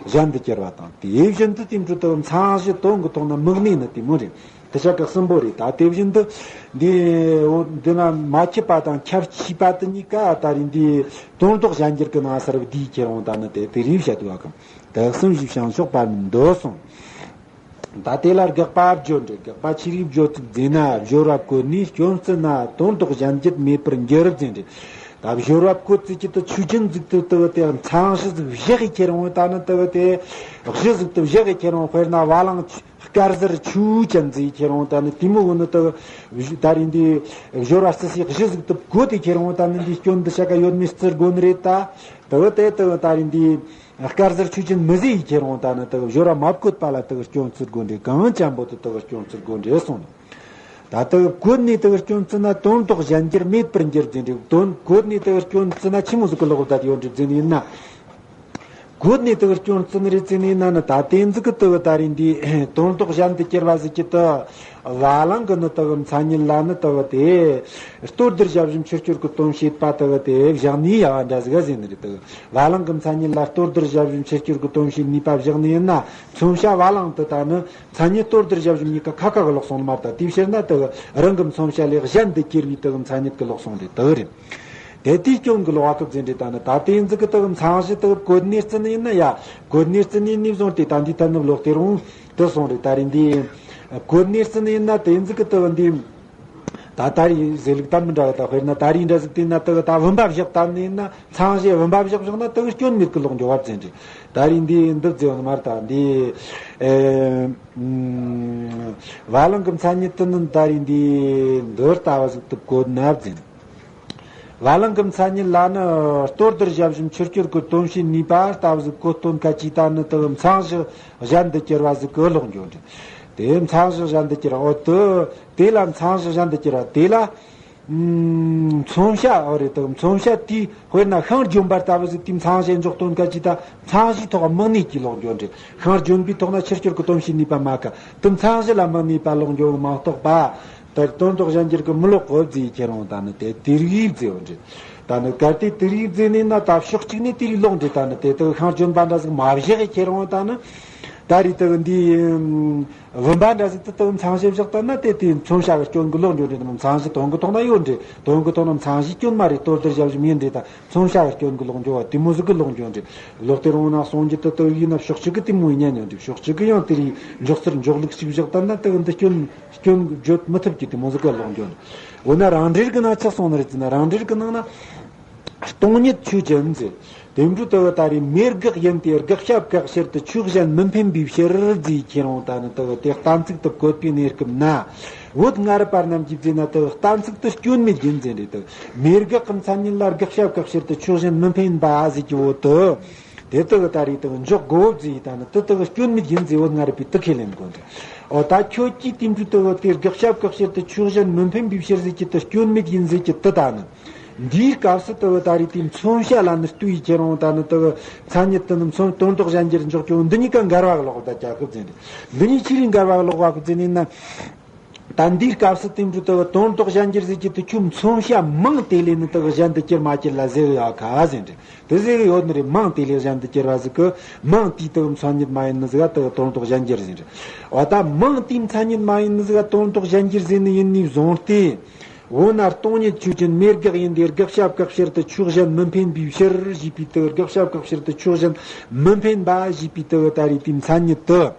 གཞན་དུ་གྱུར་བ་དང་དེ་བཞིན་དུ་དེ་འཕྲོ་དེ་མཚན་གཞི་དོན་གྱི་ཐོག་ན་མི་གནས་ནི་དེ་མོ་རེད། དེ་ཆ་ག་གསུམ་པོ་རེད། ད་དེ་བཞིན་དུ་འདི་འོ་འདི་ན་མ་ཁྱབ་པ་དང་ཁྱབ་ཆེས་པ་དེ་གཉིས་ཀ་ད་རེས་འདི་དོན་ལྡོག་གཞན་འགྱུར་གྱི་ནང་སར་བསྡུས་ཁྱེར་འོང་ད་ནི་དེ་དེ་རེད་བཤད་འདུག་བ་གམ། དེ་གསུམ་བཞིའི་བྱང་ཕྱོགས་པ་རྣམས་འདོད་གསུངས། ད་དེ་ལ་དགག་པ་བརྗོད་འདྲ། དགག་པ་ཆི་རིགས་བརྗོད་ཚུལ་བརྫིས་ན། སྦྱོར་བ་བཀོད་ནས་སྐྱོན་བརྩི་ན། དོན་ལྡོག་གཞན་འགྱུར་མེད་པར་འགྱུར་ཟེར་འདྲ། ད་སྦྱོར་བ་བཀོད་ཚུལ་གྱི་དུ་ཆོས་ཅན་ཟིག་ཏུ་དུ་དེ་མཚན་གཞི་ཟིག་བཞག་གི་ཁྱེར་འོང་ད་ནི་དུ་དེ་གཞི་ཟིག་ཏུ་བཞག་གི་ཁྱེར་འོང་། དཔེར་ན་བ་ལང་དཀར་གསལ་ཆོས་ཅན་ཟིག་ཁྱེར་འོང་ད་ནི་དེ་མོ་གི་ནི་དུ་ད་རེས་འདི་སྦྱོར་བ་བརྩི་སའི་གཞི་ཟིག་ཏུ་བཀོད་དེ་ཁྱེར་འོང་ད་ནི་འདི་སྐྱོན་འདི་ཆ་ག་ཡོད་མེད་བརྩི་དགོས་ནི་རེད། ད་དུ་དེ་དུ་ད་རེས་འདི་དཀར་གསལ་ཆོས་ཅན་མི་ཟེར་ཡི་ཁྱེར་འོང་ད་ནི་དུ་སྦྱོར་བ་མ་བཀོད་པ་ལ་དུ་སྐྱོན་བརྩི་དགོས་འདྲ། གང་ཅན་པོ་དུ་དུ་སྐྱོན་བརྩི་དགོས་འདྲ་གསུངས་ནས། ད་དུ་བཀོད་ནས་དུ་སྐྱོན་བརྩི་ན་དོན་ལྡོག་གཞན་འགྱུར་མེད་པར་འགྱུར་ཟེར་འདྲ། དོན་བཀོད་ནས་དུ་སྐྱོན་བརྩི་ན་ཆི་མོ་ཟིག་གི་ལོག་བསྡད་ཡོད་འདྲ་ཟེར་ནི་ཡིན་ན། བཀོད་ནས་དུ་སྐྱོན་བརྩི་ནི་རེད་ཟེར་ནི་ཡིན་ན་ནི་ད་དེ་ཟིག་གི་དུ་ད་རེས་འདི་དོན་ལྡོག་གཞན་དུ་གྱུར་བ་ཟིག་གི་དུ་བ་ལང་གི་ནི་དུ་མཚན་ཉིད་ལ་ནི་དུ་དེ་ལྟོ་ལྡིར་བྱ་བཞིན་ཆུ་སྐྱོར་གི་དོན་བྱེད་པ་དུ་དེ་བཞག་ནི་ཡ་བ་འདྲ་ཟིག་ག་ཟེར་ནི་རེད། དུ་བ་ལང་གི་མཚན་ཉིད་ལ་ལྟོ་ལྡིར་བྱ་བཞིན་ཆུ་སྐྱོར་གི་དོན་བྱེད་ནུས་པ་བཞག་ནི་ཡིན་ན། མཚོན་བྱ་བ་ལང་དུ་ད་ནི་མཚན་ཉིད་ལྟོ་ལྡིར་བྱ་བཞིན་གཉིས་ཀ་ཁ་ཁ་གི་ལོག་སོང་ནི་མ་རེད། ད་དེའི་ཕྱིར་ན་དུ་རང་གི་མཚོན་བྱ་ལས་གཞན་དུ་གྱུར་བའི་དུ་མཚན་ཉིད་ཀྱི་ལོག་སོང་རེད། དུ་རེད། དེ་དུས་སྐྱོན་གྱི་ལོག་པ་གི་ཟེར་འདྲ། ད་ནི་ད་དེ་ཟིག་གི་དུ་མཚན་གཞི་དུ་བཀོད་ནས་བརྩི་ནི་ཡིན་ན་ཡ། བཀོད་ནས་བརྩི་ནས་ནས་བཟུང་སྟེ་ད་འདི་ཐ་ནི་ལོག་སྟེ་རུང་དུ་སོང་རེད། ད་རེས་འདི་བཀོད་ནས་བརྩི་ནི་ཡིན་ན་དེ་ཟིག་གི་དུ་འདི་ད་ད་རེས་ཟེར་ལུགས་ད་མི་འདྲ་བ། ད་དཔེར་ན་ད་རེས་འདྲ་ཟིག་དེ་ན་དུ་ད་བུམ་པ་བཞག་བཏང་ནི་ཡིན་ན། མཚན་གཞི་བུམ་པ་བཞག་བཞག་ན་དུ་སྐྱོན་མེད་ཀི་ལོག་འགྱོ་བ་ཟེར་འདྲ། ད་རེས་འདི་འདི་ཟེར་བ་ནི་མ་རེད། ད་འདི་ཨེ་ཨུམ་བ་ལང་གི་མཚན་ཉིད་དུ་ནི་ད་རེས་འདི་འདི་ལྟ་བུ་ཟིག་དུ་བཀོད་ན་ཟེར། བ་ལང་གི་མཚན་ཉིད་ལ་ནི་ལྟོ་ལྡིར་བྱ་བཞིན་ཆུ་སྐྱོར་གྱི་དོན་བྱེད་ནུས་པ་ལྟ་བུ་ཟིག་གོ་སྟོན་ཁ་ཅིག་ད་ནི་དུ་མཚན་གཞི་གཞན་དུ་གྱུར་བ་ཟིག་གི་ལོག་འགྱོ་འདྲ། དེ་མཚན་གཞི་གཞན་དུ་གྱུར་བ། འོ་དུ་དེ་ལ་མཚན་གཞི་གཞན་དུ་གྱུར་བ་དེ་ལ། ཨུམ། མཚོན་བྱ་འོ་རེད། དུ་མཚོན་བྱ་དེའི་དཔེར་ན་ཤིང་ལྗོན་པ་ལྟ་བུ་ཟིག་དེའི་མཚན་གཞི་འཇོག་སྟོན་ཁ་ཅིག་ད་མཚན་གཞིའི་ཐོག་དམིགས་ནུས་ཀྱི་ལོག་འགྱོ་འདྲ། ཤིང་ལྗོན་པའི་ཐོག་ན་ཆུ་སྐྱོར་གྱི་དོན་བྱེད་ནུས་པ་མ་ག་དུ་མཚན་གཞི་ལ་དམིགས་ནུས་པ་ལོག་འགྱོ་མ་གཏོགས་པ། ད་དོན་ལྡོག་གཞན་འགྱུར་གྱི་མི་ལོག་གོ་བརྫིས་ཁྱེར་འོང་ད་ནི་དེ་དེ་རིགས་བརྫིས་འོང་འདྲི། ད་ནི་གལ་ཏེ་དེ་རིགས་བརྫིས་ནས་ན་ད་ཕྱོགས་གཅིག་ནས་དེ་རིགས་ལོག་འདྲི། ད་ནི་དེ་དག་ཤིང་སྐྱོན་པ་འདྲ་ཟིག་མ་བཞག་ཁྱེར་འོང་ད་ནི་ད་རེད་དག་འདི་བུམ་པ་འདྲ་ཟིག་དེ་དག་མཚན་གཞི་བཞག་ད་ན་དེ་དེ་མཚོན་བྱ་གི་སྐྱོན་གྱི་ལོག་འགྱོ་འདྲི། ད་ནི་མཚན་གཞི་དོན་གྱི་ཐོག་ན་ཡོད་འདྲི། དོན་གྱི་ཐོག་ན་མཚན་གཞི་སྐྱོན་མ་རེད། དོན་དེར་བཞག་བཞིན་ཡིན་འདྲི། ད་མཚོན་བྱ་གི་སྐྱོན་གྱི་ལོག་འགྱོ་བ་དེ་མོ་ཟིག་གི་ལོག་འགྱོ་འདྲི། ལོག་སྟེ་རུང་ན་གསུང་རྒྱུ་དེ་དག་ཡིན་ན་ཕྱོགས་གཅིག་གི་དེ་མོ་ཡིན་ཉན་ཡོད་འདྲི། ཕྱོགས་གཅིག་གི་ཡང་དེ་རིགས་འཇོག་ཚུལ་འཇོག་ལུགས་ཤིག་བཞག་ད་ན་དེ་གི་འདི་སྐྱོན་སྐྱོན་བརྗོད་མི་ཐུབ་ཀྱི་དེ་མོ་ཟིག་གི་ལོག་འགྱོ་འདྲི། འོ་ན་རང་འགྲེལ་གི་ནང་ཆགས་སོང་ནི་རེད་ཟེར་ན། རང་འགྲེལ་གི་ནང་ན་སྟོང་ཉིད་ཆོས་ཅན་ཟེར། དེ་འཕྲོ་དེ་གི་ད་རེས་མེ་དགག་ཡིན་ཏེ་དགག་བྱ་བཀག་ཕྱིར་དུ་ཆོས་གཞན་མི་འཕེན་པའི་ཕྱིར་བརྫིས་ཁྱེར་འོང་ད་ནི་དེ་གི་དེ་གཏན་ཚིགས་དེ་བཀོད་པའི་གནས་སྐབས་ན། བོད་སྔ་རབས་པ་རྣམས་ཀྱིས་བརྫིས་ན་དེ་གི་གཏན་ཚིགས་དེ་སྐྱོན་མེད་ཡིན་ཟེར་འདྲི། དེ་གི་མེ་དགག་གི་མཚན་ཉིད་ལ་དགག་བྱ་བཀག་ཕྱིར་དུ་ཆོས་གཞན་མི་འཕེན་པ་ཟེར་གྱི་བོ་དེ། དེ་དག་གི་ད་རེས་དག་འཇོག་དགོས་བརྫིས་ད་ནི་དེ་དག་གི་སྐྱོན་མེད་ཡིན་ཟེར་བོ་སྔ་རབས་པས་དེ་ཁས་ལེན་དགོས་འདྲི། འོ་ད་ཁྱོད་ཀྱིས་དེ་འཕྲོ་དེ་གི་དེ་དགག་བྱ་བཀག་ཕྱིར་དུ་ཆོས་གཞན་མི་འཕེན་པའི་ཕྱིར་ཟེར་གྱི་དེ་སྐྱོན་མེད་ཡིན་ཟེར་གྱི་དེ་ད་ནི། འདིའི་སྐབས་སུ་དེ་གི་ད་རེས་དེ་མཚོན་བྱ་ལ་ནི་ལྟོས་ཡི་ཁྱེར་འོང་ད་ནི་དེ་གི་མཚན་ཉིད་དེ་ནི་མཚོན་དོན་ལྡོག་གཞན་འགྱུར་འཇོག་རྒྱུ་འདི་གཉིས་ཀ་འགལ་བ་གི་ལོག་ད་ཀྱ་གི་བརྫིས་འདྲི། འདི་གཉིས་ཆི་རིགས་འགལ་བ་གི་ལོག་བ་གི་བརྫིས་ནས་ན། ད་འདིའི་སྐབས་སུ་དེ་འཕྲོ་དེ་གི་དོན་ལྡོག་གཞན་འགྱུར་ཟེར་གྱི་དེ་ཁྱོད་མཚོན་བྱ་མིང་དེ་ལས་ནི་དེ་གི་གཞན་དུ་གྱུར་མ་གྱུར་ལ་ཟེར་གི་ཡོད་ཁ་ཟེར་འདྲི། དེ་ཟེར་གི་ཡོད་ནི་རེད། མིང་དེ་ལས་གཞན་དུ་གྱུར་བ་ཟིག་གི་མིང་དེའི་དེ་གི་མཚན་ཉིད་མ་ཡིན་ནི་ཟིག་ག་དེ་གི་དོན་ལྡོག་གཞན་འགྱུར་ཟེར་འདྲི། འོ་ད་མིང་དེའི་མཚན་ཉིད་མ་ཡིན་ནི་ཟིག་ག་དོན་ལྡོག་གཞན་འགྱུར་ཟེར་ནི་ཡིན་ནི་བཟུང་སྟེ། འོ་ན་སྟོང་ཉིད་ཆོས་ཅན་མེ་དགག་ཡིན་ཏེ་དགག་བྱ་བཀག་ཕྱིར་དུ་ཆོས་གཞན་མི་འཕེན་པའི་ཕྱིར་ཞེས་པའི་དེ་གི་དགག་བྱ་བཀག་ཕྱིར་དུ་ཆོས་གཞན་མི་འཕེན་པ་ཞེས་པའི་དེ་གི་ད་རེས་དེའི་མཚན་ཉིད་དེ།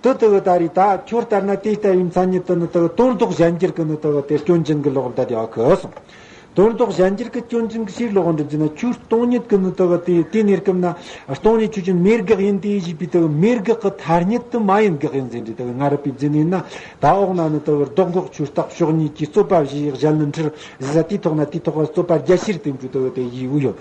དེ་དེ་གི་ད་རེས་ད་ཁྱོད་ལྟར་ན་དེ་ལྟ་བུའི་མཚན་ཉིད་དེ་ནི་དེ་གི་དོན་ལྡོག་གཞན་འགྱུར་གི་ནི་དེ་གི་དེ་སྐྱོན་ཅན་གི་ལོག་འདྲི་ཡོད་གི་གསུངས། དོན་ལྡོག་གཞན་འགྱུར་གི་སྐྱོན་ཅན་གི་ཕྱིར་ལོག་འདྲི་བརྫིས་ན། ཁྱོད་སྟོང་ཉིད་གི་ནི་དེ་གི་དེ་དེའི་གནས་སྐབས་ན་སྟོང་ཉིད་ཆོས་ཅན་མེ་དགག་ཡིན་ཏེ་ཞེས་པའི་དེ་གི་མེ་དགག་གི་ཐ་སྙད་དེ་མ་ཡིན་དགག་ཡིན་ཟེར་འདྲི། དེ་གི་སྔ་རབས་པས་བརྫིས་ནས་ན་ད་འོག་ན་ནི་དེ་གི་རྡོག་འགོག་ཆོས་བརྟག་ཕྱོགས་གཉིས་ཀྱི་རྩོད་པ་བཞི་ཡི་གཞན་ལུགས་འཁྲུལ་ཟེར་ས་དེའི་ཐོག་ན་དེའི་ཐོག་གི་རྩོད་པ་རྒྱ་ཆེར་དེ་འཕྲོ་དེ་གི་དེ་ཡིས་འུ་ཡོད།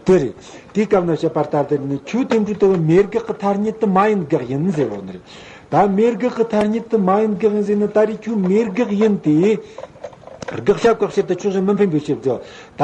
དེ་རེད། དེའི་སྐབས་ན་བཤད་པ་ལྟར་དེ་ནི་ཁྱོད་དེ་འཕྲོ་དེ་གི་མེ་དགག་གི་ཐ་སྙད་དེ་མ་ཡིན་དགག་ཡིན་ཟེར་བ་ནི་རེད། ད་མེ་དགག་གི་ཐ་སྙད་དེ་མ་ཡིན་དགག་ཡིན་ཟེར་ན་ད་རེས་ཁྱོད་མེ་དགག་ཡིན་ཏེ། དགག་བྱ་བཀག་ཕྱིར་དུ་ཆོས་གཞན་མི་འཕེན་པའི་ཕྱིར་དུ། ད་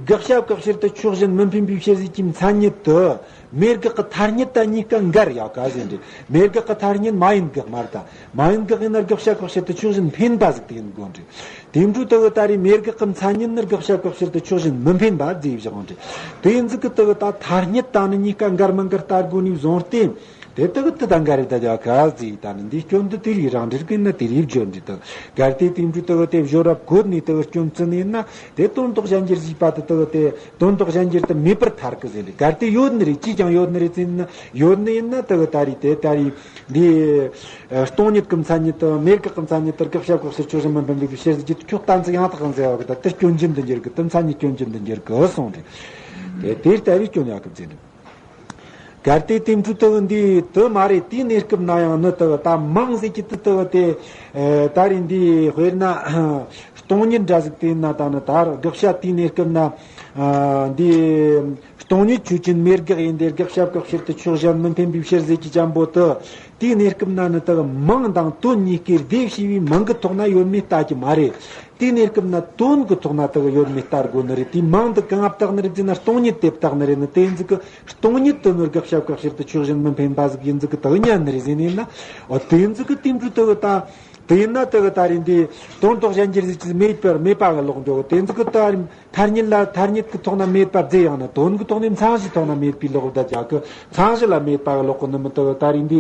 དགག་བྱ་བཀག་ཕྱིར་དུ་ཆོས་གཞན་མི་འཕེན་པའི་ཕྱིར་ཟེར་གྱི་མཚན་ཉིད་དེ། མེ་དགག་གི་ཐ་སྙད་དང་གཉིས་ཀ་འགལ་ཡོད་ག་ཟེར་འདྲི། མེ་དགག་གི་ཐ་སྙད་མ་ཡིན་དགག་མ་རེད་ད། མ་ཡིན་དགག་ཡིན་ན་དགག་བྱ་བཀག་ཕྱིར་དུ་ཆོས་གཞན་འཕེན་པ་ཟིག་དེ་ཡིན་དགོས་འདྲི། དེ་འཕྲོ་དེ་གི་ད་རེས་མེ་དགག་གི་མཚན་ཉིད་ནི་དགག་བྱ་བཀག་ཕྱིར་དུ་ཆོས་གཞན་མི་འཕེན་པ་བརྫིས་བཞག་འདྲི། དེ་ཡིན་ཟིག་གི་དེ་གི་ད་ཐ་སྙད་དང་ནི་གཉིས་ཀ་འགལ་མི་འགལ་ལྟ་དགོས་ནས་བཟུང་སྟེ། དེ་དག་དེ་དང་འགལ་རེ་ད་ཡོད་ག་ཟེར། ད་ནི་འདིའི་སྐྱོན་འདི་དེ་རིགས་རང་འགྲེལ་གི་ན་དེ་རིགས་བརྗོད་འདི་དག་གལ་ཏེ་དེ་འདྲའི་དག་དེ་བཞོ་རབ་གོ་ནི་དག་སྐྱོན་བརྩི་ནས་ན་དེ་དོན་ལྡོག་གཞན་འགྱུར་ཞེས་པ་དེ་དག་དེ་དོན་ལྡོག་གཞན་འགྱུར་དུ་མེད་པར་ཐལ་གི་ཟེར་ལེ། གལ་ཏེ་ཡོད་ནི་རེད། ཅིས་ཀྱང་ཡོད་ནི་རེད་ཟེར་ན། ཡོད་ནི་ཡིན་ན་དག་ད་རེས་དེ་ད་རེས་འདི་སྟོང་ཉིད་ཀྱི་མཚན་ཉིད་དུ་མེད་དགག་གི་མཚན་ཉིད་དུ་དགག་བྱ་བཀག་ཕྱིར་ཆོས་གཞན་མི་འཕེན་པའི་ཕྱིར་ཟེར་གྱི་ཁྱོད་གཏན་ཚིགས་ཡང་དག་ཟེར་བ་གི་ད་དེ་སྐྱོན་ཅན་དུ་འགྱུར་གི། དེ་མཚན་ཉིད་སྐྱོན་ཅན་དུ་འགྱུར་གི་གསུངས་རེད། དེ་དེ་ལྟ་བུའི་སྐྱོན་ཡོད་གི་ཟེར་ནས། གལ་ཏེ་དེ་འཕྲོ་དག་འདི་དུ་མ་རེད། དེའི་གནས་སྐབས་ན་ཡང་ནི་དག་ད་མིང་ཟེར་གྱི་དུ་དག་དེ་ད་རེས་འདི་དཔེར་ན་སྟོང་ཉིད་འདྲ་ཟིག་དེ་ན་ད་ནི་ད་དགག་བྱ་དེའི་གནས་སྐབས་ན་འདི་སྟོང་ཉིད་ཆོས་ཅན་མེད་དགག་ཡིན་ཏེ་དགག་བྱ་བཀག་ཕྱིར་དུ་ཆོས་གཞན་མི་འཕེན་པའི་ཕྱིར་ཟེར་གྱི་ཅན་པོ་དུ་དེའི་གནས་སྐབས་ན་ནི་དག་མིང་དང་དོན་གཉིས་ཀའི་སྡེ་བྱས་པའི་མིང་གི་ཐོག་ན་ཡོད་མེད་ལྟ་གི་མ་རེད། དེའི་གནས་སྐབས་ན་དོན་གྱི་ཐོག་ན་དག་ཡོད་མེད་ལྟ་དགོས་ནི་རེད། དེའི་མིང་འདི་གང་ང་བཏགས་ནི་རེད་ཟེར་ན་སྟོང་ཉིད་དེ་བཏགས་ནི་རེད། ནི་དེ་ཟིག་གི་སྟོང་ཉིད་དུ་ནི་དགག་བྱ་བཀག་ཕྱིར་དུ་ཆོས་གཞན་མི་འཕེན་པ་ཟིག་ཡིན་ཟིག་གི་དག་ཉན་ནི་རེད་ཟེར་ནས་ན། འོ་དེ་ཟིག་གི་དེ་འཕྲོ་དག་ད་དེ་ཡིན་ན་དག་ད་རེས་འདི་དོན་ལྡོག་གཞན་འགྱུར་ཟིག་ཅིག་མེད་པར་མེད་པ་གི་ལོག་འགྱོ་གི། དེ་ཟིག་གི་ད་ཐ་སྙད་ལ་ཐ་སྙད་ཀྱི་ཐོག་ན་མེད་པ་བརྫིས་ཡང་ན་དོན་གྱི་ཐོག་ནས་མཚན་གཞིའི་ཐོག་ན་མེད་པའི་ལོག་ད་རྒྱག་གི། མཚན་གཞི་ལ་མེད་པ་གི་ལོག་གི་ནི་མི་དག་ད་རེས་འདི་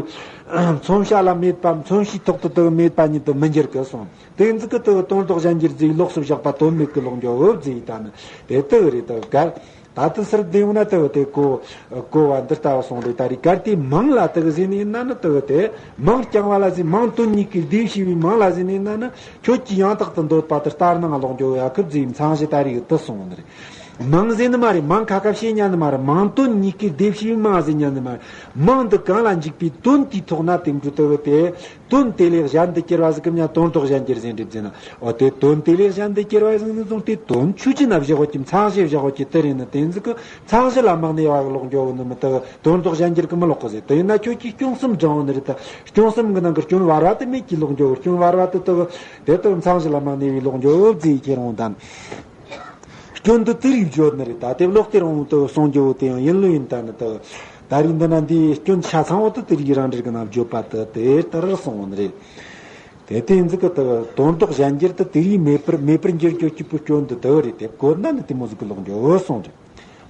མཚོན་བྱ་ལ་མེད་པ་མཚོན་བྱའི་ཐོག་ཏུ་དག་མེད་པ་ཉིད་དུ་མི་འགྱུར་གི་གསུངས། དེ་ཟིག་གི་དག་དོན་ལྡོག་གཞན་འགྱུར་བརྫིས་ལོགས་སུ་བཞག་པ་དོན་མེད་ཀྱི་ལོག་འགྱོ་འོ་བརྫིས་ད་ནི་དེ་དག་རེད། དག་གལ་ད་དུ་སར་བདེ་ཡོང་ན་དག་དེ་གོ་གོ་བ་འདི་ལྟ་བུ་སོང་རེད། ད་རེས་གལ་ཏེ་མིང་ལ་དག་ཟེར་ནས་ན་ནི་དག་དེ་མིང་རྐྱང་བ་ལ་ཟེར། མིང་དོན་གཉིས་ཀྱི་སྡེ་བྱས་པའི་མིང་ལ་ཟེར་ནས་ན་ནི་ཁྱོད་ཀྱིས་ཡང་དག་ཏུ་འདོད་པ་དེ་ལྟར་སྣང་ལོག་འགྱོ་ཡ་ཁུ་བརྫིས་མཚན་གཞི་ད་རེས་དུ་སོང་ནི་རེད། མིང་ཟེར་ནི་མ་རེད། མིང་ཁ་ཁ་བཤད་ཉན་ནི་མ་རེད། མིང་དོན་གཉིས་ཀའི་སྡེ་བྱས་པའི་མིང་ཟེར་ཉན་ནི་མ་རེད། མིང་འདི་གང་ལ་འཇུག་པའི་དོན་དེའི་ཐོག་ན་དེ་འདྲ་དུ་བུ་དེ་དོན་དེ་ལས་གཞན་དུ་གྱུར་བ་ཟིག་གམ་ཡང་དོན་ལྡོག་གཞན་གྱུར་ཟེར་འགྲིབ་ཟེར་ན། འོ་དེ་དོན་དེ་ལས་གཞན་དུ་གྱུར་བ་ཟིག་ནི་བཟུང་སྟེ་དོན་ཆོས་ཅན་ན་བཞག་གོ་གི། མཚན་གཞི་བཞག་གོ་གི་དེ་རེད་ནི་དེ་ཟིག་གི་མཚན་གཞི་ལ་མ་གནས་པ་གི་ལོག་འགྱོ་བོ་ནི་མི་དག་དོན་ལྡོག་གཞན་གྱུར་གི་མི་ལོག་གི་ཟེར། དེ་ཡིན་ན་ཁྱོད་ཀྱིས་སྐྱོན་གསུམ་དྲངས་བོ་ནི་རེད་ད། སྐྱོན་གསུམ་གི་ནང་གི་སྐྱོན་བར་བ་དེ་མེད་ཀྱི་ལོག་འགྱོ་བོ། སྐྱོན་བར་བ་དེ་དག་དེ་དག་མཚན་གཞི་ལ་མ་གནས་པའི་ལོག་འགྱོ་བོ་བརྫིས་ཁྱེར་འོང་དང་། སྐྱོན་འདི་དེ་རིགས་བརྗོད་ནི་རེད། ད་དེ་ལོག་སྟེ་རང་དུ་གསུང་རྒྱུ་བོ་དེ་ཡང་ཡིན་ལོ་ཡིན་ད་ནི་དག་ད་རིགས་འདི་ན་འདིའི་སྐྱོན་ཆ་ཚང་བོ་དེ་དེ་རིགས་རང་འགྲེལ་གི་ནང་བརྗོད་པ་དེ་དེ་ལྟར་གསུངས་བོ་ནི་རེད། དེ་དེ་ཟིག་གི་དུ་དོན་ལྡོག་གཞན་འགྱུར་དུ་དེ་རིགས་མེད་པར་མེད་པར་འགྱུར་རྒྱུ་གཅིག་པུ་སྐྱོན་དུ་དུ་རེད། དེ་བཀོད་ན་ནི་དེ་མོ་ཟིག་གི་ལོག་འགྱོ་གསུངས་རེད།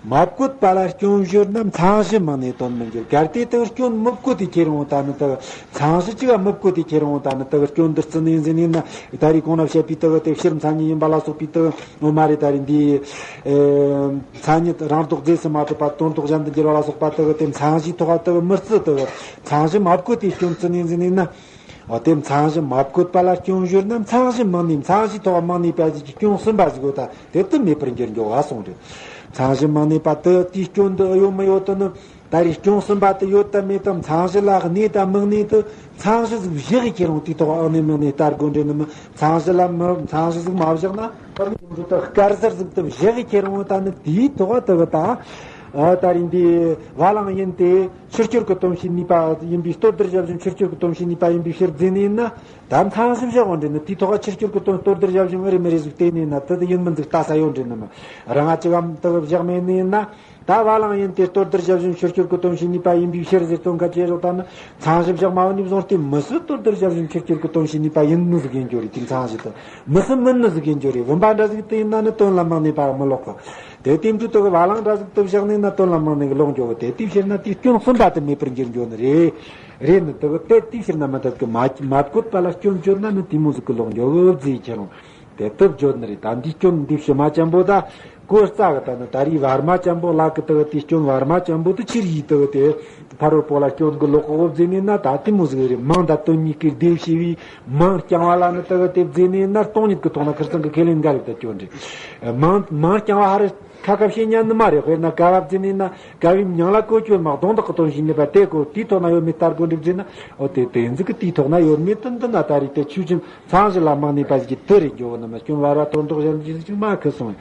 མ་བཀོད་པ་ལ་སྐྱོན་བརྗོད་ན་མཚན་གཞི་མིན་ནས་དོན་མི་འགྱུར། གལ་ཏེ་དུ་སྐྱོན་མི་བཀོད་དེ་ཁྱེར་འོང་ད་ནི་དུ་མཚན་གཞི་གཅིག་མི་བཀོད་དེ་ཁྱེར་འོང་ད་ནི་དུ་སྐྱོན་འདི་རྩི་ནས་འཛིན་ནས་ན་ད་རེས་གོང་ན་བཤད་པའི་དུ་དེ་ཕྱིར་མཚན་ཉིད་ཡིན་པ་ལ་སོགས་པའི་དུ་ངོ་མ་རེད། ད་རེས་འདི་མཚན་ཉིད་རང་ལྡོག་རྫས་སུ་མ་གྲུབ་པ་དོན་ལྡོག་གཞན་དུ་འགྱུར་བ་ལ་སོགས་པ་དུ་དེ་མཚན་གཞིའི་ཐོག་དུ་མི་རྩི། དུ་མཚན་གཞི་མ་བཀོད་དེ་སྐྱོན་རྩི་ནས་འཛིན་ནས་ན། འོ་དེ་མཚན་གཞི་མ་བཀོད་པ་ལ་སྐྱོན་བརྗོད་ན་མཚན་གཞི་མིན་ནས་མཚན་གཞིའི་ཐོག་མིན་ནས་པ་ཞིག་གི་སྐྱོན་གསུམ་པ་ཟིག་ཡོད་ད། དེ་དུ་མེད་པར་འགྱུར་འགྱོ་བ་གསུངས་རེད། མཚན་གཞི་མིན་ནས་པ་དུ་དེའི་སྐྱོན་འདི་ཨེ་ཡོད་མི་ཡོད་དུ་ནི། ད་རེས་སྐྱོན་གསུམ་པ་དུ་ཡོད་དམ་མེད་དམ་མཚན་གཞི་ལ་གནས་དང་མི་གནས་དུ་མཚན་གཞི་ཟིག་བཞག་གི་ཁྱེར་འོང་དེའི་ཐོག་ཨ་ནི་མི་གནས་ལྟར་དགོས་འདྲེ་ནི་མི་མཚན་གཞི་ལ་མི་མཚན་གཞི་ཟིག་མ་བཞག་ན་ད་ནི་འདི་དག་དཀར་གསར་ཟིག་དུ་བཞག་གི་ཁྱེར་འོང་ད་ནི་དེའི་ཐོག་དུ་གི་ད་ད་རེས་འདི་བ་ལང་ཡིན་ཏེ། ཕྱི་སྐྱོར་གྱི་དོན་བྱེད་ནུས་པ་ཡིན་པའི། ལྟོ་ལྡིར་བྱ་བཞིན་ཕྱི་སྐྱོར་གྱི་དོན་བྱེད་ནུས་པ་ཡིན་པའི་ཕྱིར་རྫས་ནི་ཡིན་ན། ད་མཚན་གཞི་བཞག་འོང་འདྲེ་ནི་དེའི་ཐོག་ཕྱི་སྐྱོར་གྱི་དོན་ལྟོ་ལྡིར་བྱ་བཞིན་ཨི་རེ་མི་རེ་ཟིག་བལྟས་ནས་ན་དེ་དེ་ཡིན་མིན་ཟིག་ལྟ་ས་ཡོད་འདྲེ་ནི་མི་རང་ང་ཅི་གམ་དེ་བཞག་མེད་ནི་ཡིན་ན། ད་བ་ལང་ཡིན་ཏེ། ལྟོ་ལྡིར་བྱ་བཞིན་ཕྱི་སྐྱོར་གྱི་དོན་བྱེད་ནུས་པ་ཡིན་པའི་ཕྱིར་ཟེར་དོན་ཁ་ཅེ་རོགས་ད་ནི་མཚན་གཞི་བཞག་མ་འོང་ནི་བཟུང་སྟེ་མི་སྲིད། ལྟོ་ལྡིར་བྱ་བཞིན་ཕྱི་སྐྱོར་གྱི་དོན་བྱེད་ནུས་པ་ཡིན་ནི་ཟིག་ཡིན་རྒྱུ་རེད། དེ་མཚན་གཞི་དེ་མི་སྲིད་མིན་ནི་ཟིག་ཡིན་རྒྱུ་རེད། བུམ་པ་འདྲ་ཟིག་དེ་ཡིན་ན་ནི་དོན་ལ་མིན་ནི་པ་མི་ལོག་གི། དེ་དེ་འདྲ་དུ་བ་ལང་འདྲ་ཟིག་དུ་བཞག་ནས་ན་དོན་ལ་མིན་ནི་གི་ལོག་འགྱོ་གི། དེ་དེའི་ཕྱིར་ན་དེའི་སྐྱོན་གསུམ་པ་དེ་མེད་པར་འགྱུར་འགྱོ་ནི་རེད། རེད་ནི་དུ་དེ་དེའི་ཕྱིར་ན་མི་འཐད་གི། མ་མ་བཀོད་པ་ལ་སྐྱོན་བརྗོད་ན་ནི་དེ་མོ་ཟིག་གི་ལོག་འགྱོ་གི་རྫས་ཁྱེར་འོང་། དེ་དུ་བརྗོད་ནི་རེད། ད་འདིའི་སྐྱོན་འདི་ཕྱི་མ་ཅན་པོ་ད་གོ་རྩ་གི་ད་ནི་ད་རེས་བར་མ་ཅན་པོ་ལ་གི་དུ་དེའི་སྐྱོན་བར་མ་ཅན་པོ་དུ་ཕྱིར་ཡིས་དུ་དེ་ཕ་རོལ་པོ་ལ་སྐྱོན་གི་ལོག་གི་རྫས་ནི་ན་ད་དེ་མོ་ཟིག་རེད། མིང་དང་དོན་གཉིས་ཀྱི་སྡེ་བྱས་པའི། མིང་རྐྱང་བ་ལ་ནི་དུ་དེ་རྫས་ནི་ན་སྟོང་ཉིད་ཀྱི་ཐོག་ན་ཁིར་ཚང་གི་ཁས་ལེན་འགལ་ལུགས་དུ་སྐྱོན་རེད། མིང་མིང་རྐྱང་བ་ཧ་རི་ཁ་ཁ་བཤད་ཉན་ནི་མ་རེད། དཔེར་ན་ཀ་བ་རྫས་ནི་ན་ཀ་བའི་མིང་ལ་གོ་ཅོལ་མ་གདོང་དག་གི་དོན་བྱེད་ནུས་པ་དེ་གོ་དེའི་ཐོག་ན་ཡོད་མེད་ལྟར་གོ་འགྲིག་རྫས་ན། འོ་དེ་དེ་ཟིག་གི་དེའི་ཐོག་ན་ཡོད་མེད་དུ་འདི་ན་ད་རེས་དེ་ཆོས་ཅན་མཚན་གཞི་ལ་མ་གནས་པ་ཞིག་གི་དུ་རེད་འགྱོ་ནི་མ། སྐྱོན་བར་བ་དོན་ལྡོག་གཞན་གྱི་ཟིག་ཅིག་མ་ཁི་སོང་།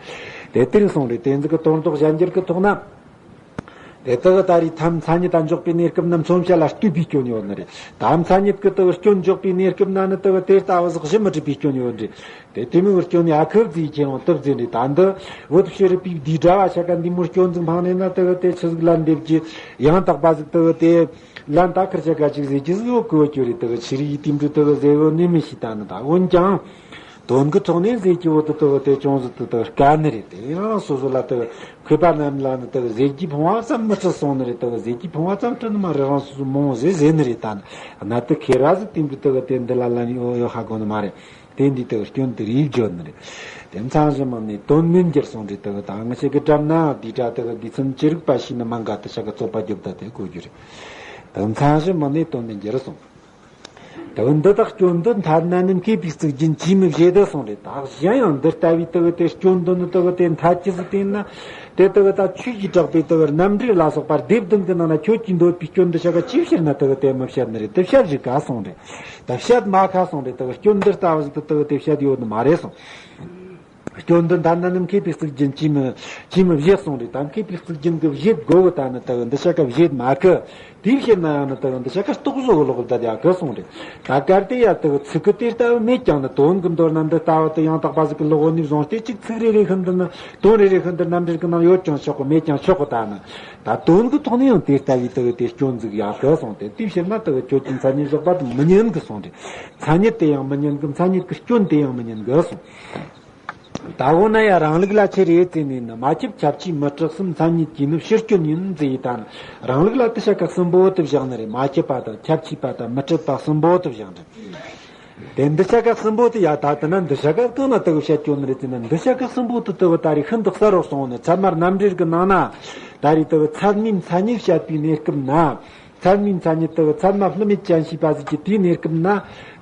དེ་དེ་རིགས་སོང་རེད། དེ་ཟིག་གི་དོན་ལྡོག་གཞན་འགྱུར་གི་ཐོག་ན། དེ་དག་ད་རེས་ཐམས་མཚན་ཉིད་དང་འཇོག་པའི་གནས་སྐབས་ན་མཚོན་བྱ་ལ་ལྟོས་པའི་སྐྱོན་ཡོད་ནི་རེད། ད་མཚན་ཉིད་ཀྱི་དག་སྐྱོན་འཇོག་པའི་གནས་སྐབས་ན་ནི་དག་དེ་ལྟ་བུ་ཟག་གཞི་མི་གྲུབ་པའི་སྐྱོན་ཡོད་རེད། དེ་དེ་མོའི་སྐྱོན་ནི་ཨ་ཁུ་རྫས་ཁྱེད་རང་དག་རྫས་རེད། ད་འདི་བོད་ཕྱི་རིག་པའི་བསྡུས་གྲྭ་བ་ཆ་ག་འདི་མོའི་སྐྱོན་ཟིག་འཕངས་ནས་ན་དག་དེ་ཆི་ཟིག་ལན་འདེབས་ཀྱི་ཡང་དག་པ་ཟིག་དག་དེ་ལན་ད་ཁིར་ཆ་ག་ཅིག་ཟེར་གྱི་ཟིག་ཡོད་གི་ཡོད་རྒྱུ་རེད། དག་ཕྱི་རིག་དེ་འདྲ་དག་ཟེར་ཡོད་ནི་མི་ཤེས། ད་ནི་ད་འོན་ཀྱང་དོན་གྱི་ཐོག་ནས་ཟེར་གྱི་བོ་དུ་དུ་དེ་ཅུང་ཟད་དུ་དུ་དཀའ་ནི་རེད། དེ་རང་སོ་སོ་ལ་དུ་མཁས་པ་རྣམས་ལ་ནི་དུ་ཟེར་གྱི་ཕུང་བ་ཙམ་མི་ཁྲིད་སོང་ནི་རེད། དུ་ཟེར་གྱི་ཕུང་བ་ཙམ་ཁྲིད་ནི་མ་རེད། རང་སོ་སོ་མང་ཟེར་ཟེར་ནི་རེད། ད་ནི་ན་དུ་ཁེ་ར་ཟིག་དེ་འདྲ་དུ་དེ་འདི་ལ་ལ་ནི་ཡོ་ཡོ་ཧ་གོ་ནི་མ་རེད། དེ་འདི་དུ་སྐྱོན་དུ་རིག་བརྗོད་ནི་རེད། དེ་མཚན་གཞི་མ་ནི་དོན་མིན་འགྱུར་སོང་རེད། དུ་དང་ངི་ཞིག་གི་གྲམ་ན་དེ་འདྲ་དུ་དེ་ཚུན་ཅི་རིག་པ་ཤེས་ནི་མ་འགའ་དུ་ཞག་གི་རྩོད་པ་རྒྱོབ་ད་དེ་གོ་རྒྱུ་རེད། དུ་མཚན་གཞི་མ་ནི་དོན་མིན་འགྱུར་སོང་། དེ་འདི་དག་སྐྱོན་འདི་འཐད་ན་ནི་མཁས་པའི་གཙུག་རྒྱན་ཅིས་མི་བཞེད་དུ་གསུངས་རེད། ད་གཞན་ཡང་འདི་ལྟ་བུའི་དུ་དེ་སྐྱོན་འདི་ནི་དུ་དེ་འཐད་ཅི་ཟིག་བསྟན་ན། དེ་དུ་ད་ཆོས་ཀྱི་གྲགས་པའི་དུ་རྣམ་འགྲེལ་ལ་སོགས་པ་སྡེ་བདུན་གྱི་ནང་ན་ཁྱོད་ཀྱིས་འདོད་པའི་སྐྱོན་འདི་བཤད་ག་ཅིའི་ཕྱིར་ན་དུ་དེ་མི་བཤད་ནི་རེད། དུ་བཤད་བཞིན་ག་གསུངས་རེད། ད་བཤད་མ་ཁ་གསུངས་རེད། དུ་སྐྱོན་འདི་ལྟ་བུ་ཟིག་དུ་དུ་དེ་བཤད་ཡོད་ནི་མ་རེད་གསུངས། སྐྱོན་འདི་འདི་ནི་མཁས་པའི་གཙུག་རྒྱན་ཅིས་མི་ཅིས་མི་བཞེད་གསུངས་རེད། ད་མཁས་པའི་གཙུག་རྒྱན་གྱིས་བཞེད་དགོས་གི། ད་ནི་དུ་འདི་ཆ་ག་བཞེད་མ་གི། དེའི་ཕྱིར་ན་ཡང་ནི་དུ་འདི་ཆ་ག་རྟོག་བཟོ་གི་ལོག་གི་ད་ཡ་གི་གསུངས་རེད། ད་གལ་ཏེ་ཡ་དུ་ཚིག་གི་དེ་ལྟ་བུ་མེད་ཀྱང་ནི་དོན་གྱི་མདོར་ན་འདི་ལྟ་བུ་དུ་ཡང་དག་པ་ཟིག་གི་ལོག་འོ་ནི་བཟུང་སྟེ་གཅིག་ཚིག་རེ་རེ་ཤིན་ཏུ་ནི་དོན་རེ་རེ་ཤིན་ཏུ་རྣམ་འགྲེལ་གྱི་ནང་ཡོད་ཀྱང་ཆོག་གི། མེད་ཀྱང་ཆོག་གི། ད་ནི་ད་དོན་གྱི་ཐོག་ནས་ཡང་དེ་ལྟ་བུའི་དུ་དེ་སྐྱོན་ཟིག་ཡ་གི་གསུངས་ཏེ། དེའི་ཕྱིར་ན་དུ་ཁྱོད་ཀྱི་མཚན་ཉིད་བཞག་པ་དུ་མི་ཉན་གི་གསུངས་རེད། མཚན་ཉིད་དེ་ཡང་མི་ཉན་གི། མཚན་ཉིད་ཀྱི་སྐྱོན་དེ་ཡང་མི་ཉན་གི་གསུངས། ད་འོ་ན་ཡང་རང་ལུགས་ལ་ཆི་རེད་ཟེར་ནས་ནི། མ་ཁྱབ་ཁྱབ་ཆེས་མི་སྲིད་གསུམ། མཚན་ཉིད་ཀྱིས་ནི་ཕྱིར་སྐྱོན་ཡིན་ཟེར་ཡི་ད་ནི། རང་ལུགས་ལ་དུ་ཆ་ག་གསུམ་པོ་དུ་བཞག་ནི་རེད། མ་ཁྱབ་པ་དང་ཁྱབ་ཆེས་པ་དང་མི་སྲིད་པ་གསུམ་པོ་དུ་བཞག་ནི་རེད། དེ་འདི་ཆ་ག་གསུམ་པོ་དུ་ཡ་ད་དུ་ན་འདི་ཆ་ག་གང་ན་དུ་བཤད་སྐྱོན་ནི་རེད་ཟེར་ན། འདི་ཆ་ག་གསུམ་པོ་དུ་དུ་བ་ད་རེས་ཤིན་ཏུ་གསལ་རོགས་སོང་ནི། ཚད་མ་རྣམ་འགྲེལ་གི་ནང་ན་ད་རེས་དུ་བ་ཚད་མའི་མཚན་ཉིད་བཤད་པའི་གནས་སྐབས་ན། ཚད་མའི་མཚན་ཉིད་དུ་ཚད་མ་བསླུ་མེད་ཅན་ཞེས་པ་ཟིག་གི་དེའི་གནས་སྐབས་ན།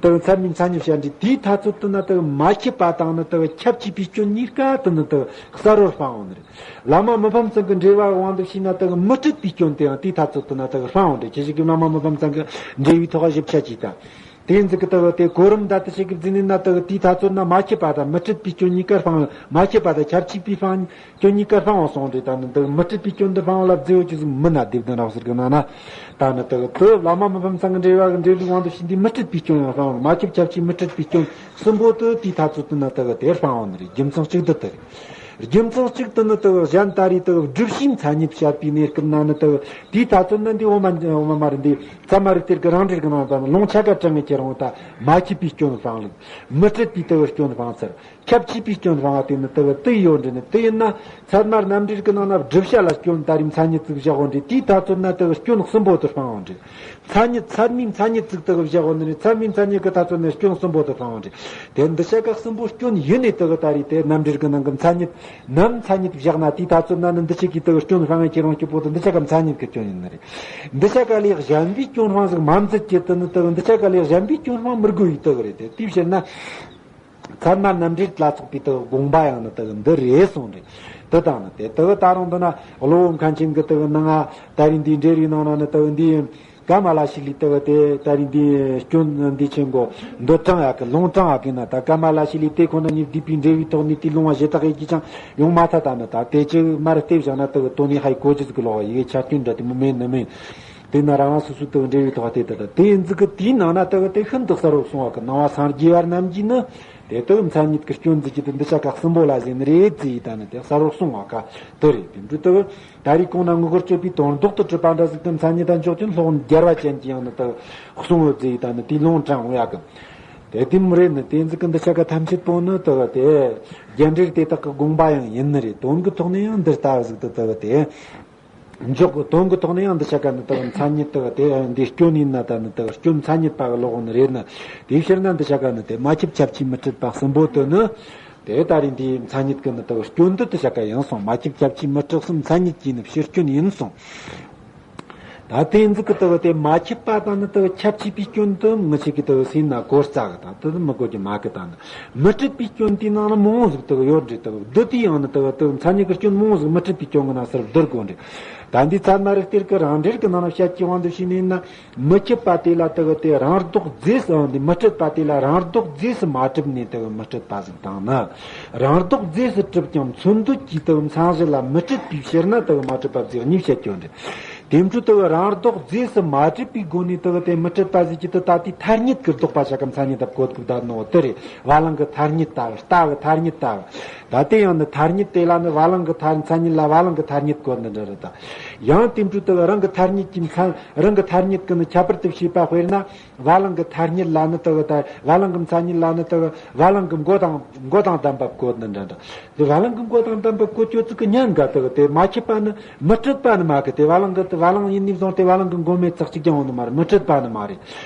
དུ་ཚད་མའི་མཚན་ཉིད་བཤད་འདི་དེའི་ཐ་ཚོད་དུ་ན་དུ་མ་ཁྱབ་པ་དང་ནི་དུ་ཁྱབ་ཆེས་པའི་སྐྱོན་གཉིས་ཀ་དུ་ནི་དུ་གསལ་བོར་སྤང་འོང་ནི་རེད། བླ་མ་མི་ཕམ་ཚང་གི་འགྲེལ་བ་དབང་དུ་བྱས་ན་དུ་མི་སྲིད་པའི་སྐྱོན་དེའང་དེའི་ཐ་ཚོད་དུ་ན་དུ་སྤང་འོང་རེད། ཁྱེད་ཞིག་གི་བླ་མ་མི་ཕམ་ཚང་གི་འགྲེལ་བའི་ཐོག་ཞིབ་ཆ་གྱིས་དང་། དེ་ཟིག་གི་དུ་དེ་གོ་རིམ་ད་དུ་ཞིག་གི་འཛིན་ནི་ན་དུ་དེའི་ཐ་ཚོད་ན་མ་ཁྱབ་པ་དང་མི་སྲིད་པའི་སྐྱོན་གཉིས་ཀ་སྤང་། མ་ཁྱབ་པ་དང་ཁྱབ་ཆེས་པའི་སྤང་། སྐྱོན་གཉིས་ཀ་སྤང་བ་སོང་རེད། ད་ནི་འདི་མི་སྲིད་པའི་སྐྱོན་འདི་སྤང་བ་ལ་རྫས་ཡོད་ཀྱི་ཟིག་མིན་ན། སྡེ་བདུན་རབ་གསལ་གྱི་ནང་ན། ད་ནི་དེ་དེ་བླ་མ་མི་ཕམ་ཚང་གི་འགྲེལ་བ་གི་འགྲེལ་ལུགས་དབང་དུ་བྱས་འདི་མི་སྲིད་པའི་སྐྱོན་ཡང་སྤང་བ། མ་ཁྱབ་ཁྱབ་ཆེས་མི་སྲིད་པའི་སྐྱོན་གསུམ་པོ་དེ་དེའི་ཐ་ཚོད་དུ་ན་དེ་དེ་སྤང་བ་ནི་རེད། རྒྱུ་མཚན་གཅིག་འདི་དེ་རེད། རྒྱུ་མཚན་གཅིག་ཏུ་ནི་དུ་གཞན་ད་རེས་དུ་སྒྲུབ་བྱའི་མཚན་ཉིད་བཤད་པའི་གནས་སྐབས་ན་ནི་དུ་དེའི་ཐ་ཚོད་ན་འདི་འོ་མ་འོ་མ་མ་རེད། འདི་ཚད་མ་རིག་གཏེར་གྱི་རང་འགྲེལ་གྱི་ནང་དུ་ནི་ལུང་ཆ་ག་དྲངས་ངེས་ཀྱི་རང་ད་མ་ཁྱབ་པའི་སྐྱོན་སྤང་ལུགས། མི་སྤྲད་པའི་དུ་སྐྱོན་སྤང་ཚུལ། ཁྱབ་ཆེས་པའི་སྐྱོན་སྤང་བ་དེ་ནི་དུ་དུ་ཡོད་འདྲི་ནི་དུ་ཡིན་ན། ཚད་མ་རྣམ་འགྲེལ་གྱི་ནང་ན་བསྒྲུབ་བྱ་ལ་སྐྱོན་ད་རེས་མཚན་ཉིད་ཅིག་བཞག་འོ་འདྲི། དེའི་ཐ་ཚོད་ན་དུ་སྐྱོན་གསུམ་པོ་དུ་སྤང་འོ་འདྲི། མཚན་ཉིད་ཚད་མའི་མཚན་ཉིད་ཅིག་དག་བཞག་འོ་ནི་རེད། ཚད་མའི་མཚན་ཉིད་ཀྱི་ཐ་ཚོད་ནས་སྐྱོན་གསུམ་པོ་དག་སྤང་བ་རེད། དེ་འདི་ཆ་ག་གསུམ་པོ་སྐྱོན་ཡིན་ནས་དག་ད་རེད་དེ་རྣམ་འགྲེལ་གྱི་ནང་གི་མཚན་ཉིད་ནམ་མཚན་ཉིད་བཞག་ན་དེའི་ཐ་ཚོད་ན་ནི་འདི་ཆ་གི་དག་སྐྱོན་སྤང་ངེས་ཀྱི་རང་གི་པོ་དེ་འདི་ཆ་ག་མཚན་ཉིད་ཀྱི་སྐྱོན་ཡིན་ནི་རེད། འདི་ཆ་ག་ལས་གཞན་པའི་སྐྱོན་སྤང་ཟིག་མ་འཛིན་གྱི་དེ་ནི་དག་འདི་ཆ་ག་ལས་གཞན་པའི་སྐྱོན་སྤང་མི་དགོས་ཡི་དག་རེད་དེ་དེའི་ཕྱིར་ན། ཚད་མ་རྣམ་འགྲེལ་ལ་སོགས་པའི་དག་དགོངས་པ་ཡང་ནི་དག་འདི་རེད་གསུངས་རེད། དེ་དང་ནི་དེ་དག་ད་རུང་འདི་ན་གློ་བོ་མཁན་ཆེན་གྱི་དག་ནང་ང་ད་རིང་འདིའི་འགྲེལ་བའི་ནང་ན་ནི་དག་འདི་ཀ་མ་ལ་ཤཱི་ལའི་དག་དེ་ད་རིང་འདིའི་སྐྱོན་འདི་ཆེན་གོ་འདི་དྲངས་ཡག་གི་ལུང་དྲངས་ཡག་གི་ན་ད་ཀ་མ་ལ་ཤཱི་ལའི་དེ་ཁོ་ན་ཉིད་བསྡུས་པའི་འགྲེལ་བའི་ཐོག་ནས་དེའི་ལུང་བ་ཞེ་དྲག་ཡིན་གྱི་ཅང་ཡོང་མ་ཐལ། ད་ནི་ད་དེ་ཅི་མར་བལྟས་བཞག་ན་དག་དོན་ནི་ཧའི་གོ་རྒྱུ་ཟིག་གི་ལོག་ཡི་གེ་ཆ་རྐྱེན་འདྲ་དེ་མོ་མེད་ནི་མེད། དེ་ན་རང་རང་སོ་སོའི་དག་འགྲེལ་བའི་ཐོག་དེ་དག་དེ་ཡིན་ཟིག་གི་དེའི་ནང་ན་དག་དེ་ཤིན་ཏུ་གསལ་བོ་གསུངས་པ་གི་ནང་བ་སངས་རྒྱས་པ་རྣམས་ཀྱིས་ནི། དེ་དག་མཚན་ཉིད་ཀྱི་སྐྱོན་འཛིན་གྱི་དེ་འདི་ཆ་ག་གསུམ་པོ་ལ་ཟེར་ནི་རེད་ཟེར་ཡི་ད་ནི་དེ་གསལ་བོ་གསུངས་པ་ག་དེ་རེད། དེ་འདྲ་དེ་ད་རེས་གོང་ན་དངོས་འགལ་གཅོད་པའི་དོན་ལྡོག་ཏུ་གྲུབ་པ་འདྲ་ཟིག་དེ་མཚན་ཉིད་དང་འཇོག་ཅིང་ལྷག་རྒྱལ་བ་ཅན་གྱིས་ཡང་ནི་དེ་གསུངས་ཡོད་ཟེར་ཡི་ད་ནི་དེའི་ལུང་དྲངས་འོང་ཡག་གི། དེ་དེ་མོ་རེད་ནི་དེ་འཛིན་གྱི་འདི་ཆ་ག་ཐམས་ཅད་པོ་ནི་དེ་དེ་རྒྱན་འགྲེལ་དེ་དག་གི་དགོངས་པ་ཡང་ཡིན་ནི་རེད། དོན་གྱི་ཐོག་ནས་ཡང་འདི་ལྟ་བུ་ཟིག་ཏུ་དེ་དེ། འཇོག་གི་དོན་གྱི་ཐོག་ནས་ཡང་འདི་ཆ་ག་ནི་དག་མཚན་ཉིད་དག་དེ་འདི་སྐྱོན་ཡིན་ན་ད་ནི་དག་སྐྱོན་མཚན་ཉིད་པ་གི་ལོག་ནི་རེད་ནི། དེའི་ཕྱིར་ན་འདི་ཆ་ག་ནི་དེ་མ་ཁྱབ་ཁྱབ་ཆེས་མི་སྤྲད་པ་གསུམ་པོ་དེ་ནི། དེ་ད་རིང་འདིའི་མཚན་ཉིད་ཀྱི་ནི་དག་སྐྱོན་འདི་དེ་ཆ་ག་ཡིན་གསུངས། མ་ཁྱབ་ཁྱབ་ཆེས་མི་སྤྲད་གསུམ་མཚན་ཉིད་ཀྱི་ནི་ཕྱིར་སྐྱོན་ཡིན་གསུངས། ད་དེ་འཛིན་གྱི་དག་དེ་མ་ཁྱབ་པ་དང་ནི་དག་ཁྱབ་ཆེས་པའི་སྐྱོན་དུ་ངི་ཆེ་གི་དག་སེམས་ན་གོ་རྩ་གི་དང་དེ་མི་གོ་རྒྱུ་མ་གི་དང་ནི། མི་སྤྲད་པའི་སྐྱོན་དེའི་ནང་ལ་མང་བོ་ཟིག་དག་ཡོད་འདྲི་དག་འདི་དེའི་ཡང་ནི་དག་དག་མཚན་ཉིད་ཀྱི་སྐྱོན་མང་བོ་ཟིག་མི་སྤྲད་པའི་སྐྱོན་གྱི་ནང་ཟུར་བསྡུར་དགོས་འདྲི། ད་འདི་ཚད་མ་རིག་གཏེར་གྱི་རང་འགྲེལ་གྱི་ནང་ལ་བཤད་ཀྱི་དབང་དུ་བྱས་ནས་ན། མི་ཁྱབ་པ་དེ་ལ་དག་དེ་རང་ལྡོག་རྫས་སུ་འདི་མི་སྤྲད་པ་དེ་ལ་རང་ལྡོག་རྫས་སུ་མ་གྲུབ་ནས་དག་མི་སྤྲད་པ་ཟིག་དང་ནི། རང་ལྡོག་རྫས་སུ་གྲུབ་ཀྱང་མཚོན་འདོད་ཀྱིས་དག་མཚན་གཞི་ལ་མི་སྤྲད་པའི་ཕྱིར་ན་དག་མ་གྲུབ་པ་ཟིག་གཉིས་བཤད་ཀྱི་འདྲི། དེ་འཕྲོ་དག་རང་ལྡོག་རྫས་སུ་མ་གྲུབ་པའི་སྒོ་ནས་དག་དེ་མི་སྤྲད་པ་ཟིག་གི་དུ་ད་དེ་ཐ་སྙད་ཀྱི་ལྡོག་པ་བྱ་ག་མཚན་ཉིད་དག་གོ་ཐུབ་ད་ནོ་དེ་རེད། བ་ལང་གི་ཐ་སྙད་ལྟ་བུ་ལྟ་བུ་ཐ་སྙད་ལྟ་བུ། ད་དེ་ཡང་ནི་ཐ་སྙད་དེ་ལ་ནི་བ་ལང་གི་ཐ་མཚན་ཉིད་ལ་བ་ལང་གི་ཐ་སྙད་གོ་འདི་འདྲ་རེད་ད། ཡང་དེ་འཕྲོ་དག་རང་གི་ཐ་སྙད་ཀྱི་མཚན་རང་གི་ཐ་སྙད་ཀྱི་ནི་ཁྱད་པར་དུ་བྱས་པ་དཔེར་ན། བ་ལང་གི་ཐ་སྙད་ལ་ནི་དག་ད་བ་ལང་གི་མཚན་ཉིད་ལ་ནི་དག་བ་ལང་གི་མགོ་དང་མགོ་དང་ལྡན་པ་བཀོད་ནི་འདྲ་འདྲ། དེ་བ་ལང་གི་མགོ་དང་ལྡན་པ་བཀོད་ཀྱོ་ཙི་གི་ཉན་ག་དག་དེ་མ་ཁྱབ་པ་ནི་མི་སྤྲད་པ་ནི་མ་གི་དེ་བ་ལང་གི་དེ་བ་ལང་ཡིན་ནི་བཟུང་སྟེ་བ་ལང་གི་མགོ་མེད་ཙག་ཅིག་ཀྱང་འོང་ནི་མ་རེད། མི་སྤྲད་པ་ནི་མ་རེད།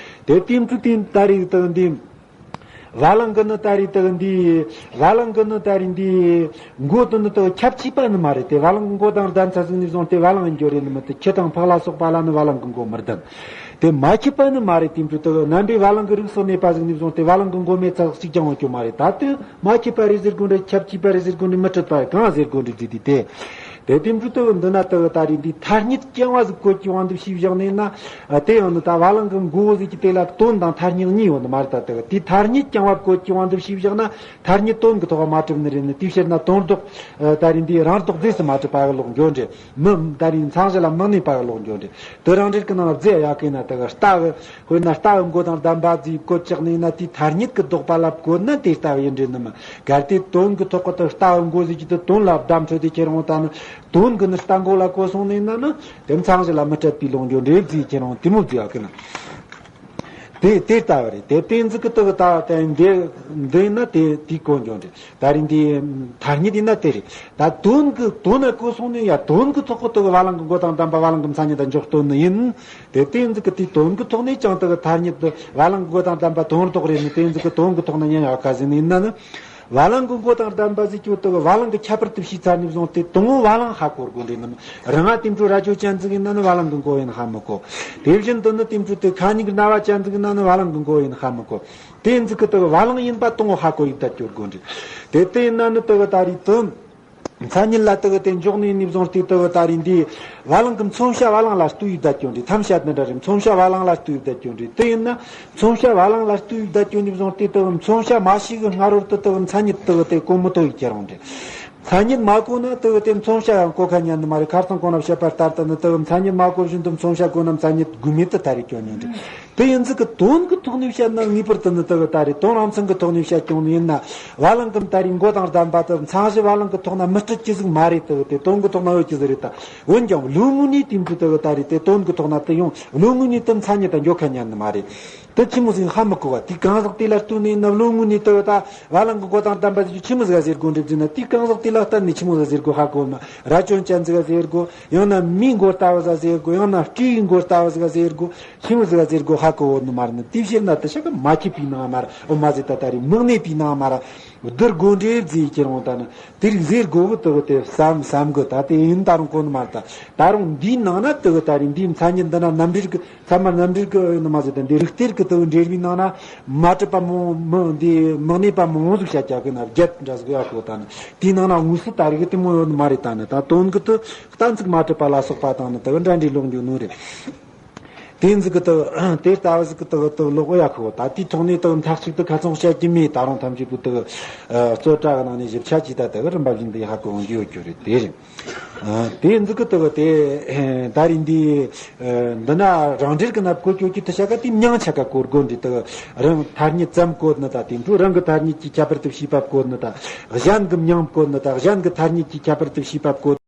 དེ་དེ་འཕྲོ་དེ་ད་རེས་དག་འདི། བ་ལང་གི་ནི་ད་རེས་དག་འདི། བ་ལང་གི་ནི་ད་རེས་འདི། མགོ་དེ་ནི་དག་ཁྱབ་ཆེས་པ་ནི་མ་རེད་དེ་བ་ལང་གི་མགོ་དང་ལྡན་ཚ་ཟིག་ནས་བཟུང་སྟེ་བ་ལང་ཡིན་རྒྱུ་རེད་ནི་མི་དེ་ཁྱི་དང་ཕག་ལ་སོགས་པ་ལ་ནི་བ་ལང་གི་མགོ་མི་ལྡན། དེ་མ་ཁྱབ་པ་ནི་མ་རེད། དེ་འཕྲོ་དག་རྣམ་པའི་བ་ལང་གི་རིགས་སུ་གནས་པ་ཟིག་ནས་བཟུང་སྟེ་བ་ལང་གི་མགོ་མེད་ཚ་ཟིག་གཅིག་ཀྱང་འོང་རྒྱུ་མ་རེད། ད་དེ་མ་ཁྱབ་པ་རེད་ཟེར་དགོས་འདྲ། ཁྱབ་ཆེས་པ་རེད་ཟེར་དགོས་འདྲ། མི་སྤྲད་པ་རེད་གང་ཟེར་དགོས་འདྲ་འདི་དེ་དེ། དེ་དེ་འཕྲོ་དག་འདི་ན་དག་ད་རེས་འདི་ཐ་སྙད་རྐྱང་བ་ཟིག་བཀོད་ཀྱི་དབང་དུ་བྱས་བཞག་ནས་ན། དེ་ཡང་ནི་ད་བ་ལང་གི་མགོ་བོ་ཟིག་གི་དེ་ལ་དོན་དང་ཐ་སྙད་གཉིས་ཡོད་ནི་མ་རེད། ད་དག་དེ་ཐ་སྙད་རྐྱང་བ་བཀོད་ཀྱི་དབང་དུ་བྱས་བཞག་ན་ཐ་སྙད་དོན་གྱི་ཐོག་མ་གྲུབ་ནི་རེད་ནི། དེའི་ཕྱིར་ན་དོན་ལྡོག་ད་རེས་འདི་རང་ལྡོག་རྫས་སུ་མ་གྲུབ་པ་གི་ལོག་འགྱོ་འདྲ། མི་ད་རེས་མཚན་གཞི་ལ་མི་གནས་པ་གི་ལོག་འགྱོ་འདྲ། དེ་རང་འགྲེལ་གྱི་ནང་རྫས་ཡག་གི་ན་དག་རྟ་གི་དཔེར་ན་རྟ་གི་མགོ་དང་ལྡན་པ་ཟིག་བཀོད་བཅག་ནས་ན་དེའི་ཐ་སྙད་ཀྱི་ལྡོག་པ་ལ་བཀོད་ན་དེ་ལྟ་བུ་ཡིན་འདྲ་ནི་མི། གལ་ཏེ་དོན་གྱི་ཐོག་གི་དག་རྟ་གི་མགོ་ཟིག་གི་དེ་དོན་ལ་བརྡ་འཕྲོད་དེ་ཁྱེར་འོང་ད་ནི། དོན་གྱི་ནི་རྟ་མགོ་ལ་གོ་སོང་ནས་ན་ནི་དེ་མཚན་གཞི་ལ་མི་སྤྲད་པའི་ལོག་འགྱོ་འདྲ་བཟླས་ཁྱེར་འོང་དེ་མོ་བཟླས་ཡག་གི་ན། དེ་དེ་ལྟ་བུ་རེད། དེ་དེ་འཛིན་གྱི་དག་ད་དེ་འདི་འདི་ན་དེ་དེ་གོ་འགྱོ་འདྲ། ད་རེས་འདི་ཐ་སྙད་ཡིན་ན་དེ་རེད། ད་དོན་གྱི་དོན་ན་གོ་སོང་ནས་ཡ་དོན་གྱི་ཐོག་གི་དག་བ་ལང་གི་མགོ་དང་ལྡན་པ་བ་ལང་གི་མཚན་ཉིད་དང་འཇོག་དོན་ནི་ཡིན། དེ་དེ་འཛིན་གྱི་དེ་དོན་གྱི་ཐོག་ནས་ཀྱང་དག་ཐ་སྙད་དུ་བ་ལང་གི་མགོ་དང་ལྡན་པ་དོན་ལྡོག་རེད་ནི། དེ་འཛིན་གྱི་དོན་གྱི་ཐོག་ན་ཡང་ཡག་ག་ཟིན་ཡིན་ན་ནི། བ་ལང་གི་མགོ་དང་ལྡན་པ་ཟིག་ཀྱོ་དག་བ་ལང་གི་ཁྱད་པར་དུ་ཕྱེ་ཚར་ནས་བཟུང་སྟེ་དང་བོ་བ་ལང་ཧ་གོ་དགོས་འདྲ་ནི། རང་ང་དེ་འཕྲོ་རྭ་ཅོ་ཅན་ཟིག་ཡིན་ན་ནི་བ་ལང་གི་མགོ་ཡིན་ཧ་མི་གོ། དེ་བཞིན་དུ་ནི་དེ་འཕྲོ་དེ་ཁ་སྙིགས་སྣ་བ་ཅན་ཟིག་ཡིན་ན་ནི་བ་ལང་གི་མགོ་ཡིན་ཧ་མི་གོ། དེ་འཛིན་གྱི་དག་བ་ལང་ཡིན་པ་དང་བོ་ཧ་གོ་ཡི་བསྡད་ཀྱོ་དགོས་འདྲ། དེ་དེ་ཡིན་ན་ནི་དག་ད་རེས་དོན། མཚན་ཉིད་ལ་དག་དེ་འཇོག་ནས་ནས་བཟུང་སྟེ་དག་ད་རེས་འདི་བ་ལང་གི་མཚོན་བྱ་བ་ལང་ལ་ལྟོས་ཡི་བསྡད་ཀྱོ་འདྲ། ཐམས་ཅད་འདི་འདྲ་རེད། མཚོན་བྱ་བ་ལང་ལ་ལྟོས་ཡི་བསྡད་ཀྱོ་འདྲ། དེ་ཡིན་ན། མཚོན་བྱ་བ་ལང་ལ་ལྟོས་ཡི་བསྡད་ཀྱོ་ནས་བཟུང་སྟེ་དག་མཚོན་བྱ་མ་ཤེས་གི་སྔ་རོལ་དུ་དག་མཚན་ཉིད་དག་དེ་གོ་མི་ཐུབ་ཡི་ཁྱེར་འོང་འདྲ། མཚན་ཉིད་མ་གོ་ན་དག་དེ་མཚོན་བྱ་ཡང་གོ་ཁ་ཉན་ནི་མ་རེད། ཁ་སང་གོང་ན་བཤད་པ་ལྟར་དུ་ནི་དག་མཚན་ཉིད་མ་གོ་བཞིན་དུ་མཚོན་བྱ་གོ་ན་མཚན་ཉིད་དགོས་མེད་དུ་ཐལ་ཡི་ཁྱོད་ཉན་འདྲ། དེ་ཡིན་ཟིག་གི་དོན་གི་ཐོག་ནས་བཤད་ན་ངེས་པར་དུ་ནི་དེ་གི་ད་རེད། དོན་རང་མཚན་གི་ཐོག་ནས་བཤད་ཀྱང་ནི་ཡིན་ན། བ་ལང་གི་ད་རེད་མགོ་དང་ལྡན་པ་དེ་མཚན་གཞི་བ་ལང་གི་ཐོག་ན་མི་སྤྲད་ཀྱི་ཟིག་མ་རེད། དེ་གི་དེ་དོན་གི་ཐོག་ན་ཡོད་ཀྱི་ཟིག་རེད་ད། འོན་ཀྱང་བློ་ངོས་ནས་དེ་འདྲ་དེ་གི་ད་རེད། དེ་དོན་གི་ཐོག་ན་དེ་ཡང་བློ་ངོས་ནས་དེ་མཚན་ཉིད་དང་འགྱོ་ཁ་ཉན་ནི་མ་རེད། དེ་ཆི་མོ་ཟིག་ཧ་མི་གོ་བ། དེ་གང་ཟག་དེ་ལ་ལྟོས་ནས་ཡིན་ན་བློ་ངོས་ནས་དེ་གི་ད་བ་ལང་གི་མགོ་དང་ལྡན་པ་ཟིག་ཆི་མོ་ཟིག་ཟེར་དགོ་འདྲི་ཟེར་ན། དེ་གང་ཟག་དེ་ལ་ལྟ་ནས་ཆི་མོ་ཟིག་ཟེར་དགོ་ཧ་གོ་ནི་མ། རྭ་ཅོ་ཅན་ཟིག་ཟེར་དགོ། ཡང་ན་མིའི་མགོ་ལྟ་བུ་ཟིག་ཟེར་དགོ། ཡང་ན་སྤྲེའུའི་མགོ་ལྟ་བུ་ཟིག་ཟེར་དགོ། ཆི་མོ་ཟིག་ཟེར་དགོ་ཧ་གོ་བོ་ནི་མ་རེད་ནི། དེ་བཤད་ན་དེ་ཤ་གི་མ་ཁྱི་པའི་ནང་མ་ར། འོ་མ་ཟེར་ད་ད་རེད་མིག་ནད་པའི་ནང་མ་ར། བསྡུར་དགོ་འདྲེ་བརྫིས་ཁྱེར་འོང་ད་ནི་དེ་རིགས་ཟེར་དགོ་བོ་དེ་བོ་དེ་བསམ་བསམ་གི། ད་དེ་ཡིན་ད་རུང་གོ་ནི་མ་རེད། ད་ད་རུང་འདིའི་ནང་ན་དེ་བོ་ད་རེད། འདིའི་མཚན་ཉིད་འདི་ན་རྣམ་འགྲེལ་གི་ཚད་མ་རྣམ་འགྲེལ་གི་ཡོད་ནི་མ་ཟེར་ད། འདི་རིགས་གཏེར་གི་དེ་བོ་འགྲེལ་བའི་ནང་ན་མ་གྲུབ་པ་མང་མི་འདི་མིག་ནད་པ་མང་ཟིག་བཤད་ཀྱག་གི་ན་བརྒྱད་འདྲ་ཟིག་ཡོད་གི། ད་ནི་དེའི་ནང་ན་དངོས་སུ་ད་རིགས་དེ་མོ་ཡོད་ནི་མ་རེད། ད་ནི་ད་དོན་གི་དེ་གཏན་ཚིགས་མ་གྲུབ་པ་ལ་སོགས་པ་དང་ནི་དེ་བོ་འདྲ་འདྲའི་ལོག་འགྱོ་ནོ་རེད། དེ་ཟིག་གི་དེ་དེ་ལྟ་བུ་ཟིག་གི་དེ་དེ་ལོག་ཡ་ཁོ། ད་དེའི་ཐོག་ནས་དེ་མཐའ་གཅིག་ཏུ་ཁ་ཚོན་བཤད་ཀྱི་མེད། ད་རུང་ཐམས་ཅད་པོ་དེ་རྩོད་གྲྭ་གི་ནང་ནས་ཞིབ་ཆ་ཅིག་ད་དེ་རིམ་པ་བཞིན་དུ་ཧ་གོ་འོང་རྒྱུ་ཡོད་རྒྱུ་རེད། དེ་རེད། དེ་ཟིག་གི་དེ་དེ་ད་རིང་འདི་འདི་ན་རང་འགྲེལ་གི་ནང་བཀོད་སྐྱོད་ཀྱི་དེ་བྱ་ག་དེ་མྱང་ཆ་ག་གོ་དགོ་འདྲི། དེ་རང་ཐ་སྙད་ཙམ་བཀོད་ནི་ད་དེ་འགྲོ། རང་གི་ཐ་སྙད་ཀྱི་ཁྱད་པར་དུ་ཤེས་པ་བཀོད་ནི་ད། གཞན་གི་མྱང་བཀོད་ནི་ད། གཞན་གི་ཐ་སྙད་ཀྱི་ཁྱད་པར་དུ་ཤེས་པ་བཀོད།